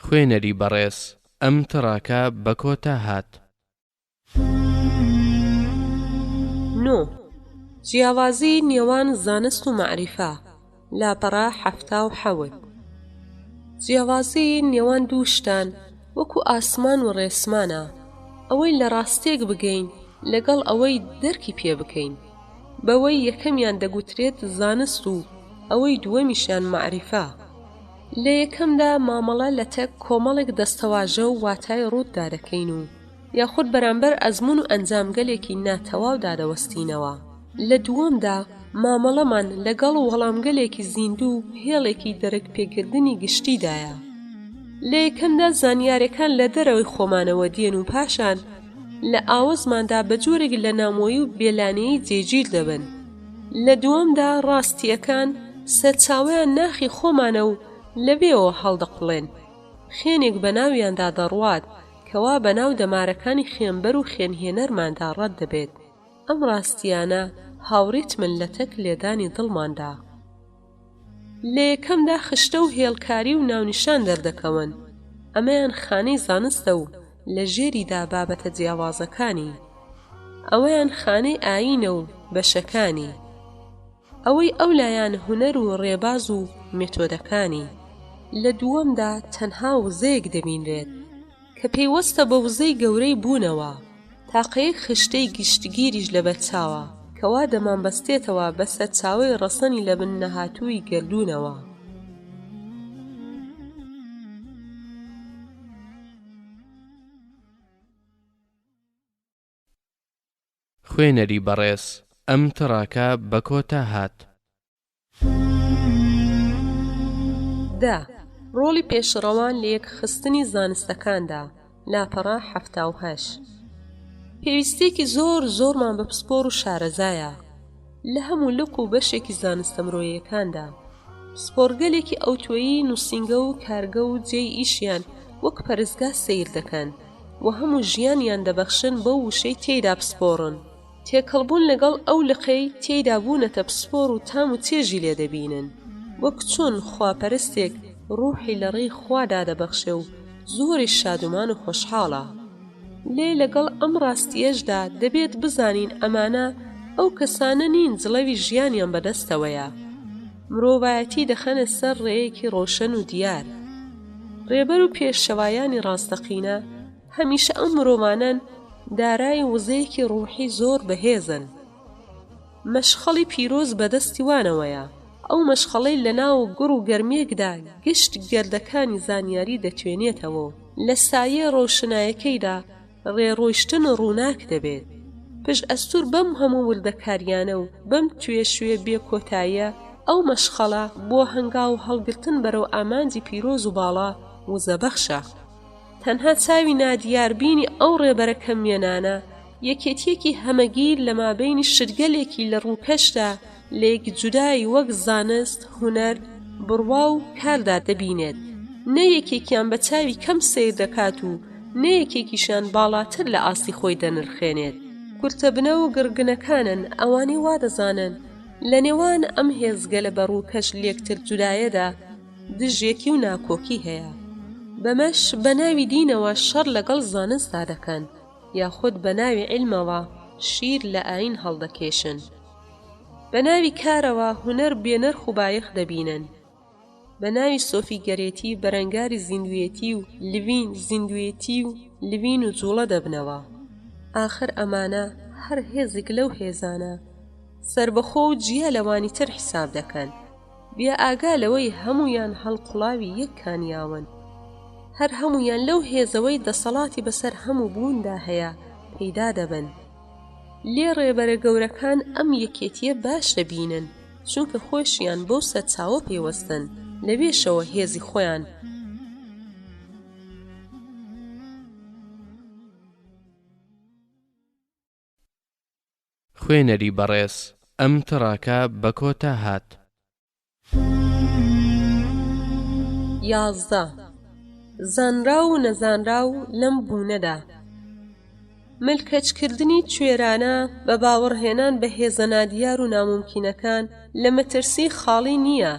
خوێنەری بەڕێز ئەم تڕاکە بە کۆتا هات. نۆ، جیاوازی نێوان زانست و مەعریفە، لاپەڕە 77. جیاوازی نێوان دوو شتان وەکو ئاسمان و ڕێسمانە، ئەوەی لە ڕاستیەک بگەین لەگەڵ ئەوەی دەرکی پێ بکەین، بەوەی یەکەمیان دەگوترێت زانست و ئەوەی دووەمیشیان مەعریفە. لە یەکەمدا مامەڵە لەتەک کۆمەڵێک دەستەواژە و واتای ڕووتدا دەکەین و یاخود بەرامبەر ئەزموون و ئەنجامگەلێکی ناتەواودا دەوەستینەوە. لە دووەمدا مامەڵەمان لەگەڵ وەڵامگەلێکی زیندوو و هێڵێکی دەرکپێکردنی گشتیدایە. لە یەکەمدا زانیارەکان لە دەرەوەی خۆمانەوە دێن و پاشان لە ئاوەزماندا بە جۆرێک لە نامۆیی و بێلانەیی جێگیر دەبن. لە دووەمدا ڕاستییەکان سەرچاوەیان ناخی خۆمانە و لەوێوە هەڵدەقوڵێن. خوێنێک بە ناویاندا دەڕوات کەوا بە ناو دەمارەکانی خوێنبەر و خوێنهێنەرماندا ڕەت دەبێت. ئەم ڕاستییانە هاوڕیتمن لەتەک لێدانی دڵماندا. لە یەکەمدا خشتە و هێڵکاری و ناونیشان دەردەکەون، ئەمەیان خانەی زانستە و لە ژێریدا بابەتە جیاوازەکانی. ئەوەیان خانەی ئایینە و بەشەکانی. ئەوەی ئەولایان هونەر و ڕێباز و مێتۆدەکانی. لە دووەمدا تەنها وزەیەک دەبینرێت، کە پەیوەستە بە وزەی گەورەی بوونەوە، تاقەیەک خشتەی گشتگیریش لەبەرچاوە، کەوا دەمانبەستێتەوە بە سەرچاوەی ڕەسەنی لەبن نەهاتووی گەردوونەوە. خوێنەری بەڕێز ئەم تڕاکە بە کۆتا هات. دە، ڕۆڵی پێشڕەوان لە یەکخستنی زانستەکاندا، لاپەڕە 78. پێویستییەکی زۆر زۆرمان بە پسپۆڕ و شارەزایە لە هەموو لق و بەشێکی زانستە مرۆییەکاندا. پسپۆڕگەلێکی ئەوتۆیی نووسینگە و کارگە و جێی ئیشیان وەک پەرستگا سەیر دەکەن و هەموو ژیانیان دەبەخشن بەو وشەی تێیدا پسپۆڕن. تێکەڵبوون لەگەڵ ئەو لقەی تێیدا بوونەتە پسپۆڕ و تام و چێژی لێ دەبینن، وەک چۆن خواپەرستێک ڕوحی لە ڕێی خوادا دەبەخشێ و زۆریش شادومان و خۆشحاڵە. لێ لەگەڵ ئەم ڕاستییەشدا دەبێت بزانین ئەمانە ئەو کەسانە نین جڵەوی ژیانیان بەدەستەوەیە، مرۆڤایەتی دەخەنە سەر ڕێیەکی ڕۆشەن و دیار. ڕێبەر و پێشەوایانی ڕاستەقینە هەمیشە ئەو مرۆڤانەن دارای وزەیەکی ڕوحی زۆر بەهێزن. مەشخەڵی پیرۆز بەدەستی وانەوەیە، ئەو مەشخەڵەی لەناو گوڕ و گەرمییەکدا گشت گەردەکانی زانیاری دەتوێنێتەوە و لە سایەی ڕۆشنایەکەیدا ڕێڕۆیشتن ڕووناک دەبێت. پشت ئەستوور بەم هەموو وردەکارییانە و بەم توێشوێ بێ کۆتاییە، ئەو مەشخەڵە بۆ هەنگاو هەڵگرتن بەرەو ئامانجی پیرۆز و باڵا وزەبەخشە. تەنها چاوی نادیاربینی ئەو ڕێبەرە کەموێنانە، یەکێتییەکی هەمەگیر لە مابەینی شتگەلێکی لە ڕووکەشدا لەیەک جودای وەک زانست، هونەر، بڕوا و کاردا دەبینێت. نە یەکێکیان بە چاوی کەم سەیر دەکات و نە یەکێکیشیان باڵاتر لە ئاستی خۆی دەنرخێنێت. کورتەبنە و گڕگنەکانن ئەوانەی وا دەزانن لە نێوان ئەم هێزگەلە بە ڕووکەش لێکتر جودایەدا دژیەکی و ناکۆکی هەیە. بەمەش بە ناوی دینەوە شەڕ لەگەڵ زانستدا دەکەن، یاخود بە ناوی عیلمەوە شیر لە ئایین هەڵدەکێشن. بە ناوی کارەوە هونەر بێ نرخ و بایەخ دەبینن. بە ناوی سۆفیگەرێتی بەرەنگاری زیندووێتی و لڤین زیندووێتی و لڤین و جووڵە دەبنەوە. ئاخر ئەمانە هەر هێزێک لەو هێزانە سەربەخۆ و جیا لەوانی تر حیساب دەکەن. بێ ئاگا لەوەی هەموویان هەڵقوڵاوی یەک کانیاون. هەر هەموویان لەو هێزەوەی دەسەڵاتی بەسەر هەموو بووندا هەیە پەیدا دەبن. لێ ڕێبەرە گەورەکان ئەم یەکێتییە باش دەبینن، چونکە خۆیشیان بەو سەرچاوە پەیوەستن، لەوێشەوە هێزی خۆیان. خوێنەری بەڕێز، ئەم تڕاکە بە کۆتا هات. 11. زانراو و نەزانراو لەم بوونەدا. ملکەچکردنی کوێرانە بە باوەڕهێنان بە هێزە نادیار و نامومکینەکان لە مەترسی خاڵی نییە،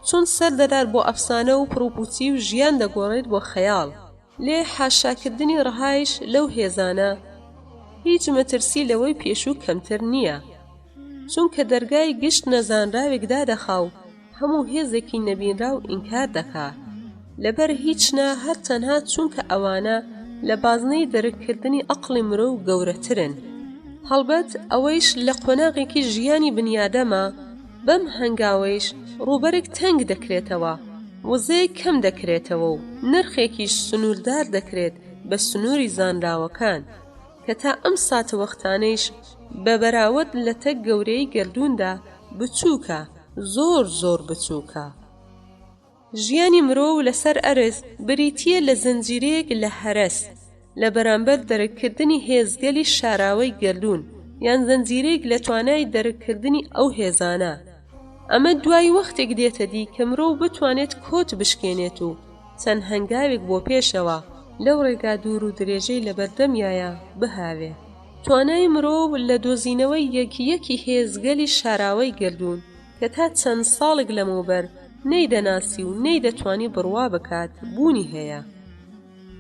چون سەر دەدات بۆ ئەفسانە و پڕوپوچی و ژیان دەگۆڕێت بۆ خەیاڵ. لێ حاشاکردنی ڕەهایش لەو هێزانە هیچ مەترسی لەوەی پێشوو کەمتر نییە، چونکە دەرگای گشت نەزانراوێک دادەخا و هەموو هێزێکی نەبینراو ئینکار دەکا، لەبەر هیچ نا هەر تەنها چونکە ئەوانە لە بازنەی دەرککردنی ئەقڵی مرۆو گەورەترن. هەڵبەت ئەوەیش لە قۆناغێکی ژیانی بنیادەمە، بەم هەنگاوەیش ڕووبەرێک تەنگ دەکرێتەوە، وزەیەک کەم دەکرێتەوە و نرخێکیش سنووردار دەکرێت بە سنووری زانراوەکان، کە تا ئەم ساتەوەختانەیش بە بەراوەرد لەتەک گەورەیی گەردووندا بچووکە، زۆر زۆر بچووکە. ژیانی مرۆڤ لەسەر ئەرز بریتییە لە زنجیرەیەک لە هەرەس لە بەرامبەر دەرککردنی هێزگەلی شاراوەی گەردوون یان زنجیرەیەک لە توانای دەرککردنی ئەو هێزانە. ئەمە دوای وەختێک دێتە دی کە مرۆڤ بتوانێت کۆت بشکێنێت و چەند هەنگاوێک بۆ پێشەوە لەو ڕێگا دوور و درێژەی لەبەردەمیایە بهاوێ. توانای مرۆڤ لە دۆزینەوەی یەک یەکی هێزگەلی شاراوەی گەردوون کە تا چەند ساڵێک لەمەوبەر نەیدەناسی و نەیدەتوانی بڕوا بکات بوونی هەیە،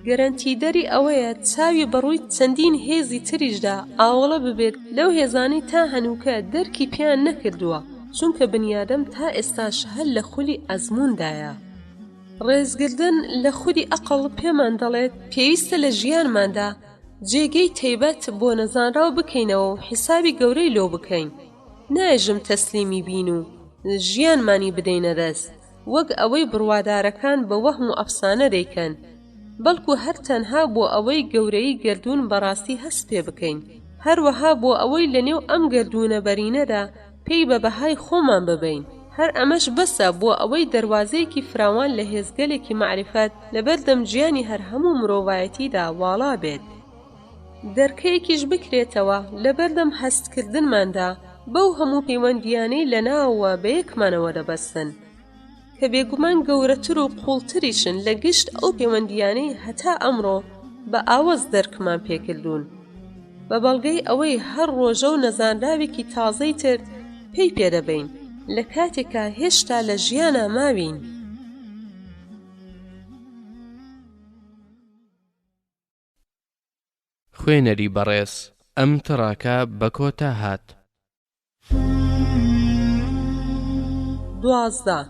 گەرەنتیدەری ئەوەیە چاوی بەڕووی چەندین هێزی تریشدا ئاوەڵە ببێت لەو هێزانەی تا هەنووکە دەرکی پێیان نەکردووە، چونکە بنیادەم تا ئێستاش هەر لە خولی ئەزمووندایە. ڕێزگردن لە خودی ئەقڵ پێمان دەڵێت پێویستە لە ژیانماندا جێگەی تەیبەت بۆ نەزانراو بکەینەوە و حیسابی گەورەی لۆ بکەین، نایەژم تەسلیمی بین و ژیانمانی بدەینە دەست وەک ئەوەی بڕوادارەکان بە وەهم و ئەفسانە دەیکەن، بەڵکو هەر تەنها بۆ ئەوەی گەورەیی گەردوون بەڕاستی هەست پێ بکەین، هەروەها بۆ ئەوەی لەنێو ئەم گەردوونە بەرینەدا پێی بە بەهای خۆمان ببەین، هەر ئەمەش بەسە بۆ ئەوەی دەروازەیەکی فراوان لە هێزگەلێکی مەعریفەت لەبەردەم گیانی هەر هەموو مرۆڤایەتیدا واڵا بێت. دەرکەیەکیش بکرێتەوە لەبەردەم هەستکردنماندا بەو هەموو پەیوەندییانەی لە ناوەوە بەیەکمانەوە دەبەستن، کە بێگومان گەورەتر و قووڵتریشن لە گشت ئەو پەیوەندییانەی هەتا ئەمڕۆ بە ئاوەز دەرکمان پێکردوون، بە بەڵگەی ئەوەی هەر ڕۆژە و نەزانراوێکی تازەی تر پەی پێدەبەین لە کاتێکا هێشتا لە ژیانا ماوین. خوێنەری بەڕێز ئەم تڕاکە بە کۆتا هات. 12.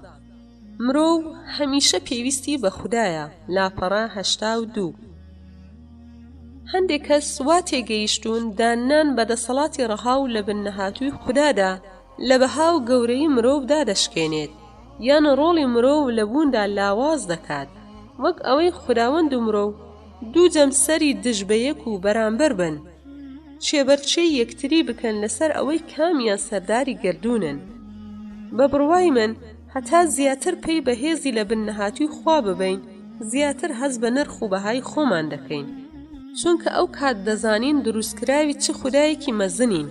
مرۆڤ هەمیشە پێویستی بە خودایە، لاپەڕە 82. هەندێک کەس وا تێگەیشتوون داننان بە دەسەڵاتی ڕەها و لەبن نەهاتووی خودادا لە بەها و گەورەیی مرۆڤ دادەشکێنێت یان ڕۆڵی مرۆڤ لە بووندا لاواز دەکات وەک ئەوەی خوداوەند و مرۆڤ دوو جەمسەری دژ بە یەک و بەرامبەر بن کێبەرکێی یەکتری بکەن لەسەر ئەوەی کامیان سەرداری گەردوونن. بە بڕوای من هەتا زیاتر پەی بە هێزی لە بن نەهاتووی خوا ببەین زیاتر هەست بە نرخ و بەهای خۆمان دەکەین چونکە ئەو کات دەزانین دروستکراوی چ خودایەکی مەزنین.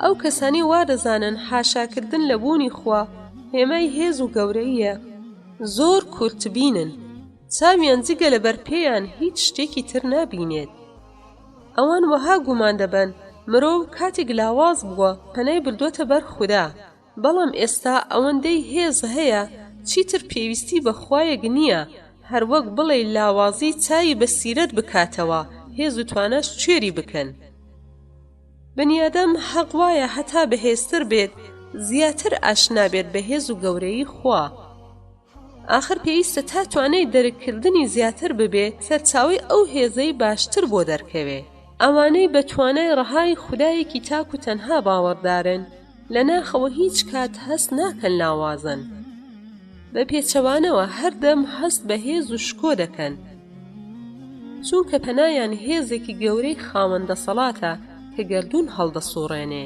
ئەو کەسانەی وا دەزانن حاشاکردن لە بوونی خوا هێمای هێز و گەورەییە زۆر کورتبینن. چاویان جگە لە بەرپێیان هیچ شتێکی تر نابینێت. ئەوان وەها گومان دەبەن مرۆڤ کاتێک لاواز بووە پەنای بردووەتە بەر خودا، بەڵام ئێستا ئەوەندەی هێز هەیە چیتر پێویستی بە خوایەک نییە، هەروەک بڵێی لاوازی چاوی بەسیرەت بکاتەوە هێز و تواناش کوێری بکەن. بنیادەم هەق وایە هەتا بەهێزتر بێت زیاتر ئاشنا بێت بە هێز و گەورەیی خوا. ئاخر پێویستە تا توانای دەرککردنی زیاتر ببێ سەرچاوەی ئەو هێزەی باشتر بۆ دەرکەوێ. ئەوانەی بە توانای ڕەهای خودایەکی تاک و تەنها باوەڕدارن، لە ناخەوە هیچ کات هەست ناکەن لاوازن. بە پێچەوانەوە هەردەم هەست بە هێز و شکۆ دەکەن. چونکە پەنایان هێزێکی گەورەی خاوەن دەسەڵاتە کە گەردوون هەڵدەسوڕێنێ.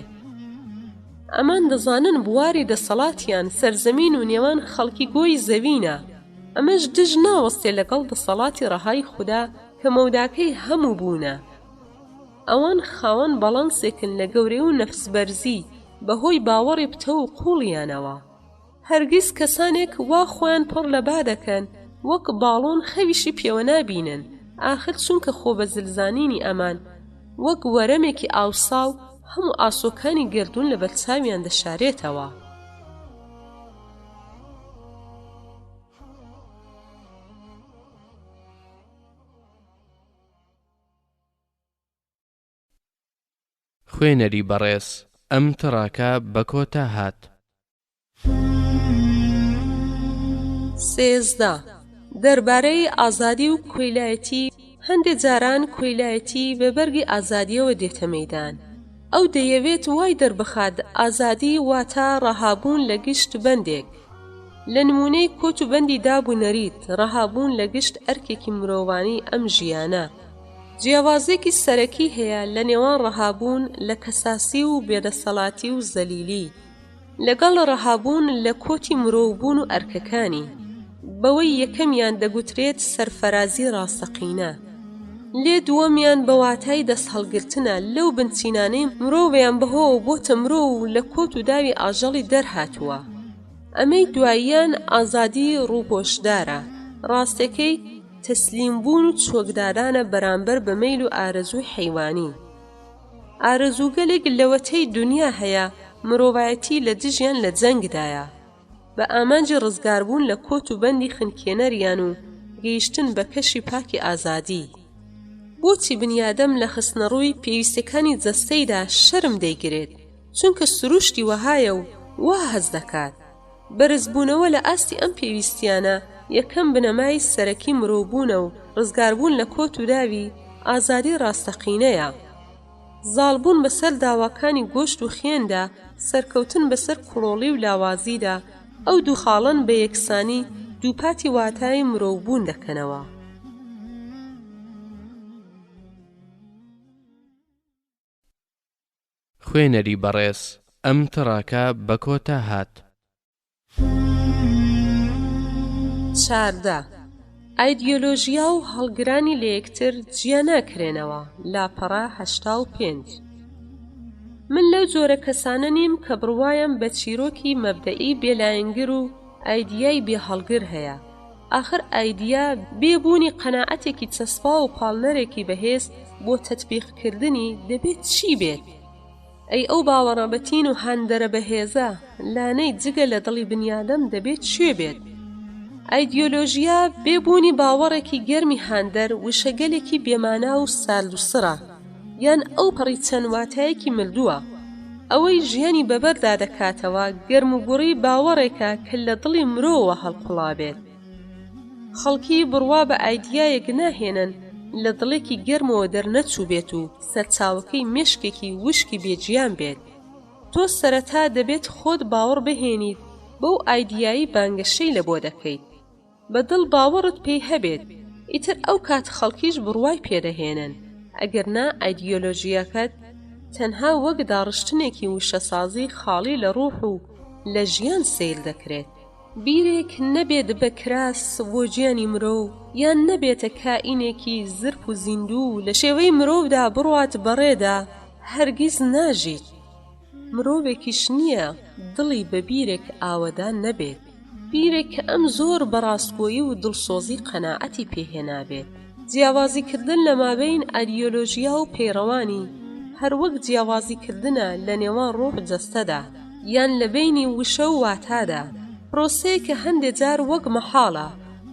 ئەمان دەزانن بواری دەسەڵاتیان سەرزەمین و نێوان خەڵکی گۆی زەوینە، ئەمەش دژ ناوەستێ لەگەڵ دەسەڵاتی ڕەهای خودا کە مەوداکەی هەموو بوونە. ئەوان خاوەن باڵانسێکن لە گەورەی و نەفسبەرزی بەهۆی باوەڕی پتەو و قووڵیانەوە. هەرگیز کەسانێک وا خۆیان پڕ لە با دەکەن وەک باڵۆن خەویشی پێوە نابینن، ئاخر چونکە خۆبەزلزانینی ئەمان وەک وەرەمێکی ئاوساو هەموو ئاسۆکانی گەردوون لەبەرچاویان دەشارێتەوە. خوێنەری بەڕێز ئەم تڕاکە بە کۆتا هات. 13. دەربارەی ئازادی و کۆیلایەتی هەندێ جاران کۆیلایەتی بە بەرگی ئازادیەوە دێتە مەیدان ئەو دەیەوێت وای دەربخات ئازادی واتە ڕەهابوون لە گشت بەندێک لە نموونەی کۆت و بەندی داب و نەریت ڕەهابوون لە گشت ئەرکێکی مرۆڤانەی ئەم ژیانە جیاوازیەکی سەرەکی هەیە لە نێوان ڕەهابوون لە کەساسی و بێدەسەڵاتی و زەلیلی لەگەڵ ڕەهابوون لە کۆتی مرۆڤبوون و ئەرکەکانی، بەوەی یەکەمیان دەگوترێت سەرفەرازی ڕاستەقینە، لێ دووەمیان بە واتای دەستهەڵگرتنە لەو بنچینانەی مرۆڤیان بەهۆوە بۆتە مرۆ و لە کۆت و داوی ئاژەڵی دەرهاتووە. ئەمەی دواییان ئازادی ڕووپۆشدارە، ڕاستەکەی تەسلیمبوون و چۆکدادانە بەرامبەر بە مەیل و ئارەزووی حەیوانی. ئارەزووگەلێک لەوەتەی دونیا هەیە مرۆڤایەتی لە دژیان لە جەنگدایە بە ئامانجی ڕزگاربوون لە کۆت و بەندی خنکێنەریان و گەیشتن بە کەشی پاکی ئازادی. بۆچی بنیادەم لە خستنەڕووی پێویستیەکانی جەستەیدا شەرم دەیگرێت؟ چونکە سروشتی وەهایە و وا هەست دەکات. بەرزبوونەوە لە ئاستی ئەم پێویستیانە یەکەم بنەمای سەرەکی مرۆڤبوونە و ڕزگاربوون لە کۆت و داوی ئازادی ڕاستەقینەیە. زاڵبوون بەسەر داواکانی گۆشت و خوێندا، سەرکەوتن بەسەر کڵۆڵی و لاوازیدا، ئەو دوو خاڵەن بە یەکسانی دووپاتی واتای مرۆڤبوون دەکەنەوە. خوێنەری بەڕێز ئەم تڕاکە بە کۆتا هات. 14. ئایدیۆلۆژیا و هەڵگرانی لە یەکتر جیا ناکرێنەوە، لاپەڕە 85. من لەو جۆرە کەسانە نیم کە بڕوایان بە چیرۆکی مەبدەئی بێلایەنگر و ئایدیای بێ هەڵگر هەیە. ئاخر ئایدیا بێ بوونی قەناعەتێکی چەسپاو و پاڵنەرێکی بەهێز بۆ تەتبیقکردنی دەبێت چی بێت؟ ئەی ئەو باوەڕە بەتین و هاندەرە بەهێزە لانەی جگە لە دڵی بنیادەم دەبێت کوێ بێت؟ ئایدیۆلۆژیا بێ بوونی باوەڕێکی گەرمی هاندەر وشەگەلێکی بێمانا و ساردوسڕە یان ئەوپەڕی چەند واتایەکی مردووە. ئەوەی ژیانی بەبەردا دەکاتەوە گەرموگوڕی باوەڕێکە کە لە دڵی مرۆوە هەڵقوڵابێت. خەڵکی بڕوا بە ئایدیایەک ناهێنن لە دڵێکی گەرمەوە دەرنەچووبێت و سەرچاوەکەی مێشکێکی وشکی بێ گیان بێت. تۆ سەرەتا دەبێت خۆت باوەڕ بهێنیت بەو ئایدیایەی بانگەشەی لەبۆ دەکەیت. بە دڵ باوەڕت پێی هەبێت ئیتر ئەو کات خەڵکیش بڕوای پێ دەهێنن، ئەگەر نا ئایدیۆلۆژییەکەت تەنها وەک داڕشتنێکی وشەسازی خاڵی لە ڕوح و لە ژیان سەیر دەکرێت. بیرێک نەبێت بە کراس بۆ گیانی مرۆو یان نەبێتە کائینێکی زرپ و زیندوو و لە شێوەی مرۆڤدا بڕوات بەڕێدا هەرگیز ناژیت. مرۆڤێکیش نییە دڵی بە بیرێک ئاوەدان نەبێت، بیرێک کە ئەم زۆر بە ڕاستگۆیی و دڵسۆزی قەناعەتی پێ هێنابێت. جیاوازیکردن لە مابەین ئایدیۆلۆژیا و پەیڕەوانی، هەر وەک جیاوازیکردنە لە نێوان ڕۆح و جەستەدا، یان لە بەینی وشە و واتادا. پرۆسەیەکە هەندێ جار وەک مەحاڵە،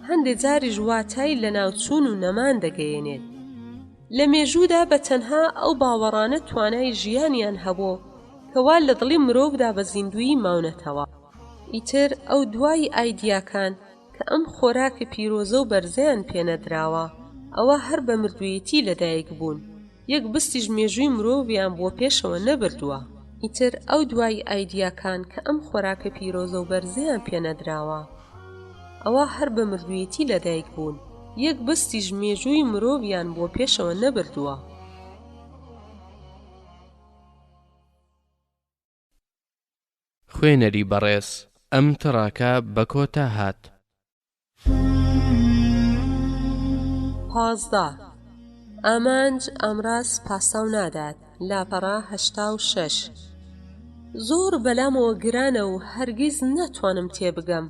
هەندێ جاریش واتای لەناوچوون و نەمان دەگەیەنێت. لە مێژوودا بە تەنها ئەو باوەڕانە توانای ژیانیان هەبوو کە وا لە دڵی مرۆڤدا بە زیندوویی ماونەتەوە. ئیتر ئەو دوای ئایدیاکان کە ئەم خۆراکە پیرۆزە و بەرزەیان پێ نەدراوە، ئەوا هەر بە مردوویەتی لەدایک بوون، یەک بستیش مێژووی مرۆڤیان بۆ پێشەوە نەبردووە. ئیتر ئەو دوای ئایدیاکان کە ئەم خۆراکە پیرۆزە و بەرزەیان پێ نەدراوە، ئەوا هەر بە مردوویەتی لەدایک بوون، یەک بستیش مێژووی مرۆڤیان بۆ پێشەوە نەبردووە. خوێنەری بەڕێز ئەم تڕاکە بە کۆتا هات. 15. ئامانج ئامراز پاساو نادات، لاپەڕە 86. زۆر بەلامەوە گرانە و هەرگیز ناتوانم تێبگەم.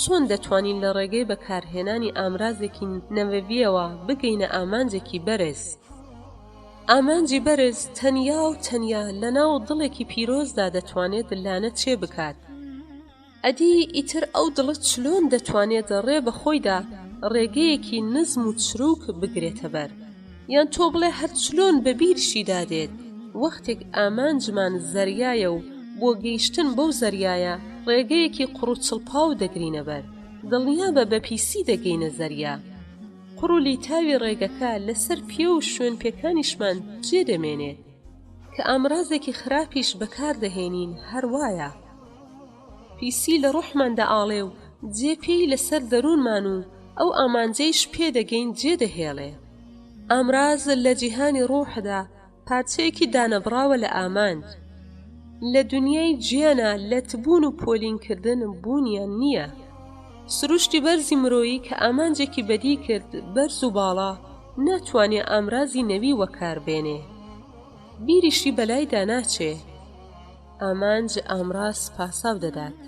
چۆن دەتوانین لە ڕێگەی بەکارهێنانی ئامرازێکی نەوەوییەوە بگەینە ئامانجێکی بەرز؟ ئامانجی بەرز تەنیا و تەنیا لەناو دڵێکی پیرۆزدا دەتوانێت لانە چێ بکات. ئەدی ئیتر ئەو دڵە چلۆن دەتوانێت ڕێ بە خۆیدا ڕێگەیەکی نزم و چرووک بگرێتە بەر؟ یان تۆ بڵێ هەر چلۆن بە بیریشیدا دێت وەختێک ئامانجمان زەریایە و بۆ گەیشتن بەو زەریایە ڕێگەیەکی قوڕوچڵپاو دەگرینە بەر، دڵنیابە بە پیسی دەگەینە زەریا. قوڕ و لیتاوی ڕێگەکە لەسەر پێ و شوێن پێکانیشمان جێ دەمێنێت. کە ئامرازێکی خراپیش بەکار دەهێنین هەر وایە. پیسی لە ڕۆحمان دەئاڵێ و جێ پێی لەسەر دەروونمان و ئەو ئامانجەیش پێ دەگەین جێ دەهێڵێ. ئامراز لە جیهانی ڕۆحدا پارچەیەکی دانەبڕاوە لە ئامانج. لە دونیای گیانا لەتبوون و پۆلینکردن بوونیان نییە. سروشتی بەرزی مرۆیی کە ئامانجێکی بەدی کرد بەرز و باڵا، ناتوانێ ئامرازی نەوی وەکار بێنێ. بیریشی بەلایدا ناچێ. ئامانج ئامراز پاساو دەدات.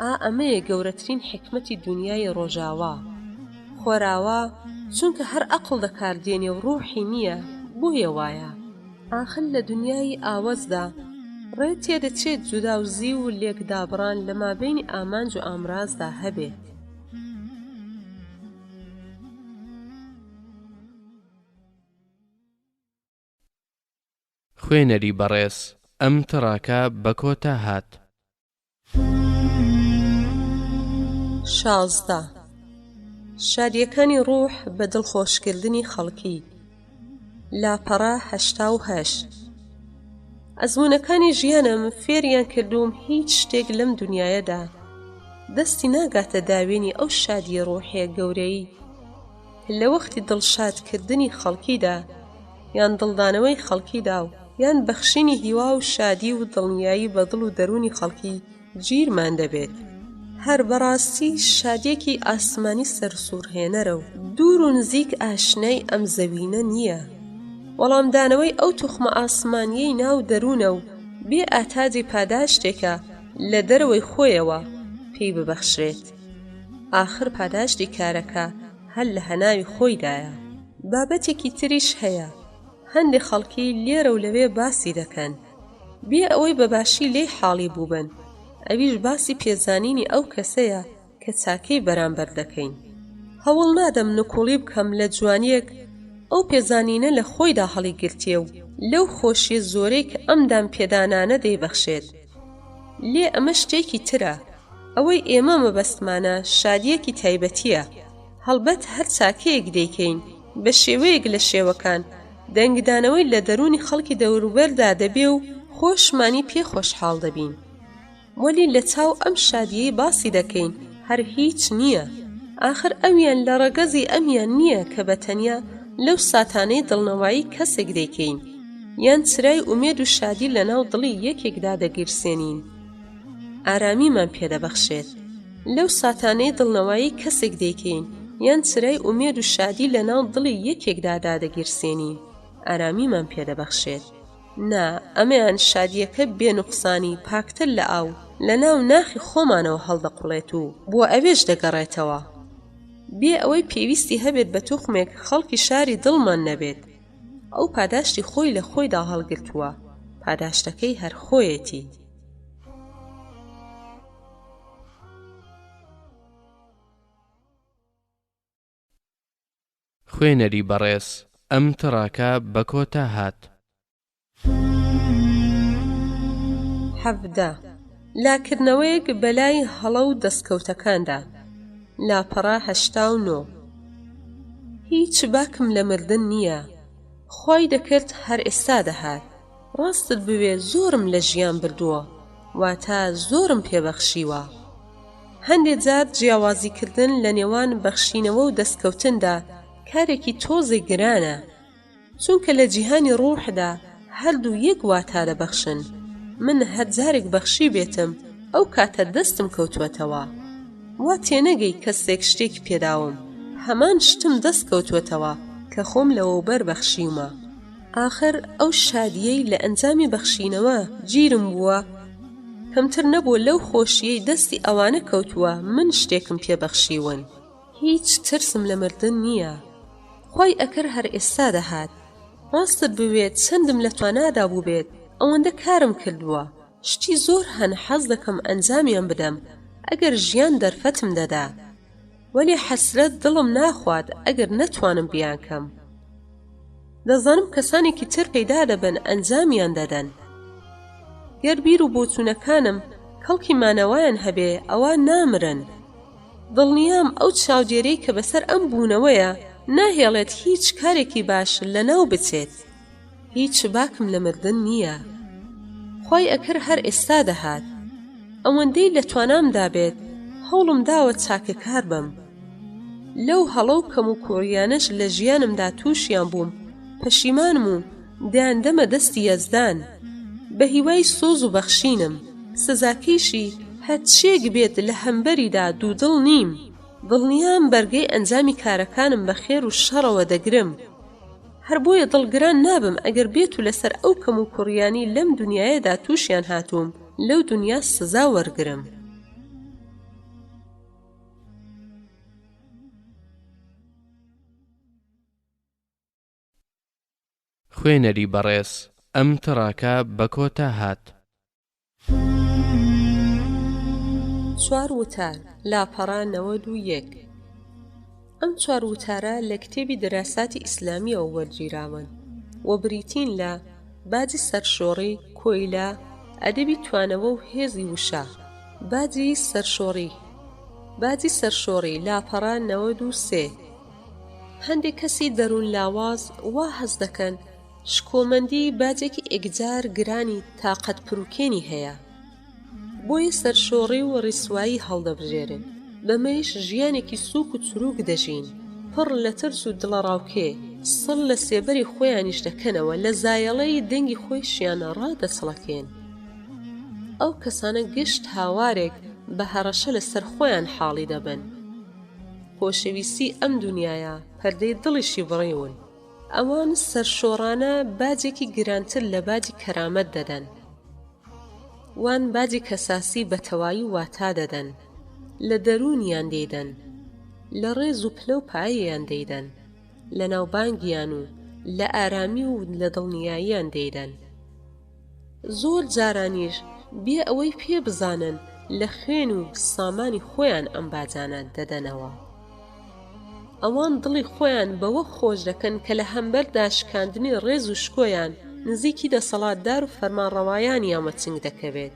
ئا ئەمەیە گەورەترین حیکمەتی دونیای ڕۆژاوا. خۆراوا چونکە هەر ئەقڵ دەکار دێنێ و ڕوحی نییە بۆیە وایە. ئاخر لە دونیای ئاوەزدا ڕێ تێدەچێت جوداوزی و لێکدابڕان لە مابەینی ئامانج و ئامرازدا هەبێت. خوێنەری بەڕێز ئەم تڕاکە بە کۆتا هات. 16. شادییەکانی ڕوح بە دڵخۆشکردنی خەڵکی، لاپەڕە 88. ئەزموونەکانی ژیانم فێریان کردووم هیچ شتێک لەم دونیایەدا دەستی ناگاتە داوێنی ئەو شادییە ڕوحییە گەورەی کە لە وەختی دڵشادکردنی خەڵکیدا یان دڵدانەوەی خەڵکیدا و یان بەخشینی هیوا و شادی و دڵنیایی بە دڵ و دەروونی خەڵکی گیرمان دەبێت. هەر بەڕاستی شادییەکی ئاسمانی سەرسووڕهێنەرە و دوور و نزیک ئاشنای ئەم زەوینە نییە. وەڵامدانەوەی ئەو توخمە ئاسمانییەی ناو دەروونە و بێ ئاتاجی پاداشتێکە لە دەرەوەی خۆیەوە پێی ببەخشرێت. ئاخر پاداشتی کارەکە هەر لە هەناوی خۆیدایە. بابەتێکی تریش هەیە هەندێ خەڵکی لێرە و لەوێ باسی دەکەن بێ ئەوەی بە باشی لێی حاڵی بووبن، ئەویش باسی پێزانینی ئەو کەسەیە کە چاکەی بەرامبەر دەکەین. هەوڵ نادەم نکوڵی بکەم لە جوانییەک ئەو پێزانینە لە خۆیدا هەڵیگرتیە و لەو خۆشییە زۆرەی کە ئەم دانپێدانانە دەیبەخشێت. لێ ئەمە شتێکی ترە. ئەوەی ئێمە مەبەستمانە شادییەکی تایبەتییە. هەڵبەت هەر چاکەیەک دەیکەین، بە شێوەیەک لە شێوەکان، دەنگدانەوەی لە دەروونی خەڵکی دەوروبەردا دەبێ و خۆشمانی پێ خۆشحاڵ دەبین. وەلی لە چاو ئەم شادییەی باسی دەکەین هەر هیچ نییە. ئاخر ئەویان لە ڕەگەزی ئەمیان نییە کە بە تەنیا لەو ساتانەی دڵنەوایی کەسێک دەیکەین، یان چرای ئومێد و شادی لە ناو دڵی یەکێکدا دەگیرسێنین. ئارامیمان پێ دەبەخشێت. لەو ساتانەی دڵنەوایی کەسێک دەیکەین یان چرای ئومێد و شادی لە ناو دڵی یەکێکدا دادەگیرسێنین، ئارامیمان پێ دەبەخشێت. نا، ئەمەیان شادییەکە بێ نوقسانی پاکتر لە ئاو لە ناو ناخی خۆمانەوە هەڵدەقوڵێت و بۆ ئەوێش دەگەڕێتەوە. بێ ئەوەی پێویستی هەبێت بە توخمێک خەڵکی شاری دڵمان نەبێت. ئەو پاداشتی خۆی لە خۆیدا هەڵگرتووە، پاداشتەکەی هەر خۆیەتی. خوێنەری بەڕێز ئەم تڕاکە بە کۆتا هات. 17. لاکردنەوەیەک بەلای هەڵە و دەستکەوتەکاندا، لاپەڕە 89. هیچ باکم لە مردن نییە، خوای دەکرد هەر ئێستا دەهات. ڕاستت بوێ زۆرم لە ژیان بردووە واتە زۆرم پێ بەخشیوە. هەندێ جار جیاوازی کردن لە نێوان بەخشینەوە و دەستکەوتندا کارێکی تۆزێ گرانە. چونکە لە جیهانی ڕوحدا هەردوو یەک واتا دەبەخشن. من هەر جارێک بەخشیبێتم ئەو کاتە دەستم کەوتووەتەوە. وا تێنەگەی کەسێک شتێکی پێداوم هەمان شتم دەست کەوتووەتەوە. کە خۆم لەوەوبەر بەخشیومە. ئاخر ئەو شادییەی لە ئەنجامی بەخشینەوە گیرم بووە، کەمتر نەبووە لەو خۆشییەی دەستی ئەوانە کەوتووە من شتێکم پێ بەخشیون. هیچ ترسم لە مردن نییە. خوای ئەکرد هەر ئێستا دەهات. ڕاستت بوێت چەندم لە توانادا بووبێت ئەوەندە کارم کردووە. شتی زۆر هەن حەز دەکەم ئەنجامیان بدەم ئەگەر ژیان دەرفەتم دەدا. وەلێ حەسرەت دڵم ناخوات ئەگەر نەتوانم بیانکەم. دەزانم کەسانێکی تر پەیدا دەبن ئەنجامیان دەدەن. گەر بیر و بۆچوونەکانم کەڵکی مانەوەیان هەبێ ئەوا نامرن. دڵنیام ئەو چاودێرەی کە بەسەر ئەم بوونەوەیە ناهێڵێت هیچ کارێکی باش لەناو بچێت. هیچ باکم لە مردن نییە. خوای ئەکرد هەر ئێستا دەهات. ئەوەندەی لە توانامدا بێت هەوڵم داوە چاکەکار بم. لەو هەڵە و کەموکوڕییانەش لە ژیانمدا تووشیان بووم پەشیمانم و دەیاندەمە دەستی یەزدان. بە هیوای سۆز و بەخشینم. سزاکەیشی هەرچییەک بێت لە هەمبەریدا دوودڵ نیم. دڵنیام بەرگەی ئەنجامی کارەکانم بە خێر و شەڕەوە دەگرم. هەر بۆیە دڵگران نابم ئەگەر بێتو لەسەر ئەو کەموکوڕییانەی لەم دونیایەدا تووشیان هاتووم لەو دونیا سزا وەرگرم. خوێنەری بەڕێز ئەم تڕاکە بە کۆتا هات. چوار وتار، لاپەڕە 91. ئەم چوار وتارە لە کتێبی دراساتی ئیسلامییەوە وەرگیراون و بریتین لە، باجی سەرشۆڕی، کۆیلە، ئەدەبی توانەوە و هێزی وشە. باجی سەرشۆڕی باجی سەرشۆڕی، لاپەڕە 93. هەندێک کەسی دەروون لاواز وا هەست دەکەن شکۆمەندی باجێکی ئێگجار گرانی تاقەت پروکێنی هەیە، بۆیە سەرشۆڕی و ڕیسوایی هەڵدەبژێرن، بەمەیش ژیانێکی سووک و چرووک دەژین، پڕ لە ترس و دڵەڕاوکێ، سڵ لە سێبەری خۆیانیش دەکەنەوە، لە زایەڵەی دەنگی خۆیشیان ڕادەچڵەکێن. ئەو کەسانە گشت هاوارێک بە هەڕەشە لە سەر خۆیان حاڵی دەبن. خۆشەویستی ئەم دونیایە پەردەی دڵیشی بڕیون. ئەوان سەرشۆڕانە باجێکی گرانتر لە باجی کەرامەت دەدەن. وان باجی کەساسی بە تەوایی واتا دەدەن. لە دەروونیان دەیدەن. لە ڕێز و پلە و پایەیان دەیدەن. لە ناوبانگیان و لە ئارامی و لە دڵنیاییان دەیدەن. زۆر جارانیش بێ ئەوەی پێ بزانن لە خوێن و سامانی خۆیان ئەم باجانە دەدەنەوە. ئەوان دڵی خۆیان بەوە خۆش دەکەن کە لە هەمبەر داشکاندنی ڕێز و شکۆیان نزیکی دەسەڵاتدار و فەرمانڕەوایانیان وەچنگ دەکەوێت.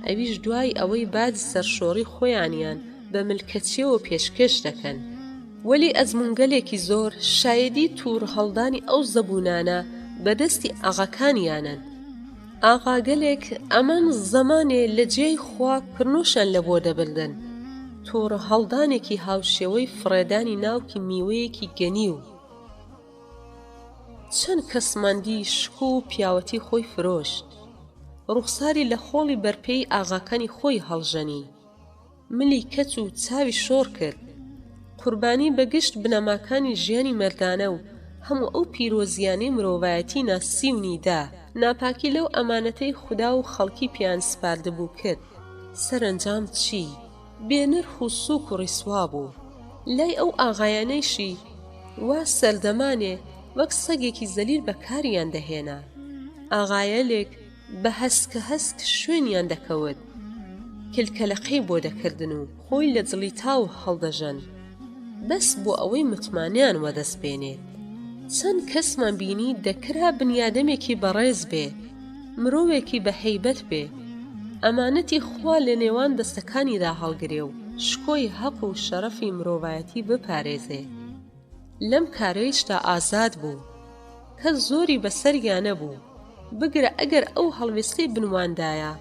ئەویش دوای ئەوەی باجی سەرشۆڕی خۆیانیان بە ملکەچیەوە پێشکێش دەکەن. وەلی ئەزموونگەلێکی زۆر شایەدی تووڕهەڵدانی ئەو زەبوونانە بە دەستی ئاغاکانیانن. ئاغاگەلێک ئەمان زەمانێ لە جێی خوا کڕنۆشیان لە بۆ دەبردن. تووڕهەڵدانێکی هاوشێوەی فڕێدانی ناوکی میوەیەکی گەنیو. چەند کەسمان دی شکۆ و پیاوەتی خۆی فرۆشت. ڕوخساری لە خۆڵی بەرپێی ئاغاکانی خۆی هەڵژەنی. ملی کەچ و چاوی شۆڕ کرد. قوربانی بە گشت بنەماکانی ژیانی مەردانە و هەموو ئەو پیرۆزییانەی مرۆڤایەتی ناسیونی دا. ناپاکی لەو ئەمانەتەی خودا و خەڵکی پێیان سپاردبوو کرد. سەرەنجام چی؟ بێ نرخ و سووک و ڕیسوا بوو. لای ئەو ئاغایانەیشی وا سەردەمانێ وەک سەگێکی زەلیل بەکاریان دەهێنا. ئاغایەلێک بە هەسکەهەسک شوێنیان دەکەوت، کلکەلەقەی بۆ دەکردن و خۆی لە جڵیتاو هەڵدەژەند، بەس بۆ ئەوەی متمانەیان وەدەست بێنێت. چەند کەسمان بینی دەکرا بنیادەمێکی بەڕێز بێ، مرۆوێکی بە هەیبەت بێ، ئەمانەتی خوا لە نێوان دەستەکانیدا هەڵگرێ و شکۆی هەق و شەرەفی مرۆڤایەتی بپارێزێ. لەم کارەیشدا ئازاد بوو. کەس زۆری بە سەریا نەبوو. بگرە ئەگەر ئەو هەڵوێستەی بنواندایە،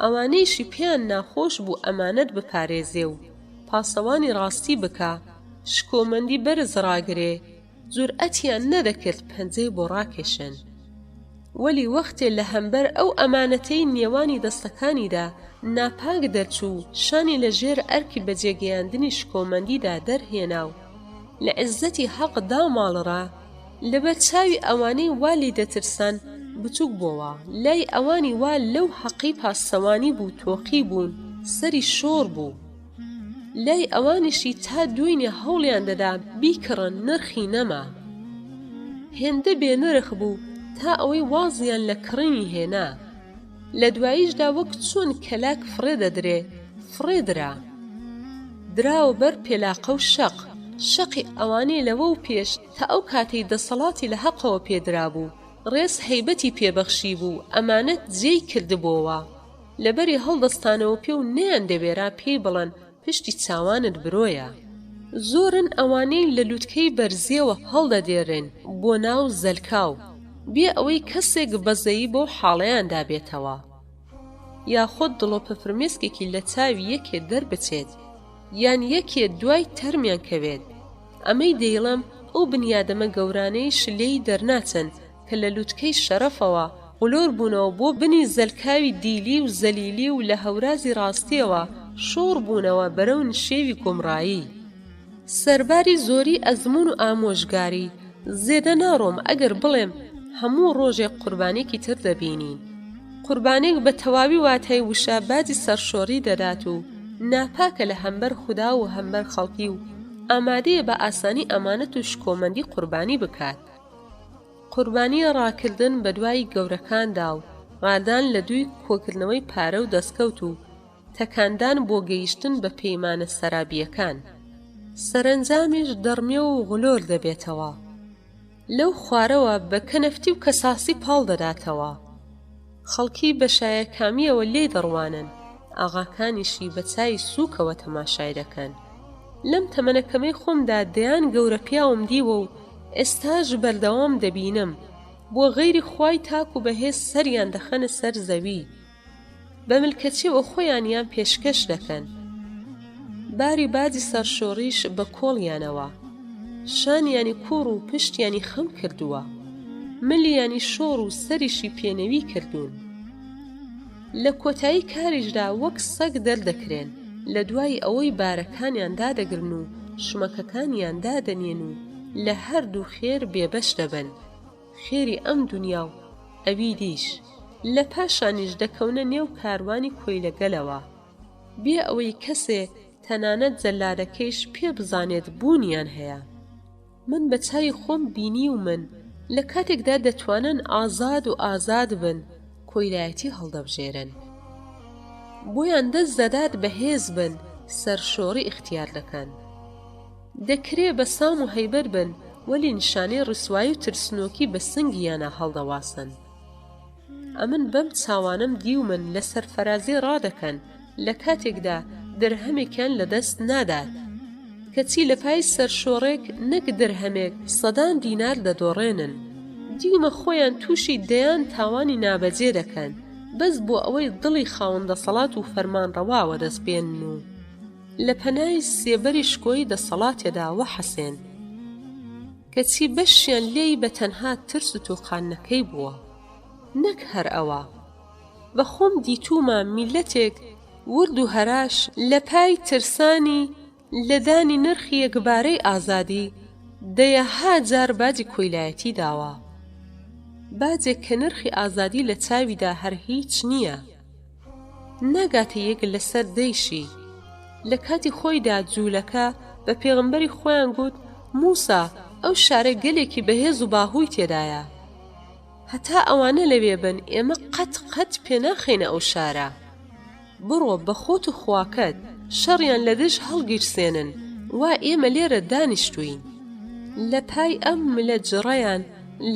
ئەوانەیشی پێیان ناخۆش بوو ئەمانەت بپارێزێ و پاسەوانی ڕاستی بکا، شکۆمەندی بەرز ڕاگرێ، جورئەتیان نەدەکرد پەنجەی بۆ ڕاکێشن. وەلی وەختێ لە هەمبەر ئەو ئەمانەتەی نێوانی دەستەکانیدا ناپاک دەرچوو و شانی لە ژێر ئەرکی بەجێگەیاندنی شکۆمەندیدا دەرهێنا و. لە عیززەتی هەق داماڵرا، لەبەر چاوی ئەوانەی وا لێی دەترسان بچووک بۆوە، لای ئەوانی وا لەو هەقەی پاسەوانی بوو تۆقی بوون، سەری شۆڕ بوو. لای ئەوانیشی تا دوێنێ هەوڵیان دەدا بیکڕن نرخی نەما. هێندە بێ نرخ بوو تا ئەوەی وازیان لە کڕینی هێنا. لە دواییشدا وەک چۆن کەلاک فڕێ دەدرێ، فڕێ درا. دراوە بەر پێلاقە و شەق. شەقی ئەوانەی لەوەو پێش تا ئەو کاتەی دەسەڵاتی لە هەقەوە پێ درابوو، ڕێز هەیبەتی پێ بەخشیبوو و ئەمانەت جێی کردبۆوە. لەبەری هەڵدەستانەوە پێ و نەیاندەوێرا پێی بڵێن پشتی چاوانت برۆیە. زۆرن ئەوانەی لە لوتکەی بەرزییەوە هەڵدەدێرێن بۆ ناو زەلکاو، بێ ئەوەی کەسێک بەزەیی بەو حاڵەیاندا بێتەوە. یاخود دڵۆپە فرمێسکێکی لە چاوی یەکێ دەربچێت، یان یەکێ دوای تەرمیان کەوێت. ئەمەی دەیڵێم ئەو بنیادەمە گەورانەیش لێی دەرناچن کە لە لوتکەی شەرەفەوە غلۆر بوونەوە بۆ بنی زەلکاوی دیلی و زەلیلی و لە هەورازی ڕاستییەوە شۆڕ بوونەوە بەرەو نشێوی گومڕایی. سەرباری زۆری ئەزموون و ئامۆژگاری، زێدە ناڕۆم ئەگەر بڵێم هەموو ڕۆژێک قوربانێکی تر دەبینین. قوربانێک بە تەواوی واتای وشە باجی سەرشۆڕی دەدات و ناپاکە لە هەمبەر خودا و هەمبەر خەڵکی و ئامادەیە بە ئاسانی ئەمانەت و شکۆمەندی قوربانی بکات. قوربانی ڕاکردن بەدوای گەورەکاندا و ڕادان لە دووی کۆکردنەوەی پارە و دەستکەوت و تەکاندان بۆ گەیشتن بە پەیمانە سەرابییەکان. سەرەنجامیش دەڕمێ و غلۆر دەبێتەوە. لەو خوارەوە بە کەنەفتی و کەساسی پاڵ دەداتەوە. خەڵکی بە شایەکامییەوە لێی دەڕوانن، ئاغاکانیشی بە چاوی سووکەوە تەماشای دەکەن. لەم تەمەنە کەمەی خۆمدا دەیان گەورەپیاوم دیوە و ئێستاش بەردەوام دەبینم، بۆ غەیری خوای تاک و بەهێز سەریان دەخەنە سەر زەوی. بە ملکەچیەوە خۆیانیان پێشکەش دەکەن. باری باجی سەرشۆڕیش بە کۆڵیانەوە. شانیانی کوڕ و پشتیانی خەم کردووە. ملیانی شۆڕ و سەریشی پێنەوی کردوون. لە کۆتایی کاریشدا وەک سەگ دەردەکرێن، لە دوای ئەوەی بارەکانیان دادەگرن و شمەکەکانیان دادەنێن و لە هەردوو خێر بێبەش دەبن. خێری ئەم دونیا و ئەوی دیش، لە پاشانیش دەکەونە نێو کاروانی کۆیلەگەلەوە، بێ ئەوەی کەسێ تەنانەت جەلادەکەیش پێ بزانێت بوونیان هەیە. من بە چاوی خۆم بینیومن لە کاتێکدا دەتوانن ئازاد و ئازاد بن، کۆیلایەتی هەڵدەبژێرن. بۆیان دەست دەدات بەهێز بن، سەرشۆڕی ئیختیار دەکەن. دەکرێ بە سام و هەیبەت بن، وەلی نیشانەی ڕیسوایی و ترسنۆکی بە سنگیانا هەڵدەواسن. ئەمن بەم چاوانەم دیومن لە سەرفەرازی ڕادەکەن، لە کاتێکدا درهەمێکیان لە دەست نادات. کەچی لە پای سەرشۆڕێک نەک درهەمێک، سەدان دینار دەدۆڕێنن. دیومە خۆیان تووشی دەیان تاوانی نابەجێ دەکەن، بەس بۆ ئەوەی دڵی خاوەن دەسەڵات و فەرمانڕەوا وەدەست بێنن و، لە پەنای سێبەری شکۆی دەسەڵاتێدا وەحەسێن. کەچی بەشیان لێی بە تەنها ترس و تۆقاندنەکەی بووە. نەک هەر ئەوە. بە خۆم دیتوومە میللەتێک ورد و هەراش لە پای ترسانی لە دانی نرخی یەکبارەی ئازادی دەیەها جار باجی کۆیلایەتی داوە. باجێک کە نرخی ئازادی لە چاویدا هەر هیچ نییە. ناگاتە یەک لەسەر دەیشی. لە کاتی خۆیدا جوولەکە بە پێغەمبەری خۆیان گوت، موسا، ئەو شارە گەلێکی بەهێز و باهووی تێدایە. هەتا ئەوانە لەوێ بن ئێمە قەت قەت پێ ناخەینە ئەو شارە. بڕۆ بە خۆت و خواکەت شەڕیان لە دژ هەڵگیرسێنن، وا ئێمە لێرە دانیشتووین. لە پای ئەم ملە جڕەیان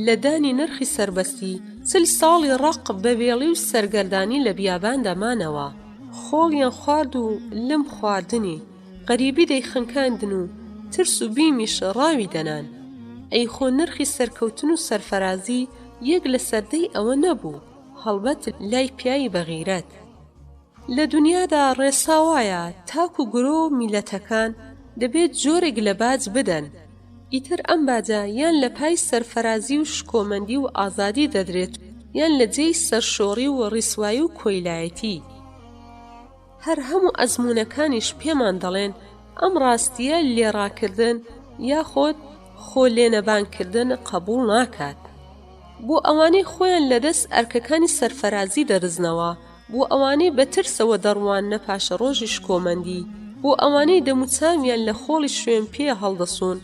لە دانی نرخی سەربەستی، چل ساڵی ڕەق بە وێڵی و سەرگەردانی لە بیاباندا مانەوە. خۆڵیان خوارد و لم خواردنی، غەریبی دەیخنکاندن و ترس و بیمیش ڕاوی دەنان. ئەی خۆ نرخی سەرکەوتن و سەرفەرازی یەک لە سەر دەی ئەوە نەبوو، هەڵبەت لای پیاوی بەغیرەت. لە دونیادا ڕێسا وایە تاک و گرۆ و میللەتەکان دەبێت جۆرێک لە باج بدەن، ئیتر ئەم باجە یان لە پای سەرفەرازی و شکۆمەندی و ئازادی دەدرێت و یان لە جێی سەرشۆڕی و ڕیسوایی و کۆیلایەتی. هەر هەموو ئەزموونەکانیش پێمان دەڵێن ئەم ڕاستییە لێڕاکردن. یاخود خۆ لێنەبانکردن قەبووڵ ناکات. بۆ ئەوانەی خۆیان لەدەست ئەرکەکانی سەرفەرازی دەدزنەوە، بۆ ئەوانەی بە ترسەوە دەڕواننە پاشەڕۆژی شکۆمەندی، بۆ ئەوانەی دەموچاویان لە خۆڵی شوێن پێ هەڵدەسوون،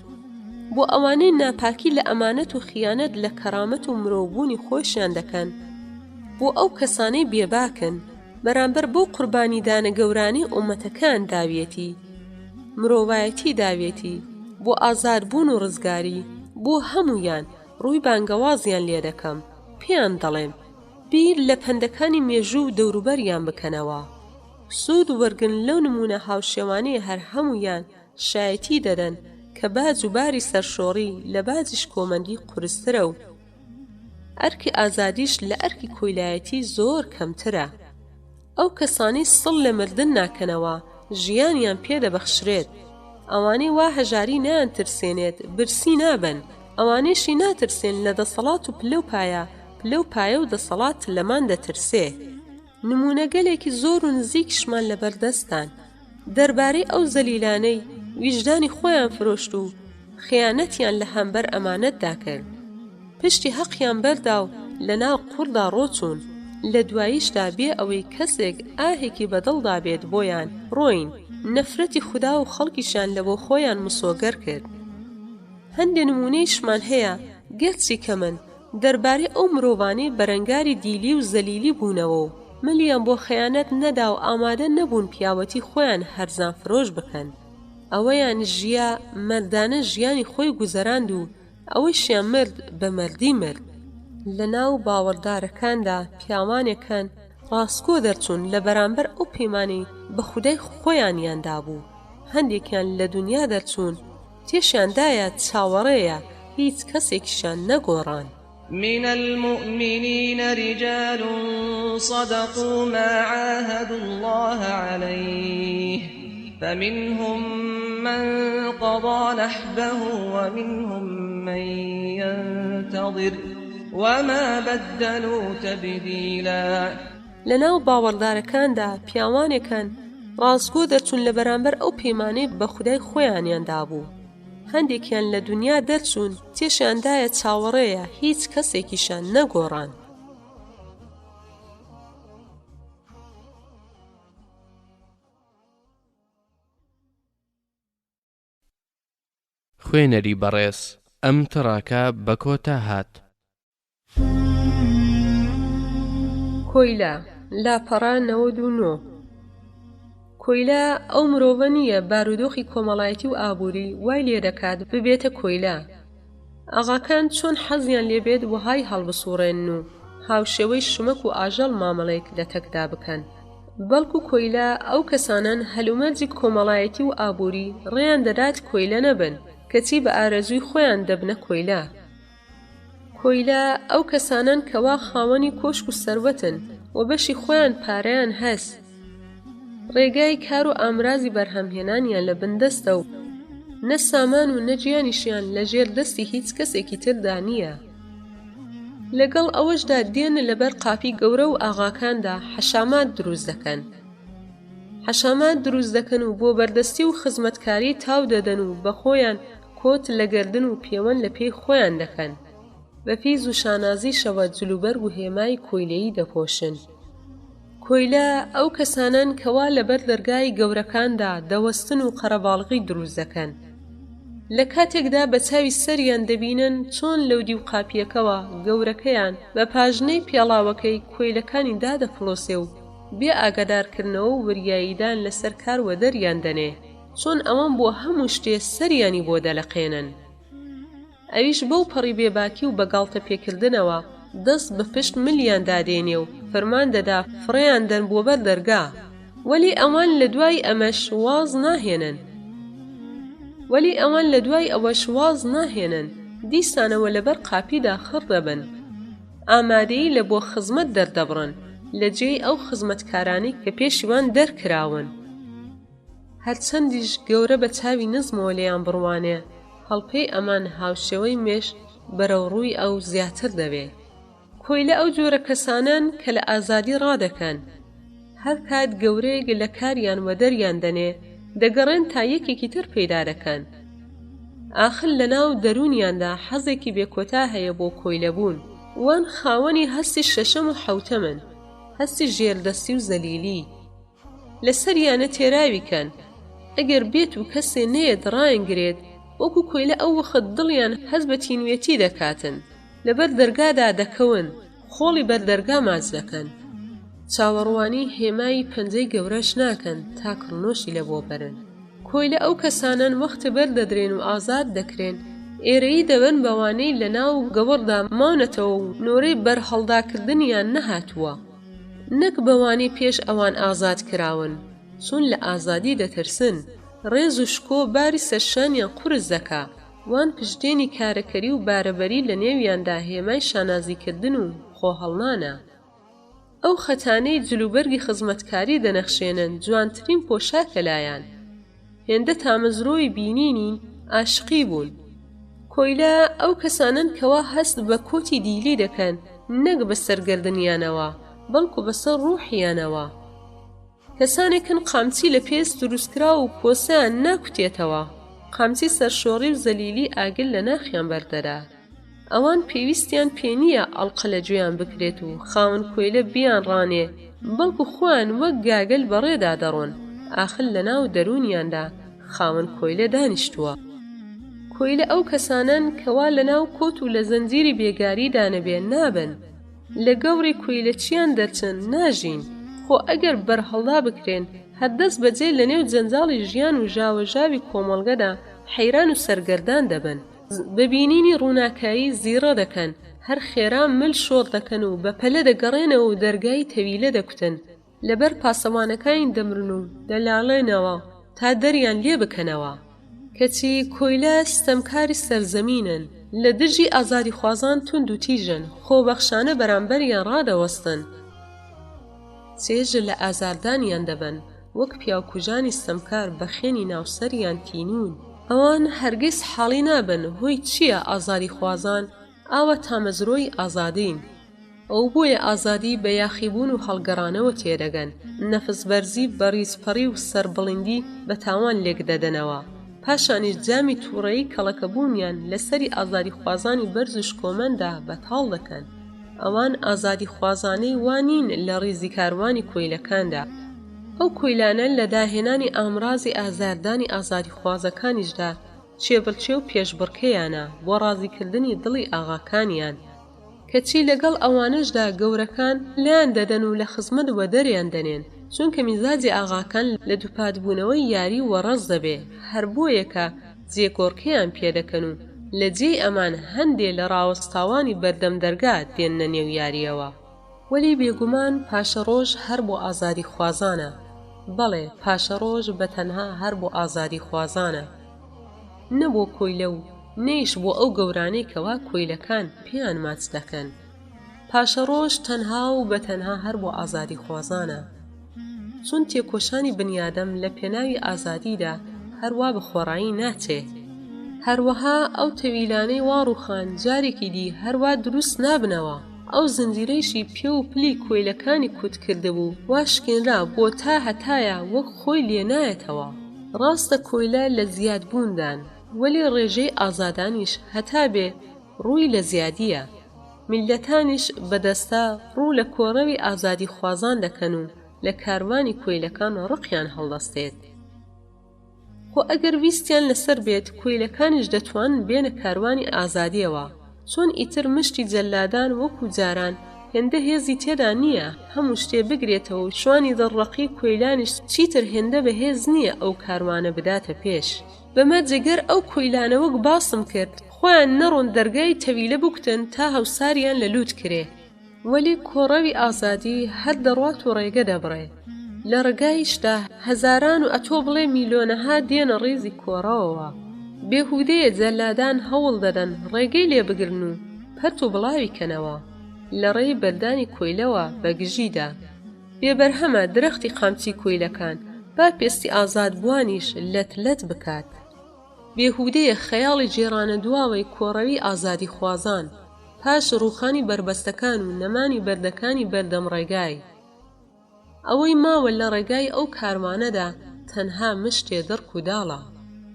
بۆ ئەوانەی ناپاکی لە ئەمانەت و خیانەت لە کەرامەت و مرۆڤبوونی خۆیشیان دەکەن، بۆ ئەو کەسانەی بێباکن بەرامبەر بەو قوربانیدانە گەورانەی ئوممەتەکەیان داویەتی، مرۆڤایەتی داویەتی، بۆ ئازادبوون و ڕزگاری، بۆ هەموویان ڕووی بانگەوازیان لێدەکەم، پێیان دەڵێم، بیر لە پەندەکانی مێژوو و دەوروبەریان بکەنەوە. سوود وەرگرن لەو نموونە هاوشێوانەی هەر هەموویان شایەتی دەدەن کە باج و باری سەرشۆڕی لە باجی شکۆمەندی قورسترە و ئەرکی ئازادیش لە ئەرکی کۆیلایەتی زۆر کەمترە. ئەو کەسانەی سڵ لە مردن ناکەنەوە، ژیانیان پێ دەبەخشرێت. ئەوانەی وا هەژاری نایانترسێنێت، برسی نابن. ئەوانەیشی ناترسێن لە دەسەڵات و پلە و پایە، پلە و پایە و دەسەڵات لەمان دەترسێ. نموونەگەلێکی زۆر و نزیکیشمان لەبەر دەستدان. دەربارەی ئەو زەلیلانەی ویژدانی خۆیان فرۆشت و خیانەتیان لە هەمبەر ئەمانەتدا کرد. پشتی هەقیان بەردا و لە ناو قوڕدا ڕۆچوون، لە دواییشدا بێ ئەوەی کەسێک ئاهێکی بە دڵدا بێت بۆیان ڕۆین، نەفرەتی خودا و خەڵکیشیان لە بۆ خۆیان مسۆگەر کرد. هەندێ نموونەیشمان هەیە گەرچی کەمن، دەربارەی ئەو مرۆڤانەی بەرەنگاری دیلی و زەلیلی بوونەوە و ملیان بۆ خەیانەت نەدا و ئامادە نەبوون پیاوەتی خۆیان هەرزانفرۆش بکەن. ئەوەیان ژیا مەردانە ژیانی خۆی گوزەراند و ئەوەیشیان مرد بە مەردی مرد. لە ناو باوەڕدارەکاندا پیاوانێک هەن ڕاستگۆ دەرچوون لە بەرامبەر ئەو پەیمانەی بە خودای خۆیانیان دابوو، هەندێکیان لە دونیا دەرچوون تێشیان دایە چاوەڕێیە هیچ کەسێکیشیان نەگۆڕان. من المومنین رجال صدقوا ما عاهدوا اللە علیه فمنهم من قضی نحبه ومنهم من ینتظر وما بدلوا تبدیلا. لەناو باوەڕدارەکاندا پیاوانێک هەن ڕاستگۆ دەرچوون لە بەرامبەر ئەو پەیمانەی بە خودای خۆیانیان دابوو، هەندێکیان لە دونیا دەرچوون تێشیان دایە چاوەڕێیە هیچ کەسێکیشیان نەگۆڕان. خوێنەری بەڕێز ئەم تڕاکە بە کۆتا هات. کۆیلە، لاپەڕە 99. کۆیلە ئەو مرۆڤە نییە بارودۆخی کۆمەڵایەتی و ئابووری وای لێدەکات ببێتە کۆیلە. ئاغاکان چۆن حەزیان لێ بێت وەهای هەڵبسوڕێنن و هاوشێوەی شمەک و ئاژەڵ مامەڵەی لەتەکدا بکەن. بەڵکو کۆیلە ئەو کەسانەن هەلومەرجی کۆمەڵایەتی و ئابووری ڕێیان دەدات کۆیلە نەبن، کەچی بە ئارەزووی خۆیان دەبنە کۆیلە. کۆیلە ئەو کەسانەن کەوا خاوەنی کۆشک و سەروەتن و بەشی خۆیان پارەیان هەس، ڕێگای کار و ئامرازی بەرهەمهێنانیان لە بن دەستە و نە سامان و نە گیانیشیان لە ژێر دەستی هیچ کەسێکی تردا نییە. لەگەڵ ئەوەشدا دێن لەبەر قاپی گەورە و ئاغاکاندا حەشامات دروست دەکەن. حەشامات دروست دەکەن و بۆ بەردەستی و خزمەتکاری تاو دەدەن و بە خۆیان کۆت لە گەردن و پێوەند لە پێی خۆیان دەکەن. بە فیز و شانازیشەوە جلوبەرگ و هێمای کۆیلەیی دەپۆشن. کۆیلە ئەو کەسانەن کەوا لەبەر دەرگای گەورەکاندا دەوەستن و قەرەباڵغی دروست دەکەن. لە کاتێکدا بە چاوی سەریان دەبینن چۆن لەودیو قاپییەکەوە گەورەکەیان بە پاژنەی پێڵاوەکەی کۆیلەکانی دادەپڵۆسێ و بێ ئاگادارکردنەوە و وریاییدان لەسەر کار وەدەریان دەنێ، چۆن ئەوان بۆ هەموو شتێ سەریانی بۆ دەلەقێنن. ئەویش بەو پەڕی بێباکی و بە گاڵتە پێکردنەوە دەست بە پشت ملیاندا دێنێ و فەرمان دەدا فڕێیان دەن بۆ بەر دەرگا. وەلی ئەوان لە دوای ئەمەش واز ناهێنن. وەلی ئەوان لە دوای ئەوەش واز ناهێنن، دیسانەوە لەبەر قاپیدا خڕ دەبن. ئامادەیی لە بۆ خزمەت دەردەبڕن لە جێی ئەو خزمەتکارانەی کە پێشی وان دەرکراون. هەرچەندیش گەورە بە چاوی نزمەوە لێیان بڕوانێ، هەڵپەی ئەمان هاوشێوەی مێش بەرەو ڕووی ئەو زیاتر دەبێ. کۆیلە ئەو جۆرە کەسانەن کە لە ئازادی ڕادەکەن. هەر کات گەورەیەک لە کاریان وەدەریان دەنێ، دەگەڕێن تا یەکێکی تر پەیدا دەکەن. ئاخر لەناو دەروونیاندا حەزێکی بێکۆتا هەیە بۆ کۆیلەبوون. وان خاوەنی هەستی شەشەم و حەوتەمن، هەستی ژێردەستی و زەلیلی. لەسەریانە تێراوی کەن. ئەگەر بێت و کەسێ نەیەت ڕایانگرێت، وەکو کۆیلە ئەو وەخت دڵیان هەست بە تینوێتی دەکاتن. لەبەر دەرگادا دەکەون، خۆڵی بەر دەرگا ماچ دەکەن. چاوەڕوانی هێمای پەنجەی گەورەش ناکەن تا کڕنۆشی لە بۆ بەرن. کۆیلە ئەو کەسانەن وەختێ بەر دەدرێن و ئازاد دەکرێن، ئێرەیی دەبەن بەوانەی لە ناو گەوەڕدا ماونەتەوە و نۆرەی بەرهەڵداکردنیان نەهاتووە. نەک بەوانەی پێش ئەوان ئازاد کراون، چون لە ئازادی دەترسن. ڕێز و شکۆ باری سەرشانیان قورس دەکا. وان پشتێنی کارەکەری و بارەبەری لە نێویاندا هێمای شانازیکردن و خۆهەڵنانە. ئەو خەتانەی جلوبەرگی خزمەتکاری دەنەخشێنن جوانترین پۆشاکە لایان. هێندە تامەزرۆی بینینین ئاشقی بوون. کۆیلە ئەو کەسانەن کەوا هەست بە کۆتی دیلی دەکەن نەک بەسەر گەردنیانەوە بەڵکو بەسەر ڕوحیانەوە. کەسانێکن قامچی لە پێست دروستکراو و کۆسەیان ناکوتێتەوە، قامچی سەرشۆڕی و زەلیلی ئاگر لە ناخیان بەردەدا. ئەوان پێویستیان پێ نییە ئەڵقە لە گوێیان بکرێت و خاوەن کۆیلە بیانڕانێ، بەڵکو خۆیان وەک گاگەل بەڕێدا دەڕۆن، ئاخر لەناو دەروونیاندا خاوەن کۆیلە دانیشتووە. کۆیلە ئەو کەسانەن کەوا لەناو کۆت و لە زەنجیری بێگاریدا نەبێ نابن. لە گەوڕی کویلەچیان دەرچن ناژین، خۆ ئەگەر بەرهەڵدا بکرێن هەر دەست بەجێ لە نێو جەنجاڵی ژیان و ژاوەژاوی کۆمەڵگەدا حەیران و سەرگەردان دەبن. بە بینینی ڕووناکایی زیڕە دەکەن، هەر خێرا مل شۆڕ دەکەن و بە پەلە دەگەڕێنەوە و دەرگای تەویلە دەکوتن، لەبەر پاسەوانەکانی دەمرن و دەلاڵێنەوە تا دەریان لێ بکەنەوە. کەچی کۆیلە ستەمکاری سەرزەمینن، لە دژی ئازادیخوازان توند و تیژن، خۆبەخشانە بەرامبەریان ڕادەوەستن، چێژ لە ئازاردانیان دەبەن، وەک پیاوکوژانی ستەمکار بە خوێنی ناو سەریان تینوون. ئەوان هەرگیز حاڵی نابن هۆی چییە ئازادیخوازان ئاوا تامەزرۆی ئازادین. ئەو بۆیە ئازادی بە یاخیبوون و هەڵگەڕانەوە تێدەگەن، نەفسبەرزی بە ڕیزپەڕی و سەربڵیندی بە تاوان لێکدەدەنەوە، پاشانیش جامی تووڕەیی کەڵەکەبوونیان لە سەری ئازادیخوازانی بەرز و شکۆمەندا بەتاڵ دەکەن. ئەوان ئازادیخوازانەی وا نین لە ڕیزی کاروانی کۆیلەکاندا. ئەو کۆیلانە لە داهێنانی ئامرازی ئازاردانی ئازادیخوازەکانیشدا کێبڕکێ و پێشبڕکێیانە بۆ ڕازیکردنی دڵی ئاغاکانیان. کەچی لەگەڵ ئەوانەشدا گەورەکان لایان دەدەن و لە خزمەت وەدەریان دەنێن، چونکە میزاجی ئاغاکان لە دووپاتبوونەوەی یاری وەڕەز دەبێ، هەر بۆیەکە جێگۆڕکێیان پێ دەکەن و لە جێی ئەمان هەندێ لە ڕاوەستاوانی بەردەم دەرگا دێننە نێو یارییەوە. وەلی بێگومان پاشەڕۆژ هەر بۆ ئازادیخوازانە، بەڵێ پاشەڕۆژ بە تەنها هەر بۆ ئازادیخوازانە. نە بۆ کۆیلە و نەیش بۆ ئەو گەورانەی کەوا کۆیلەکان پێیان ماچ دەکەن. پاشەڕۆژ تەنها و بە تەنها هەر بۆ ئازادیخوازانە. چون تێکۆشانی بنیادەم لە پێناوی ئازادیدا هەر وا بە خۆڕایی ناچێ. هەروەها ئەو تەویلانەی وا ڕووخان جارێکی دی هەر وا دروست نابنەوە. ئەو زنجیرەیشی پێ و پلی کۆیلەکانی کوت کردبوو وا شکێنرا بۆ تا هەتایە وەک خۆی لێ نایەتەوە. ڕاستە کۆیلە لە زیاد بووندان، وەلێ ڕێژەی ئازادانیش هەتا بێ ڕووی لە زیادییە. میللەتانیش بە دەستە ڕوو لە کۆڕەوی ئازادیخوازان دەکەن و لە کاروانی کۆیلەکان ڕقیان هەڵدەستێت. خۆ ئەگەر ویستیان لەسەر بێت کۆیلەکانیش دەتوانن بێنە کاروانی ئازادیەوە، چۆن ئیتر مشتی جەلادان وەکو جاران هێندە هێزی تێدا نییە هەموو شتێ بگرێتەوە و شوانی دڵڕەقی کۆیلانیش چیتر هێندە بەهێز نییە ئەو کاروانە بداتە پێش. بە مەرجێ گەر ئەو کۆیلانە وەک باسم کرد خۆیان نەڕۆن دەرگای تەویلە بکوتن تا هەوساریان لە لووت کرێ. وەلی کۆڕەوی ئازادی هەر دەڕوات و ڕێگە دەبڕێ. لە ڕگایشدا هەزاران و ئەتۆ بڵێ میلۆنەها دێنە ڕیزی کۆڕەوەوە. بێهوودەیە جەلادان هەوڵ دەدەن ڕێگەی لێ بگرن و پەرت و بڵاوی کەنەوە. لە ڕێی بەردانی کۆیلەوە بە گژیدا. بێ بەرهەمە درەختی قامچی کۆیلەکان، با پێستی ئازادبووانیش لەت لەت بکات. بێهوودەیە خەیاڵی گێڕانە دواوەی کۆڕەوی ئازادیخوازان، پاش ڕووخانی بەربەستەکان و نەمانی بەردەکانی بەردەم ڕێگای. ئەوەی ماوە لە ڕێگای ئەو کاروانەدا تەنها مشتێ دڕک و داڵە.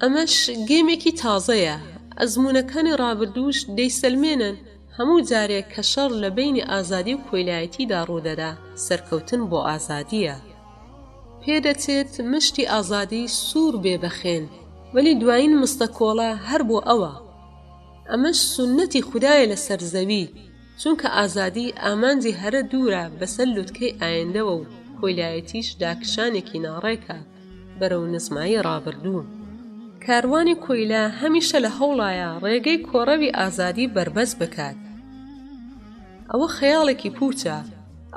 ئەمەش گێمێکی تازەیە، ئەزموونەکانی ڕابردووش دەیسەلمێنن هەموو جارێک کە شەڕ لە بەینی ئازادی و کۆیلایەتیدا ڕوودەدا سەرکەوتن بۆ ئازادییە. پێدەچێت مشتی ئازادی سوور بێ بە خوێن، وەلی دوایین مستەکۆڵە هەر بۆ ئەوە. ئەمەش سوننەتی خودایە لەسەر زەوی، چونکە ئازادی ئامانجی هەرە دوورە بەسەر لوتکەی ئایندەوە و کۆیلایەتیش داکشانێکی ناڕێکە بەرەو نزمایی ڕابردوو. کاروانی کۆیلە هەمیشە لە هەوڵایە ڕێگەی کۆڕەوی ئازادی بەربەست بکات. ئەوە خەیاڵێکی پووچە.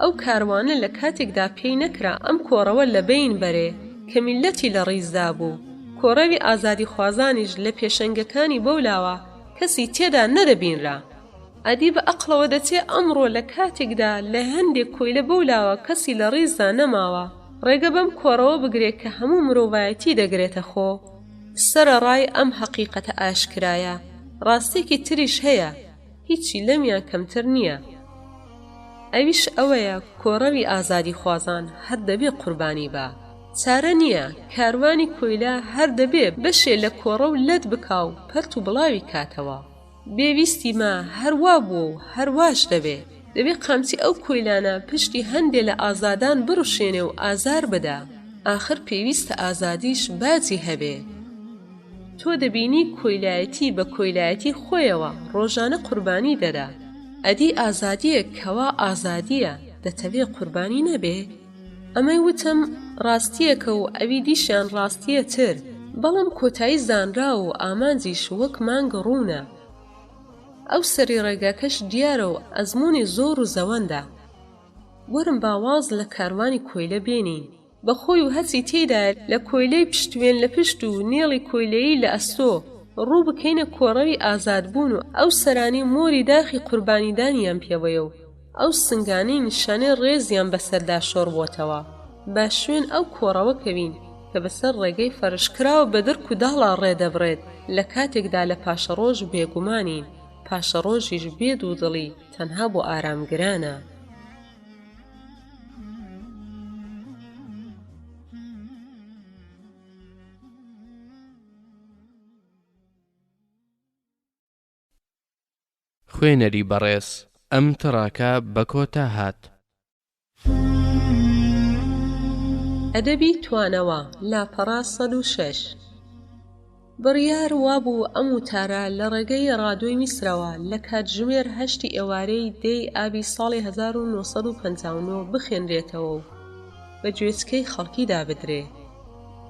ئەو کاروانە لە کاتێکدا پێی نەکرا ئەم کۆڕەوە لە بەین بەرێ کە میللەتی لە ڕیزدا بوو، کۆڕەوی ئازادیخوازانیش لە پێشەنگەکانی بەولاوە کەسی تێدا نەدەبینرا. ئەدی بە ئەقڵەوە دەچێ ئەمڕۆ لە کاتێکدا لە هەندێک کۆیلە بەولاوە کەسی لە ڕیزدا نەماوە ڕێگە بەم کۆڕەوە بگرێ کە هەموو مرۆڤایەتی دەگرێتە خۆ؟ سەرەڕای ئەم هەقیقەتە ئاشکرایە، ڕاستییەکی تریش هەیە، هیچی لەمیان کەمتر نییە. ئەویش ئەوەیە کۆڕەوی ئازادیخوازان هەر دەبێ قوربانی با. چارە نییە، کاروانی کۆیلە هەر دەبێ بەشێ لە کۆڕەو لەت بکا و پەرت و بڵاوی کاتەوە. بێ ویستی مە هەر وا بووە و هەر واش دەبێ. دەبێ قامچی ئەو کۆیلانە پشتی هەندێ لە ئازادان بڕشێنێ و ئازار بدا. ئاخر پێویستە ئازادیش باجی هەبێ. تۆ دەبینی کۆیلایەتی بە کۆیلایەتی خۆیەوە ڕۆژانە قوربانی دەدا. ئەدی ئازادییەک کەوا ئازادییە دەتەوێ قوربانی نەبێ؟ ئەمەی وتم ڕاستییەکە و ئەوی دیشیان ڕاستییە تر، بەڵام کۆتایی زانراوە و ئامانجیش وەک مانگ ڕوونە. ئەو سەری ڕێگاکەش دیارە و ئەزموونی زۆر و زەوەندە. وەرن با واز لە کاروانی کۆیلە بێنین. بە خۆی و هەرچی تێیدایە لە کۆیلەی پشتوێن لە پشت و نێڵی کۆیلەیی لە ئەستۆ، ڕوو بکەینە کۆڕەوی ئازادبوون و ئەو سەرانەی مۆری داخی قوربانیدانیان پێوەیە و ئەو سنگانەی نیشانەی ڕێزیان بەسەردا شۆڕ بۆتەوە، با شوێن ئەو کۆڕەوە کەوین کە بەسەر ڕێگەی فەرشکراو بە دڕک و داڵا ڕێ دەبڕێت، لە کاتێکدا لە پاشەڕۆژ بێگومانین، پاشەڕۆژیش بێ دوودڵی تەنها بۆ ئارامگرانە. خوێنەری بەڕێز ئەم تڕاکە بە کۆتا هات. ئەدەبی توانەوە، لاپەڕە 106. بڕیار وابوو ئەم وتارە لە ڕێگەی ڕادۆی میسرەوە لە کاتژمێر هەشتی ئێوارەی دە ی ئابی ساڵی 1959 بخوێنرێتەوە و بە گوێچکەی خەڵکیدا بدرێ.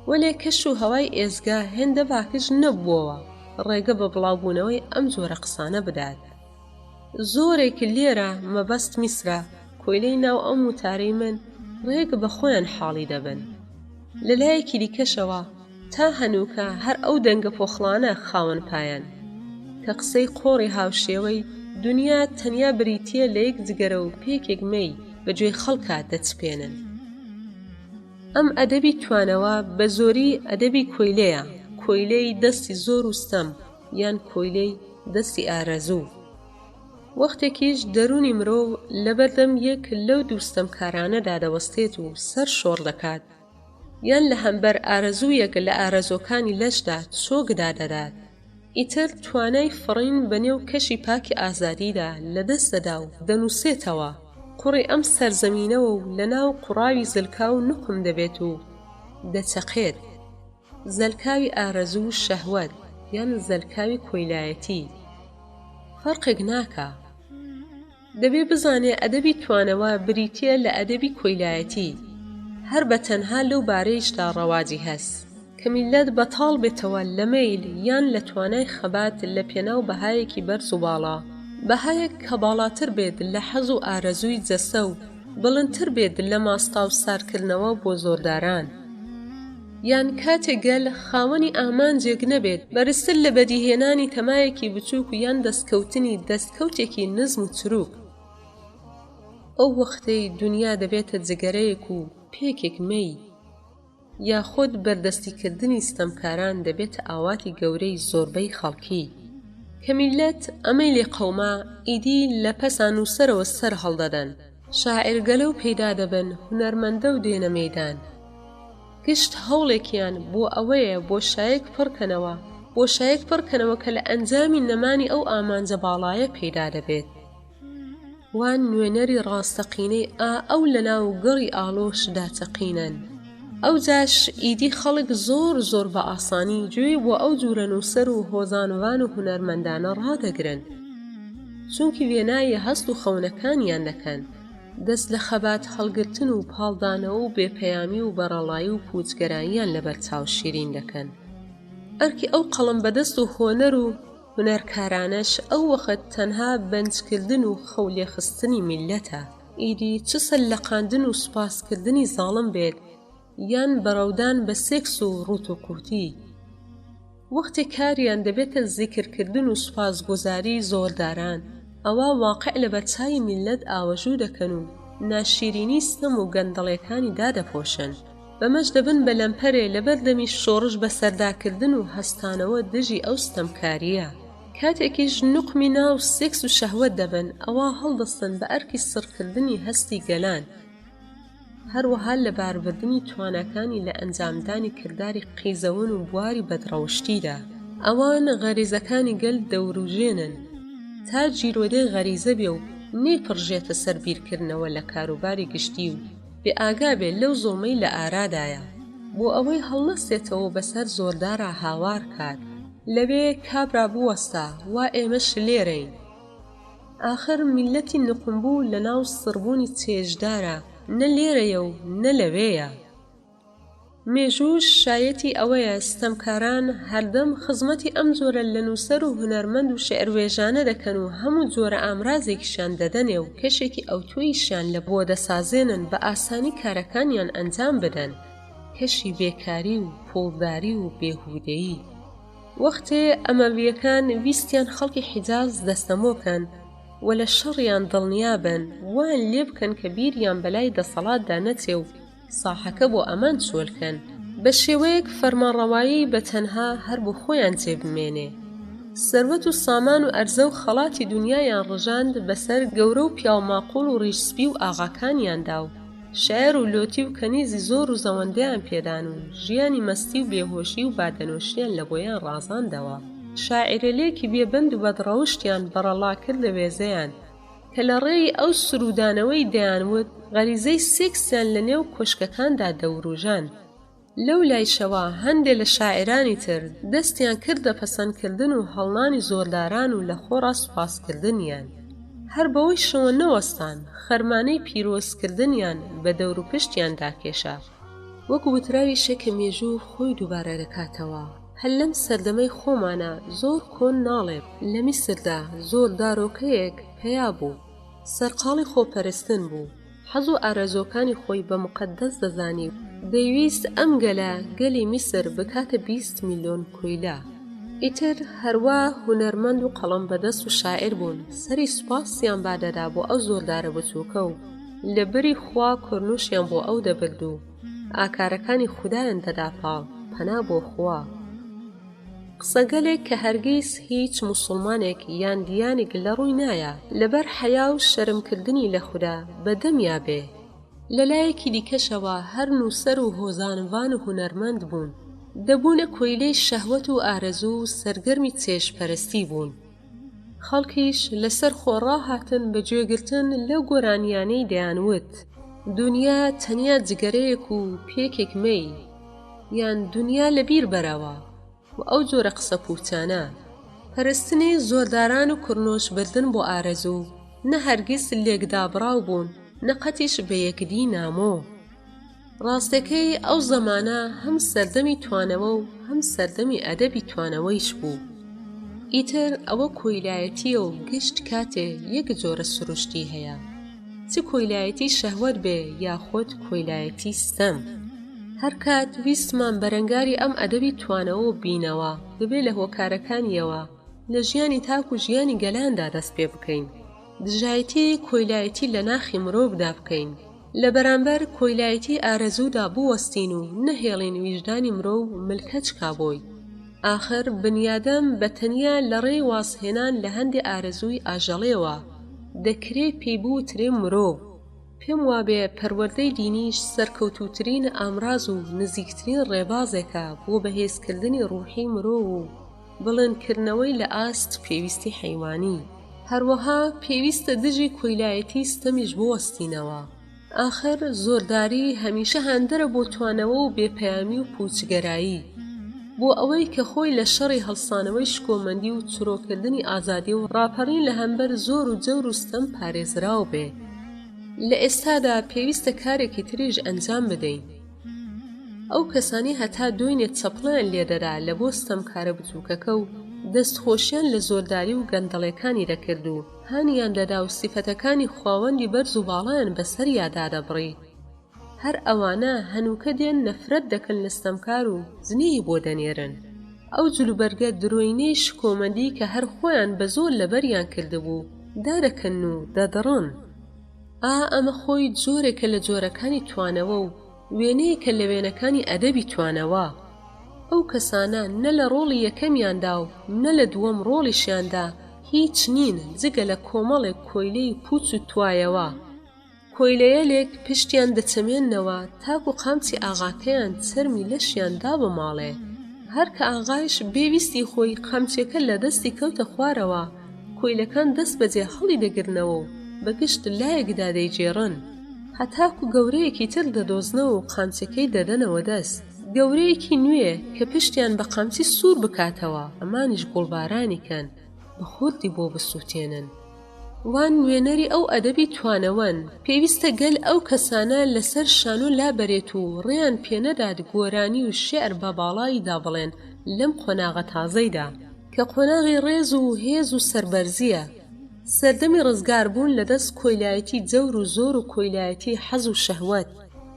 وەلێ کەش و هەوای ئێزگە هێندە باکژ نەببووەوە ڕێگە بە بڵاوبوونەوەی ئەم جۆرە قسانە بدات. زۆرێک لێرە، مەبەست میسرە، کۆیلەی ناو ئەم وتارەی من ڕێک بە خۆیان حاڵی دەبن. لە لایەکی دیکەشەوە تا هەنووکە هەر ئەو دەنگە پۆخڵانە خاوەن پایەن، کە قسەی قۆڕی هاوشێوەی، دونیا تەنیا بریتییە لە یەک جگەرە و پێکێک مەی، بە گوێی خەڵکا دەچپێنن. ئەم ئەدەبی توانەوە بە زۆری ئەدەبی کۆیلەیە، کۆیلەی دەستی زۆر و ستەم، یان کۆیلەی دەستی ئارەزوو. وەختێکیش دەروونی مرۆڤ لەبەردەم یەک لەو دوو ستەمکارانەدا دەوەستێت و سەر شۆڕ دەکات، یان لە هەمبەر ئارەزوویەک لە ئارەزۆکانی لەشدا چۆک دادەدات، ئیتر توانای فڕین بە نێو کەشی پاکی ئازادیدا لە دەست دەدا و دەنووسێتەوە قوڕی ئەم سەرزەمینەوە و لە ناو قوڕاوی زەلکاو نوقم دەبێت و دەچەقێت. زەلکاوی ئارەزوو و شەهوەت یان زەلکاوی کۆیلایەتی فەرقێک ناکا. دەبێ بزانێ ئەدەبی توانەوە بریتییە لە ئەدەبی کۆیلایەتی، هەر بە تەنها لەو بارەیشدا ڕەواجی هەس، کە میللەت بەتاڵ بێتەوە لە مەیل یان لە توانای خەبات لە پێناو بەهایەکی بەرز و باڵا، بەهایەک کە باڵاتر بێت لە حەز و ئارەزووی جەستە و بڵندتر بێت لە ماستاو ساردکردنەوە بۆ زۆرداران. یان کاتێ گەل خاوەنی ئامانجێک نەبێت بەرزتر لە بەدیهێنانی تەمایەکی بچووک و یان دەستکەوتنی دەستکەوتێکی نزم و چرووک، ئەو وەختەی دونیا دەبێتە جگەرەیەک و پێکێک مەی، یاخود بەردەستیکردنی ستەمکاران دەبێتە ئاواتی گەورەی زۆربەی خەڵکی. کە میللەت ئەمەی لێ قەوما ئیدی لە پەسا نووسەرەوە سەر هەڵدەدەن، شاعیرگەلەو پەیدا دەبن، هونەرمەندەو دێنە مەیدان. گشت هەوڵێکیان بۆ ئەوەیە بۆشایەک پڕکەنەوە، بۆشایەک پڕکەنەوە کە لە ئەنجامی نەمانی ئەو ئامانجە باڵایە پەیدا دەبێت. وان نوێنەری ڕاستەقینەی ئا ئەو لەناو گڕی ئاڵۆش داچەقینەن. ئەوجاش ئیدی خەڵک زۆر زۆر بە ئاسانی گوێ بۆ ئەو جورە نووسەر و هۆزانڤان و هونەرمەندانە ڕادەگرن. چونکی وێنای هەست و خەونەکانیان دەکەن. دەست لە خەبات هەڵگرتن و پاڵدانەوە و بێ پەیامی و بەڕەڵایی و پووچگەراییان لەبەر چاو شیرین دەکەن. ئەرکی ئەو قەڵەم بەدەست و هۆنەر و هونەرکارانەش ئەو وەخت تەنها بەنجکردن و خەو لێخستنی میللەتە. ئیدی چ سەر لەقاندن و سوپاسکردنی زاڵم بێت یان بەڕەودان بە سێکس و ڕووت و قووتی. وەختێ کاریان دەبێتە زیکرکردن و سوپاسگوزاری زۆرداران، ئەوا واقع لەبەرچاوی میللەت ئاوەژوو دەکەن و ناشیرینی ستەم و گەندەڵیەکانی دادەپۆشن. بەمەش دەبن بە لەمپەرێ لەبەر دەمی شۆڕش بەسەرداکردن و هەستانەوە دژی ئەو ستەمکارییە. کاتێکیش نوقمی ناو سێکس و شەهوەت دەبن، ئەوا هەڵدەستن بە ئەرکی سڕکردنی هەستی گەلان، هەروەها لەباربردنی تواناکانی لە ئەنجامدانی کرداری قیزەون و بواری بەدڕەوشتیدا. ئەوان غەریزەکانی گەل دەوروژێنن تا گیرۆدەی غەریزە بێ و نەیپڕژێتە سەر بیرکردنەوە لە کاروباری گشتی و بێ ئاگا بێ لەو زوڵمەی لە ئارادایە بۆ ئەوەی هەڵنەستێتەوە و بەسەر زۆردارا هاوار کات لەوێ کابرا بوەستە وا ئێمەش لێرەین. ئاخر میللەتی نوقمبوو لە ناو سڕبوونی چێژدارا نە لێرەیە و نە لەوێیە. مێژووش شایەتی ئەوەیە ستەمکاران هەردەم خزمەتی ئەم جۆرە لە نووسەر و هونەرمەند و شیعروێژانە دەکەن و هەموو جۆرە ئامرازێکیشیان دەدەنێ و کەشێکی ئەوتۆیشیان لە بۆ دەسازێنن بە ئاسانی کارەکانیان ئەنجام بدەن، کەشی بێکاری و پووڵداری و بێهوودەیی. وەختێ ئەمەوییەکان ویستیان خەڵکی حیجاز دەستەمۆ کەن و لە شەڕیان دڵنیا بن، وایان لێ بکەن کە بیریان بەلای دەسەڵاتدا نەچێ و ساحەکە بۆ ئەمان چۆل کەن، بە شێوەیەک فەرمانڕەوایی بە تەنها هەر بۆ خۆیان جێ بمێنێ. سەروەت و سامان و ئەرزە و خەڵاتی دونیایان ڕژاند بەسەر گەورە و پیاوماقوڵ و ڕیش سپی و ئاغاکانیاندا و شعر و لۆتی و کەنیزی زۆر و زەوەندەیان پێدان و ژیانی مەستی و بێهۆشی و بادەنۆشیان لە بۆیان ڕازاندەوە. شاعیرەلێکی بێ بەند و بەدڕەوشتیان بەڕەڵا کردە وێزەیان کە لە ڕێی ئەو سروودانەوەی دەیانوت غەریزەی سێکسیان لە نێو کۆشکەکاندا دەوروژاند. لەو لایشەوە هەندێ لە شاعیرانی تر دەستیان کردە پەسەندکردن و هەڵنانی زۆرداران و لە خۆڕا سوپاسکردنیان. هەر بەوەیشەوە نەوەستان، خەرمانەی پیرۆزکردنیان بە دەوروپشتیاندا کێشا. وەک وتراویشە کە مێژوو خۆی دووبارە دەکاتەوە، هەر لەم سەردەمەی خۆمانا زۆر کۆن ناڵێم، لە میسردا زۆردارۆکەیەک پەیا بوو، سەرقاڵی خۆپەرستن بوو، حەز و ئارەزووەکانی خۆی بە موقەدەس دەزانی و دەیویست ئەم گەلە، گەلی میسر، بکاتە 20 میلۆن کۆیلە. ئیتر هەروا هونەرمەند و قەڵەم بەدەست و شاعیر بوون، سەری سوپاسیان بادەدا بۆ ئەو زۆردارە بچووکە و لە بری خوا کڕنووشیان بۆ ئەو دەبرد و ئاکارەکانی خودایان دەدا پاڵ، پەنا بۆ خوا. قسەگەلێک کە هەرگیز هیچ موسوڵمانێک یان دیانیک لە ڕووی نایە لەبەر حەیا و شەرم کردنی لە خودا بە دەمیا بێ. لە لایەکی دیکەشەوە هەر نووسەر و هۆزانڤان و هونەرمەند بوون دەبوونە کۆیلەی شەهوەت و ئارەزوو و سەرگەرمی چێژپەرستی بوون. خەڵکیش لەسەر خۆ ڕاهاتن بە گوێگرتن لەو گۆرانییانەی دەیانوت، دونیا تەنیا جگەرەیەک و پێکێک مەی، یان دونیا لەبیر بەرەوە و ئەو جۆرە قسە پووچانە. پەرستنی زۆرداران و کڕنۆش بردن بۆ ئارەزوو، نە هەرگیز لێکدابڕاو بوون، نە قەتیش بە یەکدی نامۆ. ڕاستەکەی ئەو زەمانە هەم سەردەمی توانەوە و هەم سەردەمی ئەدەبی توانەوەیش بوو. ئیتر ئەوە کۆیلایەتییە و گشت کاتێ یەک جۆرە سروشتی هەیە. چ کۆیلایەتی شەهوەت بێ یاخود کۆیلایەتی ستەم. هەر کات ویستمان بەرەنگاری ئەم ئەدەبی توانەوە بینەوە، دەبێ لە هۆکارەکانییەوە لە ژیانی تاک و ژیانی گەلاندا دەست پێ بکەین. دژایەتی کۆیلایەتی لە ناخی مرۆڤدا بکەین. لە بەرامبەر کۆیلایەتی ئارەزوودا بوەستین و نەهێڵین ویژدانی مرۆڤ ملکەچ کا بۆی. ئاخر بنیادەم بە تەنیا لە ڕێی وازهێنان لە هەندێ ئارەزووی ئاژەڵێوە، دەکرێ پێی بوترێ مرۆڤ. پێم وابێ پەروەردەی دینیش سەرکەوتووترین ئامراز و نزیکترین ڕێبازێکە بۆ بەهێزکردنی ڕوحی مرۆو و بڵندکردنەوەی لە ئاست پێویستی حەیوانی. هەروەها پێویستە دژی کۆیلایەتی ستەمیش بوەستینەوە. ئاخر زۆرداری هەمیشە هاندەرە بۆ توانەوە و بێ پەیامی و پووچگەرایی. بۆ ئەوەی کە خۆی لە شەڕی هەڵسانەوەی شکۆمەندی و چرۆکردنی ئازادی و ڕاپەڕین لە هەمبەر زۆر و جەور و ستەم پارێزراو بێ. لە ئێستادا پێویستە کارێکی تریش ئەنجام بدەین. ئەو کەسانەی هەتا دۆینێ چەپڵەیان لێدەدا لە بۆ ستەمکارە بچووکەکە و دەستخۆشیان لە زۆرداری و گەندەڵێکانی دەکرد و هانیان دەدا و سیفەتەکانی خواوەندی بەرز و باڵایان بەسەریا دادەبڕی هەر ئەوانە هەنووکە دێن نەفرەت دەکەن لە ستەمکار و جنێوی بۆ دەنێرن. ئەو جلوبەرگە درۆینەی شکۆمەندی کە هەر خۆیان بە زۆر لەبەریان کردبوو دادەکەن و دەدڕن. ئا ئەمە خۆی جۆرێکە لە جۆرەکانی توانەوە و وێنەیەکە لە وێنەکانی ئەدەبی توانەوە. ئەو کەسانە نە لە ڕۆڵی یەکەمیاندا و نە لە دووەم ڕۆڵیشیاندا هیچ نین جگە لە کۆمەڵێک کۆیلەی پووچ و توایەوە. کۆیلەیەلێک پشتیان دەچەمێننەوە تاکو قامچی ئاغاکەیان چەرمی لەشیان دابماڵێ. هەر کە ئاغایش بێ ویستی خۆی قامچیەکە لە دەستی کەوتە خوارەوە، کۆیلەکان دەست بەجێ هەڵی دەگرنەوە و بە گشت لایەکدا دەیگێڕن. هەتاکو گەورەیەکی تر دەدۆزنەوە و قامچەکەی دەدەنەوە دەست گەورەیەکی نوێ کە پشتیان بە قامچی سوور بکاتەوە، ئەمانیش گوڵبارانی کەن بە خوردی بۆ بسووتێنن. وان نوێنەری ئەو ئەدەبی توانەوەن. پێویستە گەل ئەو کەسانە لە سەر شانۆ لابەرێت و ڕێیان پێنەدات گۆرانی و شیعر بە باڵایدا بڵێن لەم قۆناغە تازەیدا کە قۆناغی ڕێز و هێز و سەربەرزییە، سەردەمی ڕزگاربوون لە دەست کۆیلایەتی جەور و زۆر و کۆیلایەتی حەز و شەهوەت،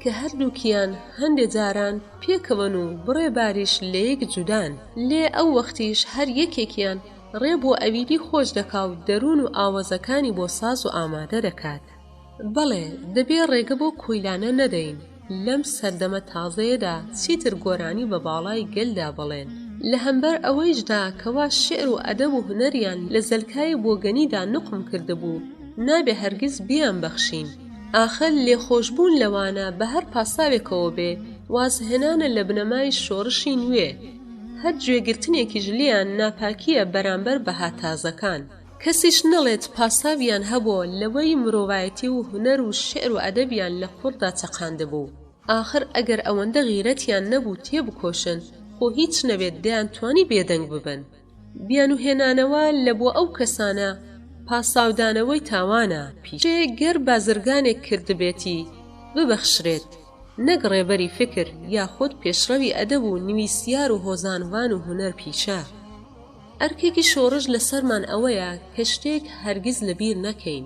کە هەردووکیان هەندێ جاران پێکەوەن و بڕێ باریش لەیەک جودان، لێ ئەو وەختیش هەر یەکێکیان ڕێ بۆ ئەویدی خۆش دەکا و دەروون و ئاوەزەکانی بۆ ساز و ئامادە دەکات. بەڵێ، دەبێ ڕێگە بەو کۆیلانە نەدەین لەم سەردەمە تازەیەدا چیتر گۆرانی بە باڵای گەلدا بڵێن. لە هەمبەر ئەوەیشدا کەوا شیعر و ئەدەب و هونەریان لە زەلکاوی بۆگەنیدا نوقم کردبوو، نابێ هەرگیز بیانبەخشین. ئاخر لێخۆشبوون لەوانە بە هەر پاساوێکەوە بێ، وازهێنانە لە بنەمای شۆڕشی نوێ. هەر گوێگرتنێکیش لێیان ناپاکییە بەرامبەر بەها تازەکان. کەسیش نەڵێت پاساویان هەبوو لەوەی مرۆڤایەتی و هونەر و شیعر و ئەدەبیان لە قوڕدا چەقاندبوو. ئاخر ئەگەر ئەوەندە غیرەتیان نەبوو تێبکۆشن، خۆ هیچ نەبێت دەیانتوانی بێدەنگ ببن. بیانوهێنانەوە لە بۆ ئەو کەسانە پاساودانەوەی تاوانە. پیشێ گەر بازرگانێک کردبێتی ببەخشرێت، نەک ڕێبەری فیکر یاخود پێشڕەوی ئەدەب و نویسیار و هۆزانڤان و هونەر پیشە. ئەرکێکی شۆڕش لەسەرمان ئەوەیە کە شتێک هەرگیز لەبیر نەکەین.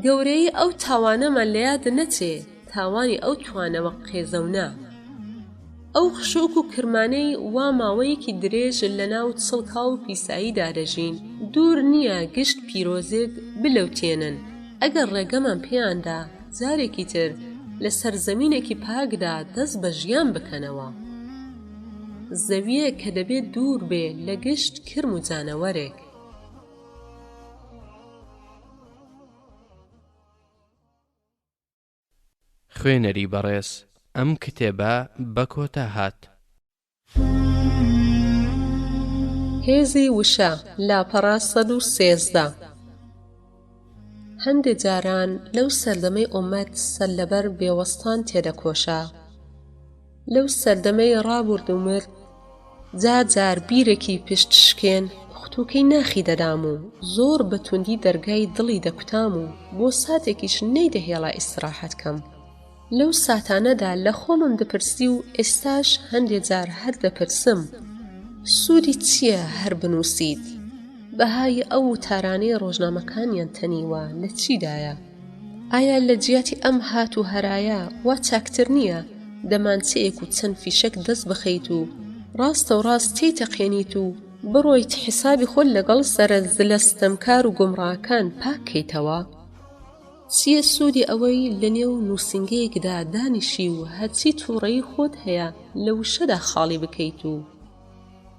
گەورەیی ئەو تاوانەمان لە یاد نەچێ، تاوانی ئەو توانەوە قێزەونە. ئەو خشۆک و کرمانەی وا ماوەیەکی درێژ لە ناو چڵکاو و پیساییدا دەژین، دوور نییە گشت پیرۆزێک بلەوتێنن، ئەگەر ڕێگەمان پێیان دا جارێکی تر لە سەرزەمینێکی پاکدا دەست بە ژیان بکەنەوە. زەوییەک کە دەبێ دوور بێ لە گشت کرم و جانەوەرێک. خوێنەری بەڕێز ئەم کتێبە بە کۆتا هات. هێزی وشە، لاپەڕە 113. هەندێ جاران لەو سەردەمەی ئوممەت سەرلەبەر بێوەستان تێدەکۆشا، لەو سەردەمەی ڕابورد و مرد، جار جار بیرێکی پشت شکێن ختووکەی ناخی دەدام و زۆر بە توندی دەرگای دڵی دەکوتام و بۆ ساتێکیش نەیدەهێڵا ئیستراحەت کەم. لەو ساتانەدا لە خۆمم دەپرسی و ئێستاش هەندێ جار هەر دەپرسم، سوودی چییە هەر بنووسیت؟ بەهای ئەو وتارانەی ڕۆژنامەکانیان تەنیوە لە چیدایە؟ ئایا لە جیاتی ئەم هات و هەرایە وا چاکتر نییە دەمانچەیەک و چەند فیشەک دەست بخەیت و ڕاستەوڕاست تێیتەقێنیت و بڕۆیت حیسابی خۆت لەگەڵ سەرە زلە ستەمکار و گومڕاکان پاک کەیتەوە؟ چییە سوودی ئەوەی لەنێو نووسینگەیەکدا دانیشی و هەرچی تووڕەیی خۆت هەیە لە وشەدا خاڵی بکەیت و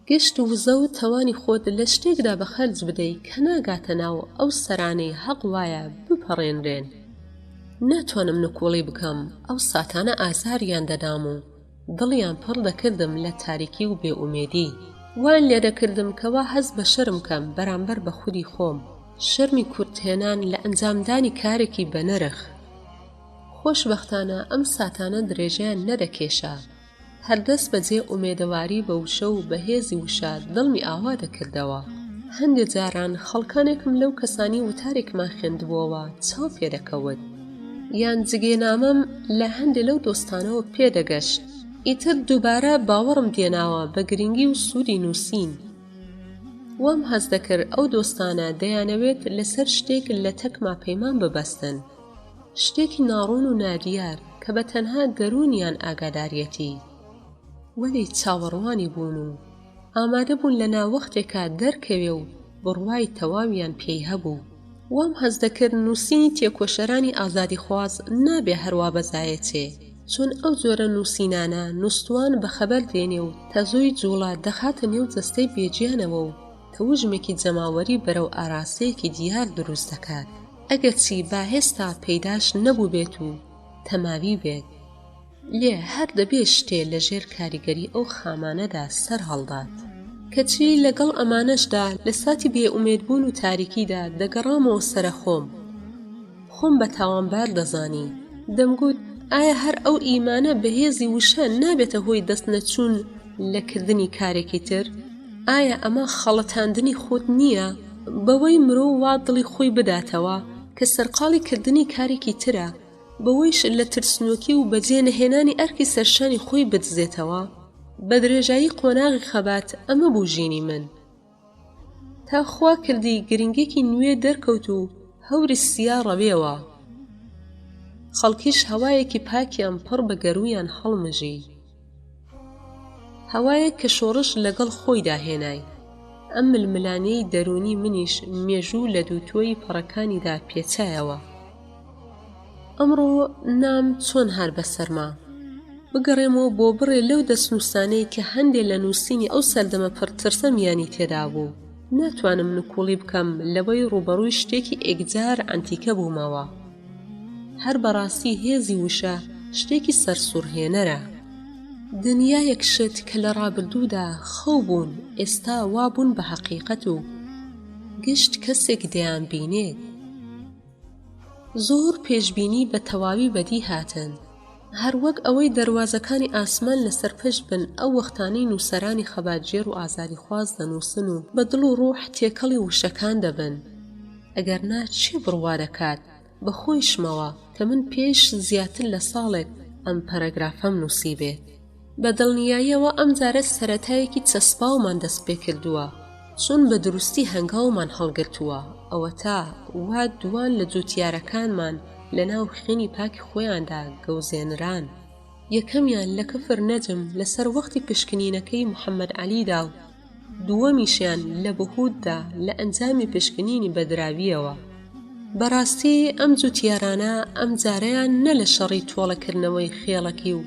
گشت وزە و تەوانی خۆت لە شتێکدا بە خەرج بدەی کە ناگاتە ناو ئەو سەرانەی هەق وایە بپەڕێنرێن. ناتوانم نکوڵی بکەم ئەو ساتانە ئازاریان دەدام و دڵیان پڕ دەکردم لە تاریکی و بێ ئومێدی. وایان لێدەکردم کەوا هەست بە شەرم کەم بەرامبەر بە خودی خۆم. شەرمی کورتهێنان لە ئەنجامدانی کارێکی بەنرخ. خۆشبەختانە ئەم ساتانە درێژەیان نەدەکێشا. هەر دەست بەجێ ئومێدەواری بە وشە و بە هێزی وشە دڵمی ئاوا دەکردەوە. هەندێ جاران خەڵکانێکم لەو کەسانی وتارێکمان خوێندبۆوە چاو پێ دەکەوت. یان جگێنامەم لە هەندێ لەو دۆستانەوە پێ دەگەشت. ئیتر دووبارە باوەڕم دێناوە بە گرنگی و سوودی نووسین. وام هەست دەکرد ئەو دۆستانە دەیانەوێت لەسەر شتێک لە تەکما پەیمان ببەستن. شتێکی ناڕوون و نادیار کە بە تەنها دەروونیان ئاگاداریەتی. وەلی چاوەڕوانی بوون و ئامادە بوون لە ناوەختێکا دەرکەوێ و بڕوای تەواویان پێی هەبوو. وام هەست دەکرد نووسینی تێکۆشەرانی ئازادیخواز نابێ هەروا بە زایە چێ، چون ئەو جۆرە نووسینانە نووستووان بە خەبەر دێنێ و تەزووی جووڵە دەخاتە نێو جەستەی بێگیانەوە و تەوژمێکی جەماوەری بەرەو ئاراستەیەکی دیار دروست دەکات. ئەگەرچی با هێستا پەیداش نەبووبێت و تەماوی بێت، لێ هەر دەبێ شتێ لە ژێر کاریگەری ئەو خامانەدا سەر هەڵدات. کەچی لەگەڵ ئەمانەشدا لە ساتی بێ ئومێدبوون و تاریکیدا دەگەڕامەوە سەرە خۆم. خۆم بە تاوانبار دەزانی. دەمگوت ئایا هەر ئەو ئیمانە بە هێزی وشە نابێتە هۆی دەست نەچوون لە کردنی کارێکی تر؟ ئایا ئەمە خەڵەتاندنی خۆت نییە بەوەی مرۆ وا دڵی خۆی بداتەوە کە سەرقاڵی کردنی کارێکی ترە، بەوەیش لە ترسنۆکی و بەجێ نەهێنانی ئەرکی سەرشانی خۆی بدزێتەوە؟ بە درێژایی قۆناغی خەبات ئەمە بوو ژینی من. تا خوا کردی گرنگێکی نوێ دەرکەوت و هەوری سیا ڕەوێوە. خەڵکیش هەوایەکی پاکیان پڕ بە گەروویان هەڵمژی. هەوایەک کە شۆڕش لەگەڵ خۆیدا هێنای. ئەم ململانێی دەروونی منیش مێژوو لە دووتۆی پەڕەکانیدا پێچایەوە. ئەمڕۆ نام چۆن هات بە سەرما. بگەڕێمەوە بۆ بڕێ لەو دەستنووسانەی کە هەندێ لە نووسینی ئەو سەردەمە پڕ ترسەمیانی تێدا بوو. ناتوانم نکوڵی بکەم لەوەی ڕووبەڕووی شتێکی ئێگجار عەنتیکە بوومەوە. هەر بەڕاستی هێزی وشە شتێکی سەرسوڕهێنەرە. دنیایەک شت کە لە ڕابردوودا خەو بوون ئێستا وا بوون بە هەقیقەت و گشت کەسێک دەیانبینێت. زۆر پێشبینی بە تەواوی بەدی هاتن. هەر وەک ئەوەی دەروازەکانی ئاسمان لەسەر پشت بن ئەو وەختانەی نووسەرانی خەباتگێڕ و ئازادیخواز دەنووسن و بە دڵ و ڕوح تێکەڵی وشەکان دەبن. ئەگەر نا کێ بڕوا دەکات بە خۆیشمەوە کە من پێش زیاتر لە ساڵێک ئەم پەرەگرافەم نووسیبێت. بە دڵنیاییەوە ئەمجارە سەرەتایەکی چەسپاومان دەست پێکردووە، چون بە دروستی هەنگاومان هەڵگرتووە، ئەوەتا وا دووان لە جووتیارەکانمان لە ناو خوێنی پاکی خۆیاندا گەوزێنران. یەکەمیان لە کفر نەجم لە سەروەختی پشکنینەکەی محەمەد عەلیدا و دووەمیشیان لە بهووددا لە ئەنجامی پشکنینی بەدراوییەوە. بەڕاستی ئەم جوتیارانە ئەمجارەیان نە لە شەڕی تۆڵەکردنەوەی خێڵەکی و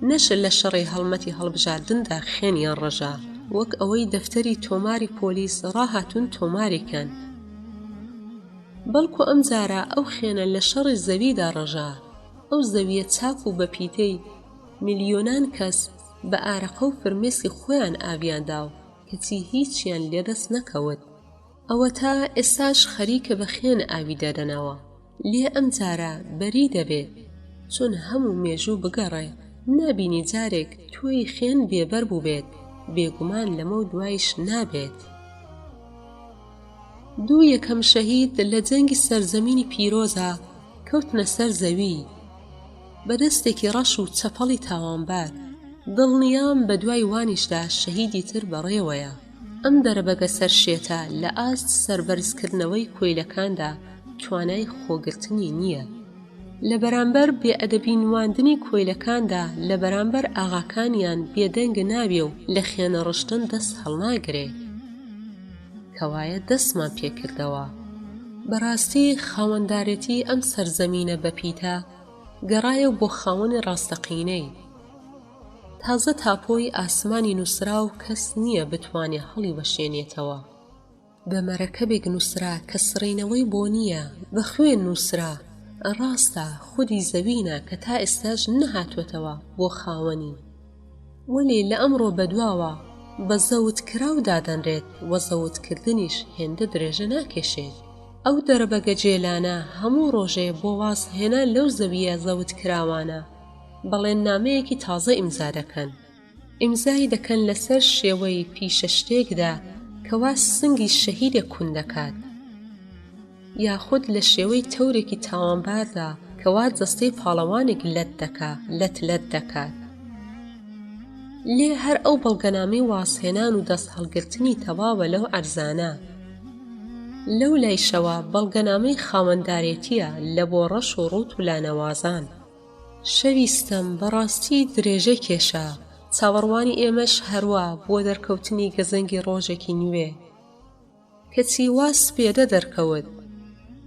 نەش لە شەڕی هەڵمەتی هەڵبژاردندا خوێنیان ڕژا، وەک ئەوەی دەفتەری تۆماری پۆلیس ڕاهاتوون تۆماری کەن، بەڵکو ئەمجارە ئەو خوێنە لە شەڕی زەویدا ڕژا، ئەو زەوییە چاک و بەپیتەی ملیۆنان کەس بە ئارەقە و فرمێسکی خۆیان ئاویان دا و کەچی هیچیان لێ دەست نەکەوت. ئەوەتا ئێستاش خەریکە بە خوێن ئاوی دەدەنەوە، لێ ئەمجارە بەری دەبێت، چون هەموو مێژوو بگەڕێ نابینی جارێک تۆی خوێن بێبەر بووبێت، بێگومان لەمەو دوایش نابێت. دوو یەکەم شەهید لە جەنگی سەرزەمینی پیرۆزا کەوتنە سەر زەوی. بە دەستێکی ڕەش و چەپەڵی تاوانبار. دڵنیام بە دوای وانیشدا شەهیدی تر بەڕێوەیە. ئەم دەرەبەگە سەرشێتە لە ئاست سەربەرزکردنەوەی کۆیلەکاندا توانای خۆگرتنی نییە. لە بەرامبەر بێ ئەدەبی نواندنی کۆیلەکاندا لە بەرامبەر ئاغاکانیان بێدەنگ نابێ و لە خوێنڕشتن دەست هەڵناگرێ. کەوایە دەستمان پێکردەوە. بەڕاستی خاوەندارێتی ئەم سەرزەمینە بەپیتە گەڕایەو بۆ خاوەنی ڕاستەقینەی. تازە تاپۆی ئاسمانی نووسراو کەس نییە بتوانێ هەڵیوەشێنێتەوە. بە مەرەکەبێک نووسرا کە سڕینەوەی بۆ نییە، بە خوێن نووسرا. ڕاستە خودی زەوینە کە تا ئێستاش نەهاتووەتەوە بۆ خاوەنی، وەلێ لە ئەمڕۆ بەدواوە بە زەوتکراو دادەنرێت و زەوتکردنیش هێندە درێژە ناکێشێت. ئەو دەرەبەگە جێلانە هەموو ڕۆژێ بۆ وازهێنان لەو زەوییە زەوتکراوانە بەڵێننامەیەکی تازە ئیمزا دەکەن. ئیمزای دەکەن لەسەر شێوەی پیشە شتێکدا کەوا سنگی شەهیدێک کون دەکات. یاخود لە شێوەی تەورێکی تاوانباردا کەوا جەستەی پاڵەوانێک لەت دەکا لەت لەت دەکات. لێ هەر ئەو بەڵگەنامەی وازهێنان و دەست هەڵگرتنی تەواوە لەو عەرزانە. لەو لایشەوە بەڵگەنامەی خاوەندارێتییە لە بۆ ڕەش و ڕووت و لانەوازان. شەوی ستەم بە ڕاستی درێژەی کێشا، چاوەڕوانی ئێمەش هەروا بۆ دەرکەوتنی گەزەنگی ڕۆژێکی نوێ. کەچی وا سپێدە دەرکەوت،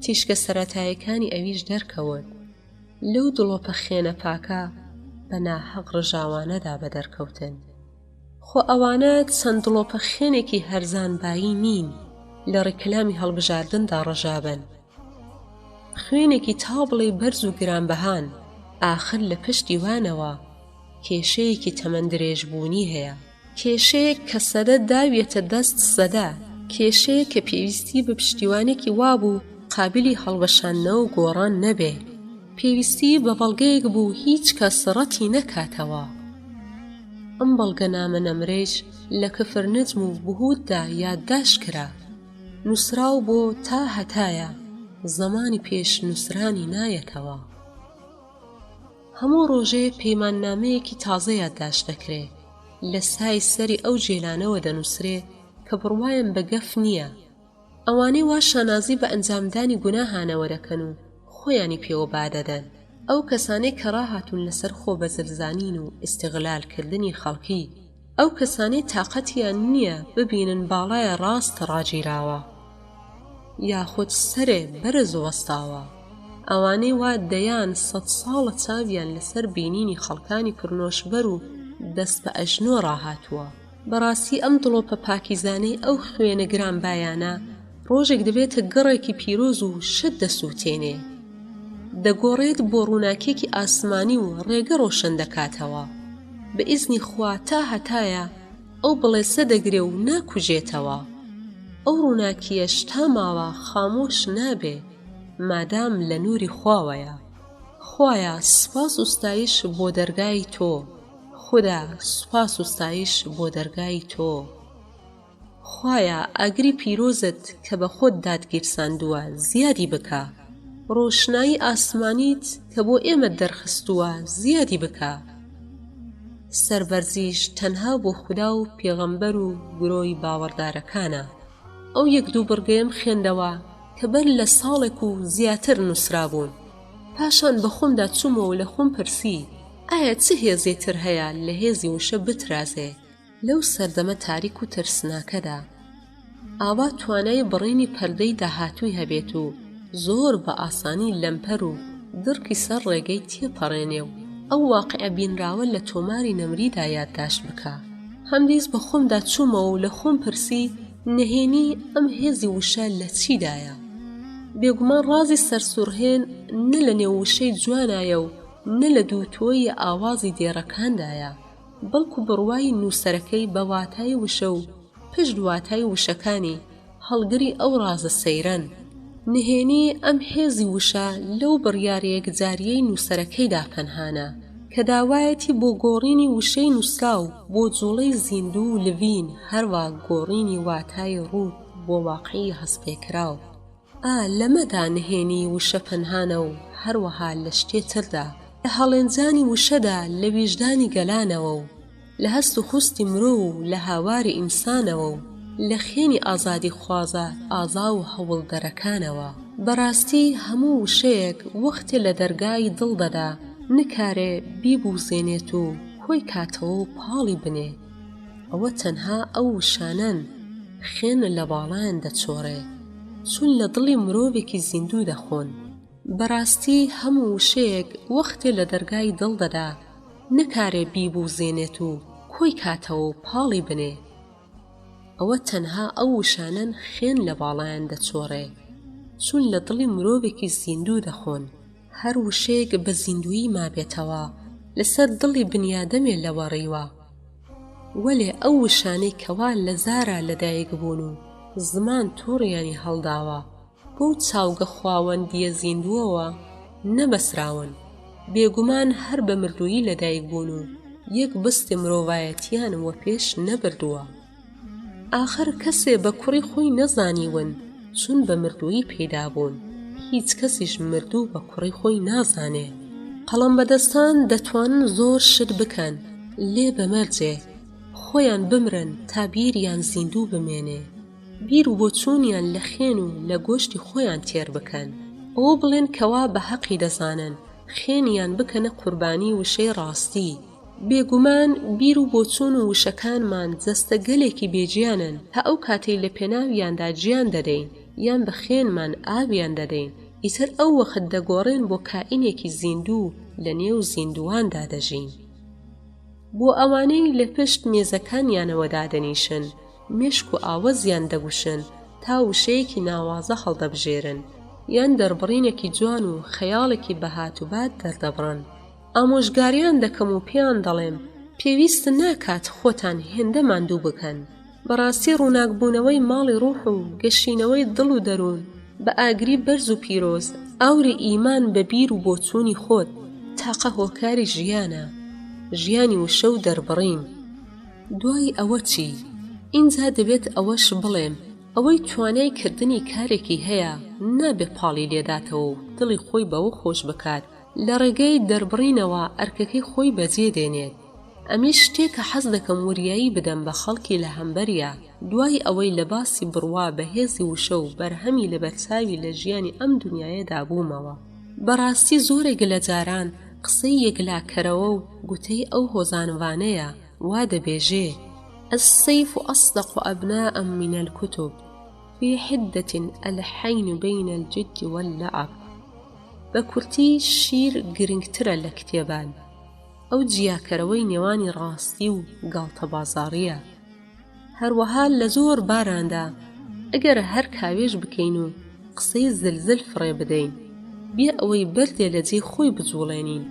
تیشکە سەرەتایەکانی ئەویش دەرکەوت، لەو دڵۆپە خوێنە پاکە بە ناهەق ڕژاوانەدا بەدەرکەوتن. خۆ ئەوانە چەند دڵۆپە خوێنێکی هەرزان بایی نین لە ڕیکلامی هەڵبژاردندا ڕژابن. خوێنێکی تا بڵێی بەرز و گرانبەهان، ئاخر لە پشتی وانەوە کێشەیەکی تەمەن درێژبوونی هەیە. کێشەیەک کە سەدە داویەتە دەست سەدە، کێشەیەک کە پێویستی بە پشتیوانێکی وابوو قابیلی هەڵوەشاندنەوە و گۆڕان نەبێ، پێویستی بە بەڵگەیەک بوو هیچ کەس ڕەتی نەکاتەوە. ئەم بەڵگەنامە نەمرەیش لە کفر نەجم و بهوتدا یادداشت کرا، نووسراو بۆ تا هەتایە، زەمانی پێش نووسرانی نایەتەوە. هەموو ڕۆژێ پەیماننامەیەکی تازە یادداشت دەکرێ، لە سای سەری ئەو جێلانەوە دەنووسرێ کە بڕوایان بە گەف نییە. ئەوانەی وا شانازی بە ئەنجامدانی گوناهانەوە دەکەن و خۆیانی پێوە بادەدەن. ئەو کەسانەی کە ڕاهاتوون لەسەر خۆ بەزلزانین و ئیستغلال کردنی خەڵکی. ئەو کەسانەی تاقەتیان نییە ببینن باڵای ڕاست ڕاگیراوە یاخود سەرێ بەرز وەستاوە، ئەوانەی وا دەیان سەدساڵە چاویان لەسەر بینینی خەڵکانی پرنۆشبەر و دەست بە ئەژنۆ ڕاهاتووە. بەڕاستی ئەم دڵۆپە پاکیزانەی ئەو خوێنە گرانبایانە ڕۆژێک دەبێتە گڕێکی پیرۆز و شت دەسووتێنێ. دەگۆڕێت بۆ ڕووناکیەکی ئاسمانی و ڕێگە ڕۆشن دەکاتەوە. بە ئیزنی خوا تا هەتایە ئەو بڵێسە دەگرێ و ناکوژێتەوە. ئەو ڕووناکیەش تا ماوە خامۆش نابێ مادام لە نووری خواوەیە. خوایە سوپاس و ستایش بۆ دەرگای تۆ. خودا سوپاس و ستایش بۆ دەرگای تۆ. خوایە ئاگری پیرۆزت کە بە خۆت داتگیرساندووە زیادی بکە، ڕۆشنایی ئاسمانیت کە بۆ ئێمەت دەرخستووە زیادی بکە. سەربەرزیش تەنها بۆ خودا و پێغەمبەر و گرۆی باوەڕدارەکانە. ئەو یەک دوو بڕگەیەم خوێندەوە کە بەر لە ساڵێک و زیاتر نووسرابوون. پاشان بە خۆمدا چوومەوە و لە خۆم پرسی، ئایا چ هێزێ تر هەیە لە هێزی وشە بترازێ؟ لەو سەردەمە تاریک و ترسناکەدا ئاوا توانای بڕینی پەردەی داهاتووی هەبێت و زۆر بە ئاسانی لەمپەر و دڕکی سەر ڕێگەی تێپەڕێنێ و ئەو واقیعە بینراوە لە تۆماری نەمریدا یادداشت بکا. هەمدیس بە خۆمدا چوومەوە و لە خۆم پرسی نهێنی ئەم هێزی وشە لە چیدایە؟ بێگومان ڕازی سەرسوڕهێن نە لە نێو وشەی جوانایە و نە لە دووتۆی ئاوازی دێڕەکاندایە، بەڵکو بڕوای نووسەرەکەی بە واتای وشە و پشت واتای وشەکانی هەڵگری ئەو ڕازە سەیرەن. نهێنی ئەم هێزی وشە لەو بڕیارە یەکجارییەی نووسەرەکەیدا پەنهانە، کە داوایەتی بۆ گۆڕینی وشەی نووسراو بۆ جووڵەی زیندوو و لڤین هەروا گۆڕینی واتای ڕووت بۆ واقعی هەستپێکراو. ئا لەمەدا نهێنیی وشە پەنهانە و هەروەها لە شتێ تردا، لە هەڵێنجانی وشەدا لە ویژدانی گەلانەوە و لە هەست و خوستی مرۆ و لە هاواری ئینسانەوە و لە خوێنی ئازادیخوازە ئازا و هەوڵدەرەکانەوە. بەڕاستی هەموو وشەیەک وەختێ لە دەرگای دڵ دەدا نکارێ بیبووزێنێت و کۆی کاتەوە و پاڵی بنێ. ئەوە تەنها ئەو وشانەن خوێن لە باڵایان دەچۆڕێ چون لە دڵی مرۆڤێکی زیندوو دەخۆن. بەڕاستی هەموو وشەیەک وەختێ لە دەرگای دڵ دەدا نەکارێ بیبوزێنێت و کۆی کاتەوە و پاڵی بنێ. ئەوە تەنها ئەو وشانەن خوێن لە باڵایان دەچۆڕێ چون لە دڵی مرۆڤێکی زیندوو دەخۆن. هەر وشەیەک بە زیندوویی مابێتەوە لەسەر دڵی بنیادەمێ لەوەڕیوە. وەلێ ئەو وشانەی کەوا لە زارا لەدایک بوون و زمان تۆڕیانی هەڵداوە، بەو چاوگە خواوەندییە زیندووەوە نەبەسراون، بێگومان هەر بە مردوویی لەدایک بوون و یەک بستی مرۆڤایەتییان وەپێش نەبردووە. ئاخر کەسێ بە کوڕی خۆی نەزانیون چون بە مردوویی پەیدا بوون، هیچ کەسیش مردوو بە کوڕی خۆی نازانێ. قەڵەمبەدەستان دەتوانن زۆر شت بکەن، لێ بە مەرجێ، خۆیان بمرن تا بیریان زیندوو بمێنێ. بیر و بۆچوونیان لە خوێن و لە گۆشتی خۆیان تێر بکەن. ئەوە بڵێن کەوا بە هەقی دەزانن، خوێنیان بکەنە قوربانی وشەی ڕاستی. بێگومان بیر و بۆچوون و وشەکانمان جەستە گەلێکی بێ گیانن تا ئەو کاتەی لە پێناویاندا گیان دەدەین یان بە خوێنمان ئاویان دەدەین ئیتر ئەو وەخت دەگۆڕێن بۆ کائینێکی زیندوو لە نێو زیندوواندا دەژین. بۆ ئەوانەی لە پشت مێزەکانیانەوە دادەنیشن مێشک و ئاوەزیان دەگوشن تا وشەیەکی ناوازە هەڵدەبژێرن یان دەربڕینێکی جوان و خەیاڵێکی بەهاتوبات دەردەبڕن. ئامۆژگاریان دەکەم و پێیان دەڵێم پێویست ناکات خۆتان هێندە ماندوو بکەن. بەڕاستی ڕووناکبوونەوەی ماڵی ڕوح و گەشینەوەی دڵ و دەروون بە ئاگری بەرز و پیرۆز، ئاوری ئیمان بە بیر و بۆچوونی خۆت، تاقە هۆکاری ژیانە، ژیانی وشە و دەربڕین. دوای ئەوە چی؟ ئینجا دەبێت ئەوەش بڵێم ئەوەی توانای کردنی کارێکی هەیە نابێ پاڵی لێداتەوە و دڵی خۆی بەوە خۆش بکات لە ڕێگەی دەربڕینەوە ئەرکەکەی خۆی بەجێ دێنێت. ئەمیش شتێکە حەز دەکەم وریایی بدەم بە خەڵکی لە هەمبەریا، دوای ئەوەی لە باسی بڕوا بە هێزی وشە و بەرهەمی لەبەرچاوی لە ژیانی ئەم دونیایەدا بوومەوە. بەڕاستی زۆرێک لە جاران قسەی یەکلاکەرەوە و گوتەی ئەو هۆزانڤانەیە وا دەبێژێ، السیف اصدق ابناء من الکتب فی حدة الحین بین الجد واللعب. بە کورتی شیر گرنگترە لە کتێبان. ئەو جیاکەرەوەی نێوانی ڕاستی و گاڵتەبازاڕییە. هەروەها لە زۆر باراندا ئەگەر هەر کاوێژ بکەین و قسەی زلزل فڕێ بدەین، بێ ئەوەی بەردێ لە جێی خۆی بجووڵێنین،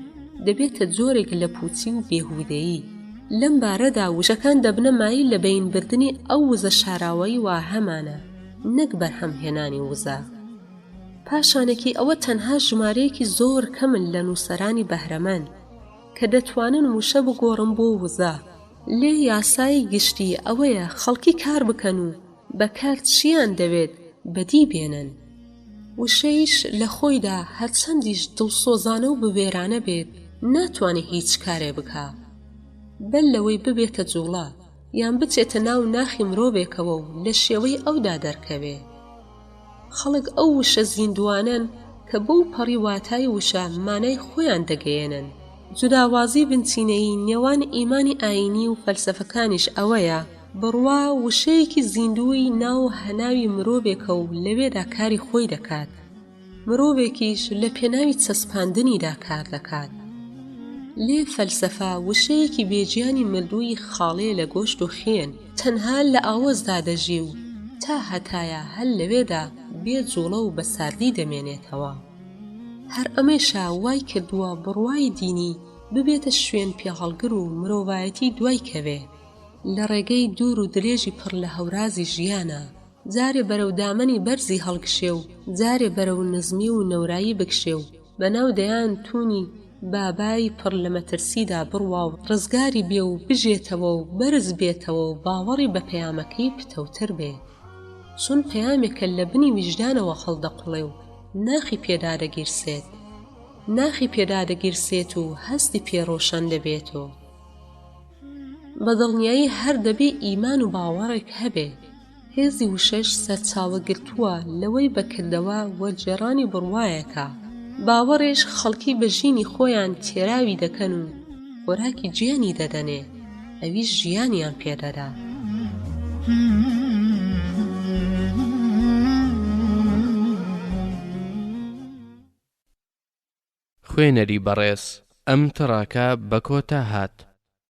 دەبێتە جۆرێک لە پووچی و بێهوودەیی. لەم بارەدا وشەکان دەبنە مایەی لەبەینبردنی ئەو وزە شاراوەی وا هەمانە، نەک بەرهەمهێنانی وزە. پاشانێکی ئەوە تەنها ژمارەیەکی زۆر کەمن لە نووسەرانی بەهرەمەند کە دەتوانن وشە بگۆڕن بۆ وزە، لێ یاسای گشتی ئەوەیە خەڵکی کار بکەن و بە کار چییان دەوێت بەدی بێنن. وشەیش لە خۆیدا هەرچەندیش دڵسۆزانە و بوێرانە بێت ناتوانێ هیچ کارێ بکا بەر لەوەی ببێتە جووڵە یان بچێتە ناو ناخی مرۆڤێکەوە و لە شێوەی ئەودا دەرکەوێ. خەڵک ئەو وشە زیندووانەن کە بەو پەڕی واتای وشە مانای خۆیان دەگەیەنن. جوداوازی بنچینەیی نێوان ئیمانی ئایینی و فەلسەفەکانیش ئەوەیە، بڕوا وشەیەکی زیندووی ناو هەناوی مرۆڤێکە و لەوێدا کاری خۆی دەکات. مرۆڤێکیش لە پێناوی چەسپاندنیدا کار دەکات. لێ فەلسەفە وشەیەکی بێگیانی مردووی خاڵێ لە گۆشت و خوێن، تەنها لە ئاوەزدا دەژی و تا هەتایە هەر لەوێدا بێ جوڵە و بە ساردی دەمێنێتەوە. هەر ئەمەیشە وای کردووە بڕوای دینی ببێتە شوێن پێهەڵگر و مرۆڤایەتی دوای کەوێ. لە ڕێگەی دوور و درێژی پڕ لە هەورازی ژیانا، جارێ بەرەو دامەنی بەرزی هەڵکشێ و جارێ بەرەو نزمی و نەورایی بکشێ و بە ناو دەیان توونی بابای پڕ لە مەترسیدا بڕوا و ڕزگاری بێ و بژێتەوە و بەرز بێتەوە و باوەڕی بە پەیامەکەی پتەوتر بێ. چون پەیامێکە لە بنی ویژدانەوە هەڵدەقوڵێ و ناخی پێ دادەگیرسێت. ناخی پێ دادەگیرسێت و هەستی پێ ڕۆشەن دەبێتۆ. بە دڵنیایی هەر دەبێ ئیمان و باوەڕێک هەبێ. هێزی وشەش سەرچاوە گرتووە لەوەی بە کردەوە وەرگێڕانی بڕوایەکە. باوەڕیش خەڵکی بە ژینی خۆیان تێراوی دەکەن و خۆراکی گیانی دەدەنێ، ئەویش ژیانیان پێ دەدا. خوێنەری بەڕێز، ئەم تڕاکە بە کۆتا هات.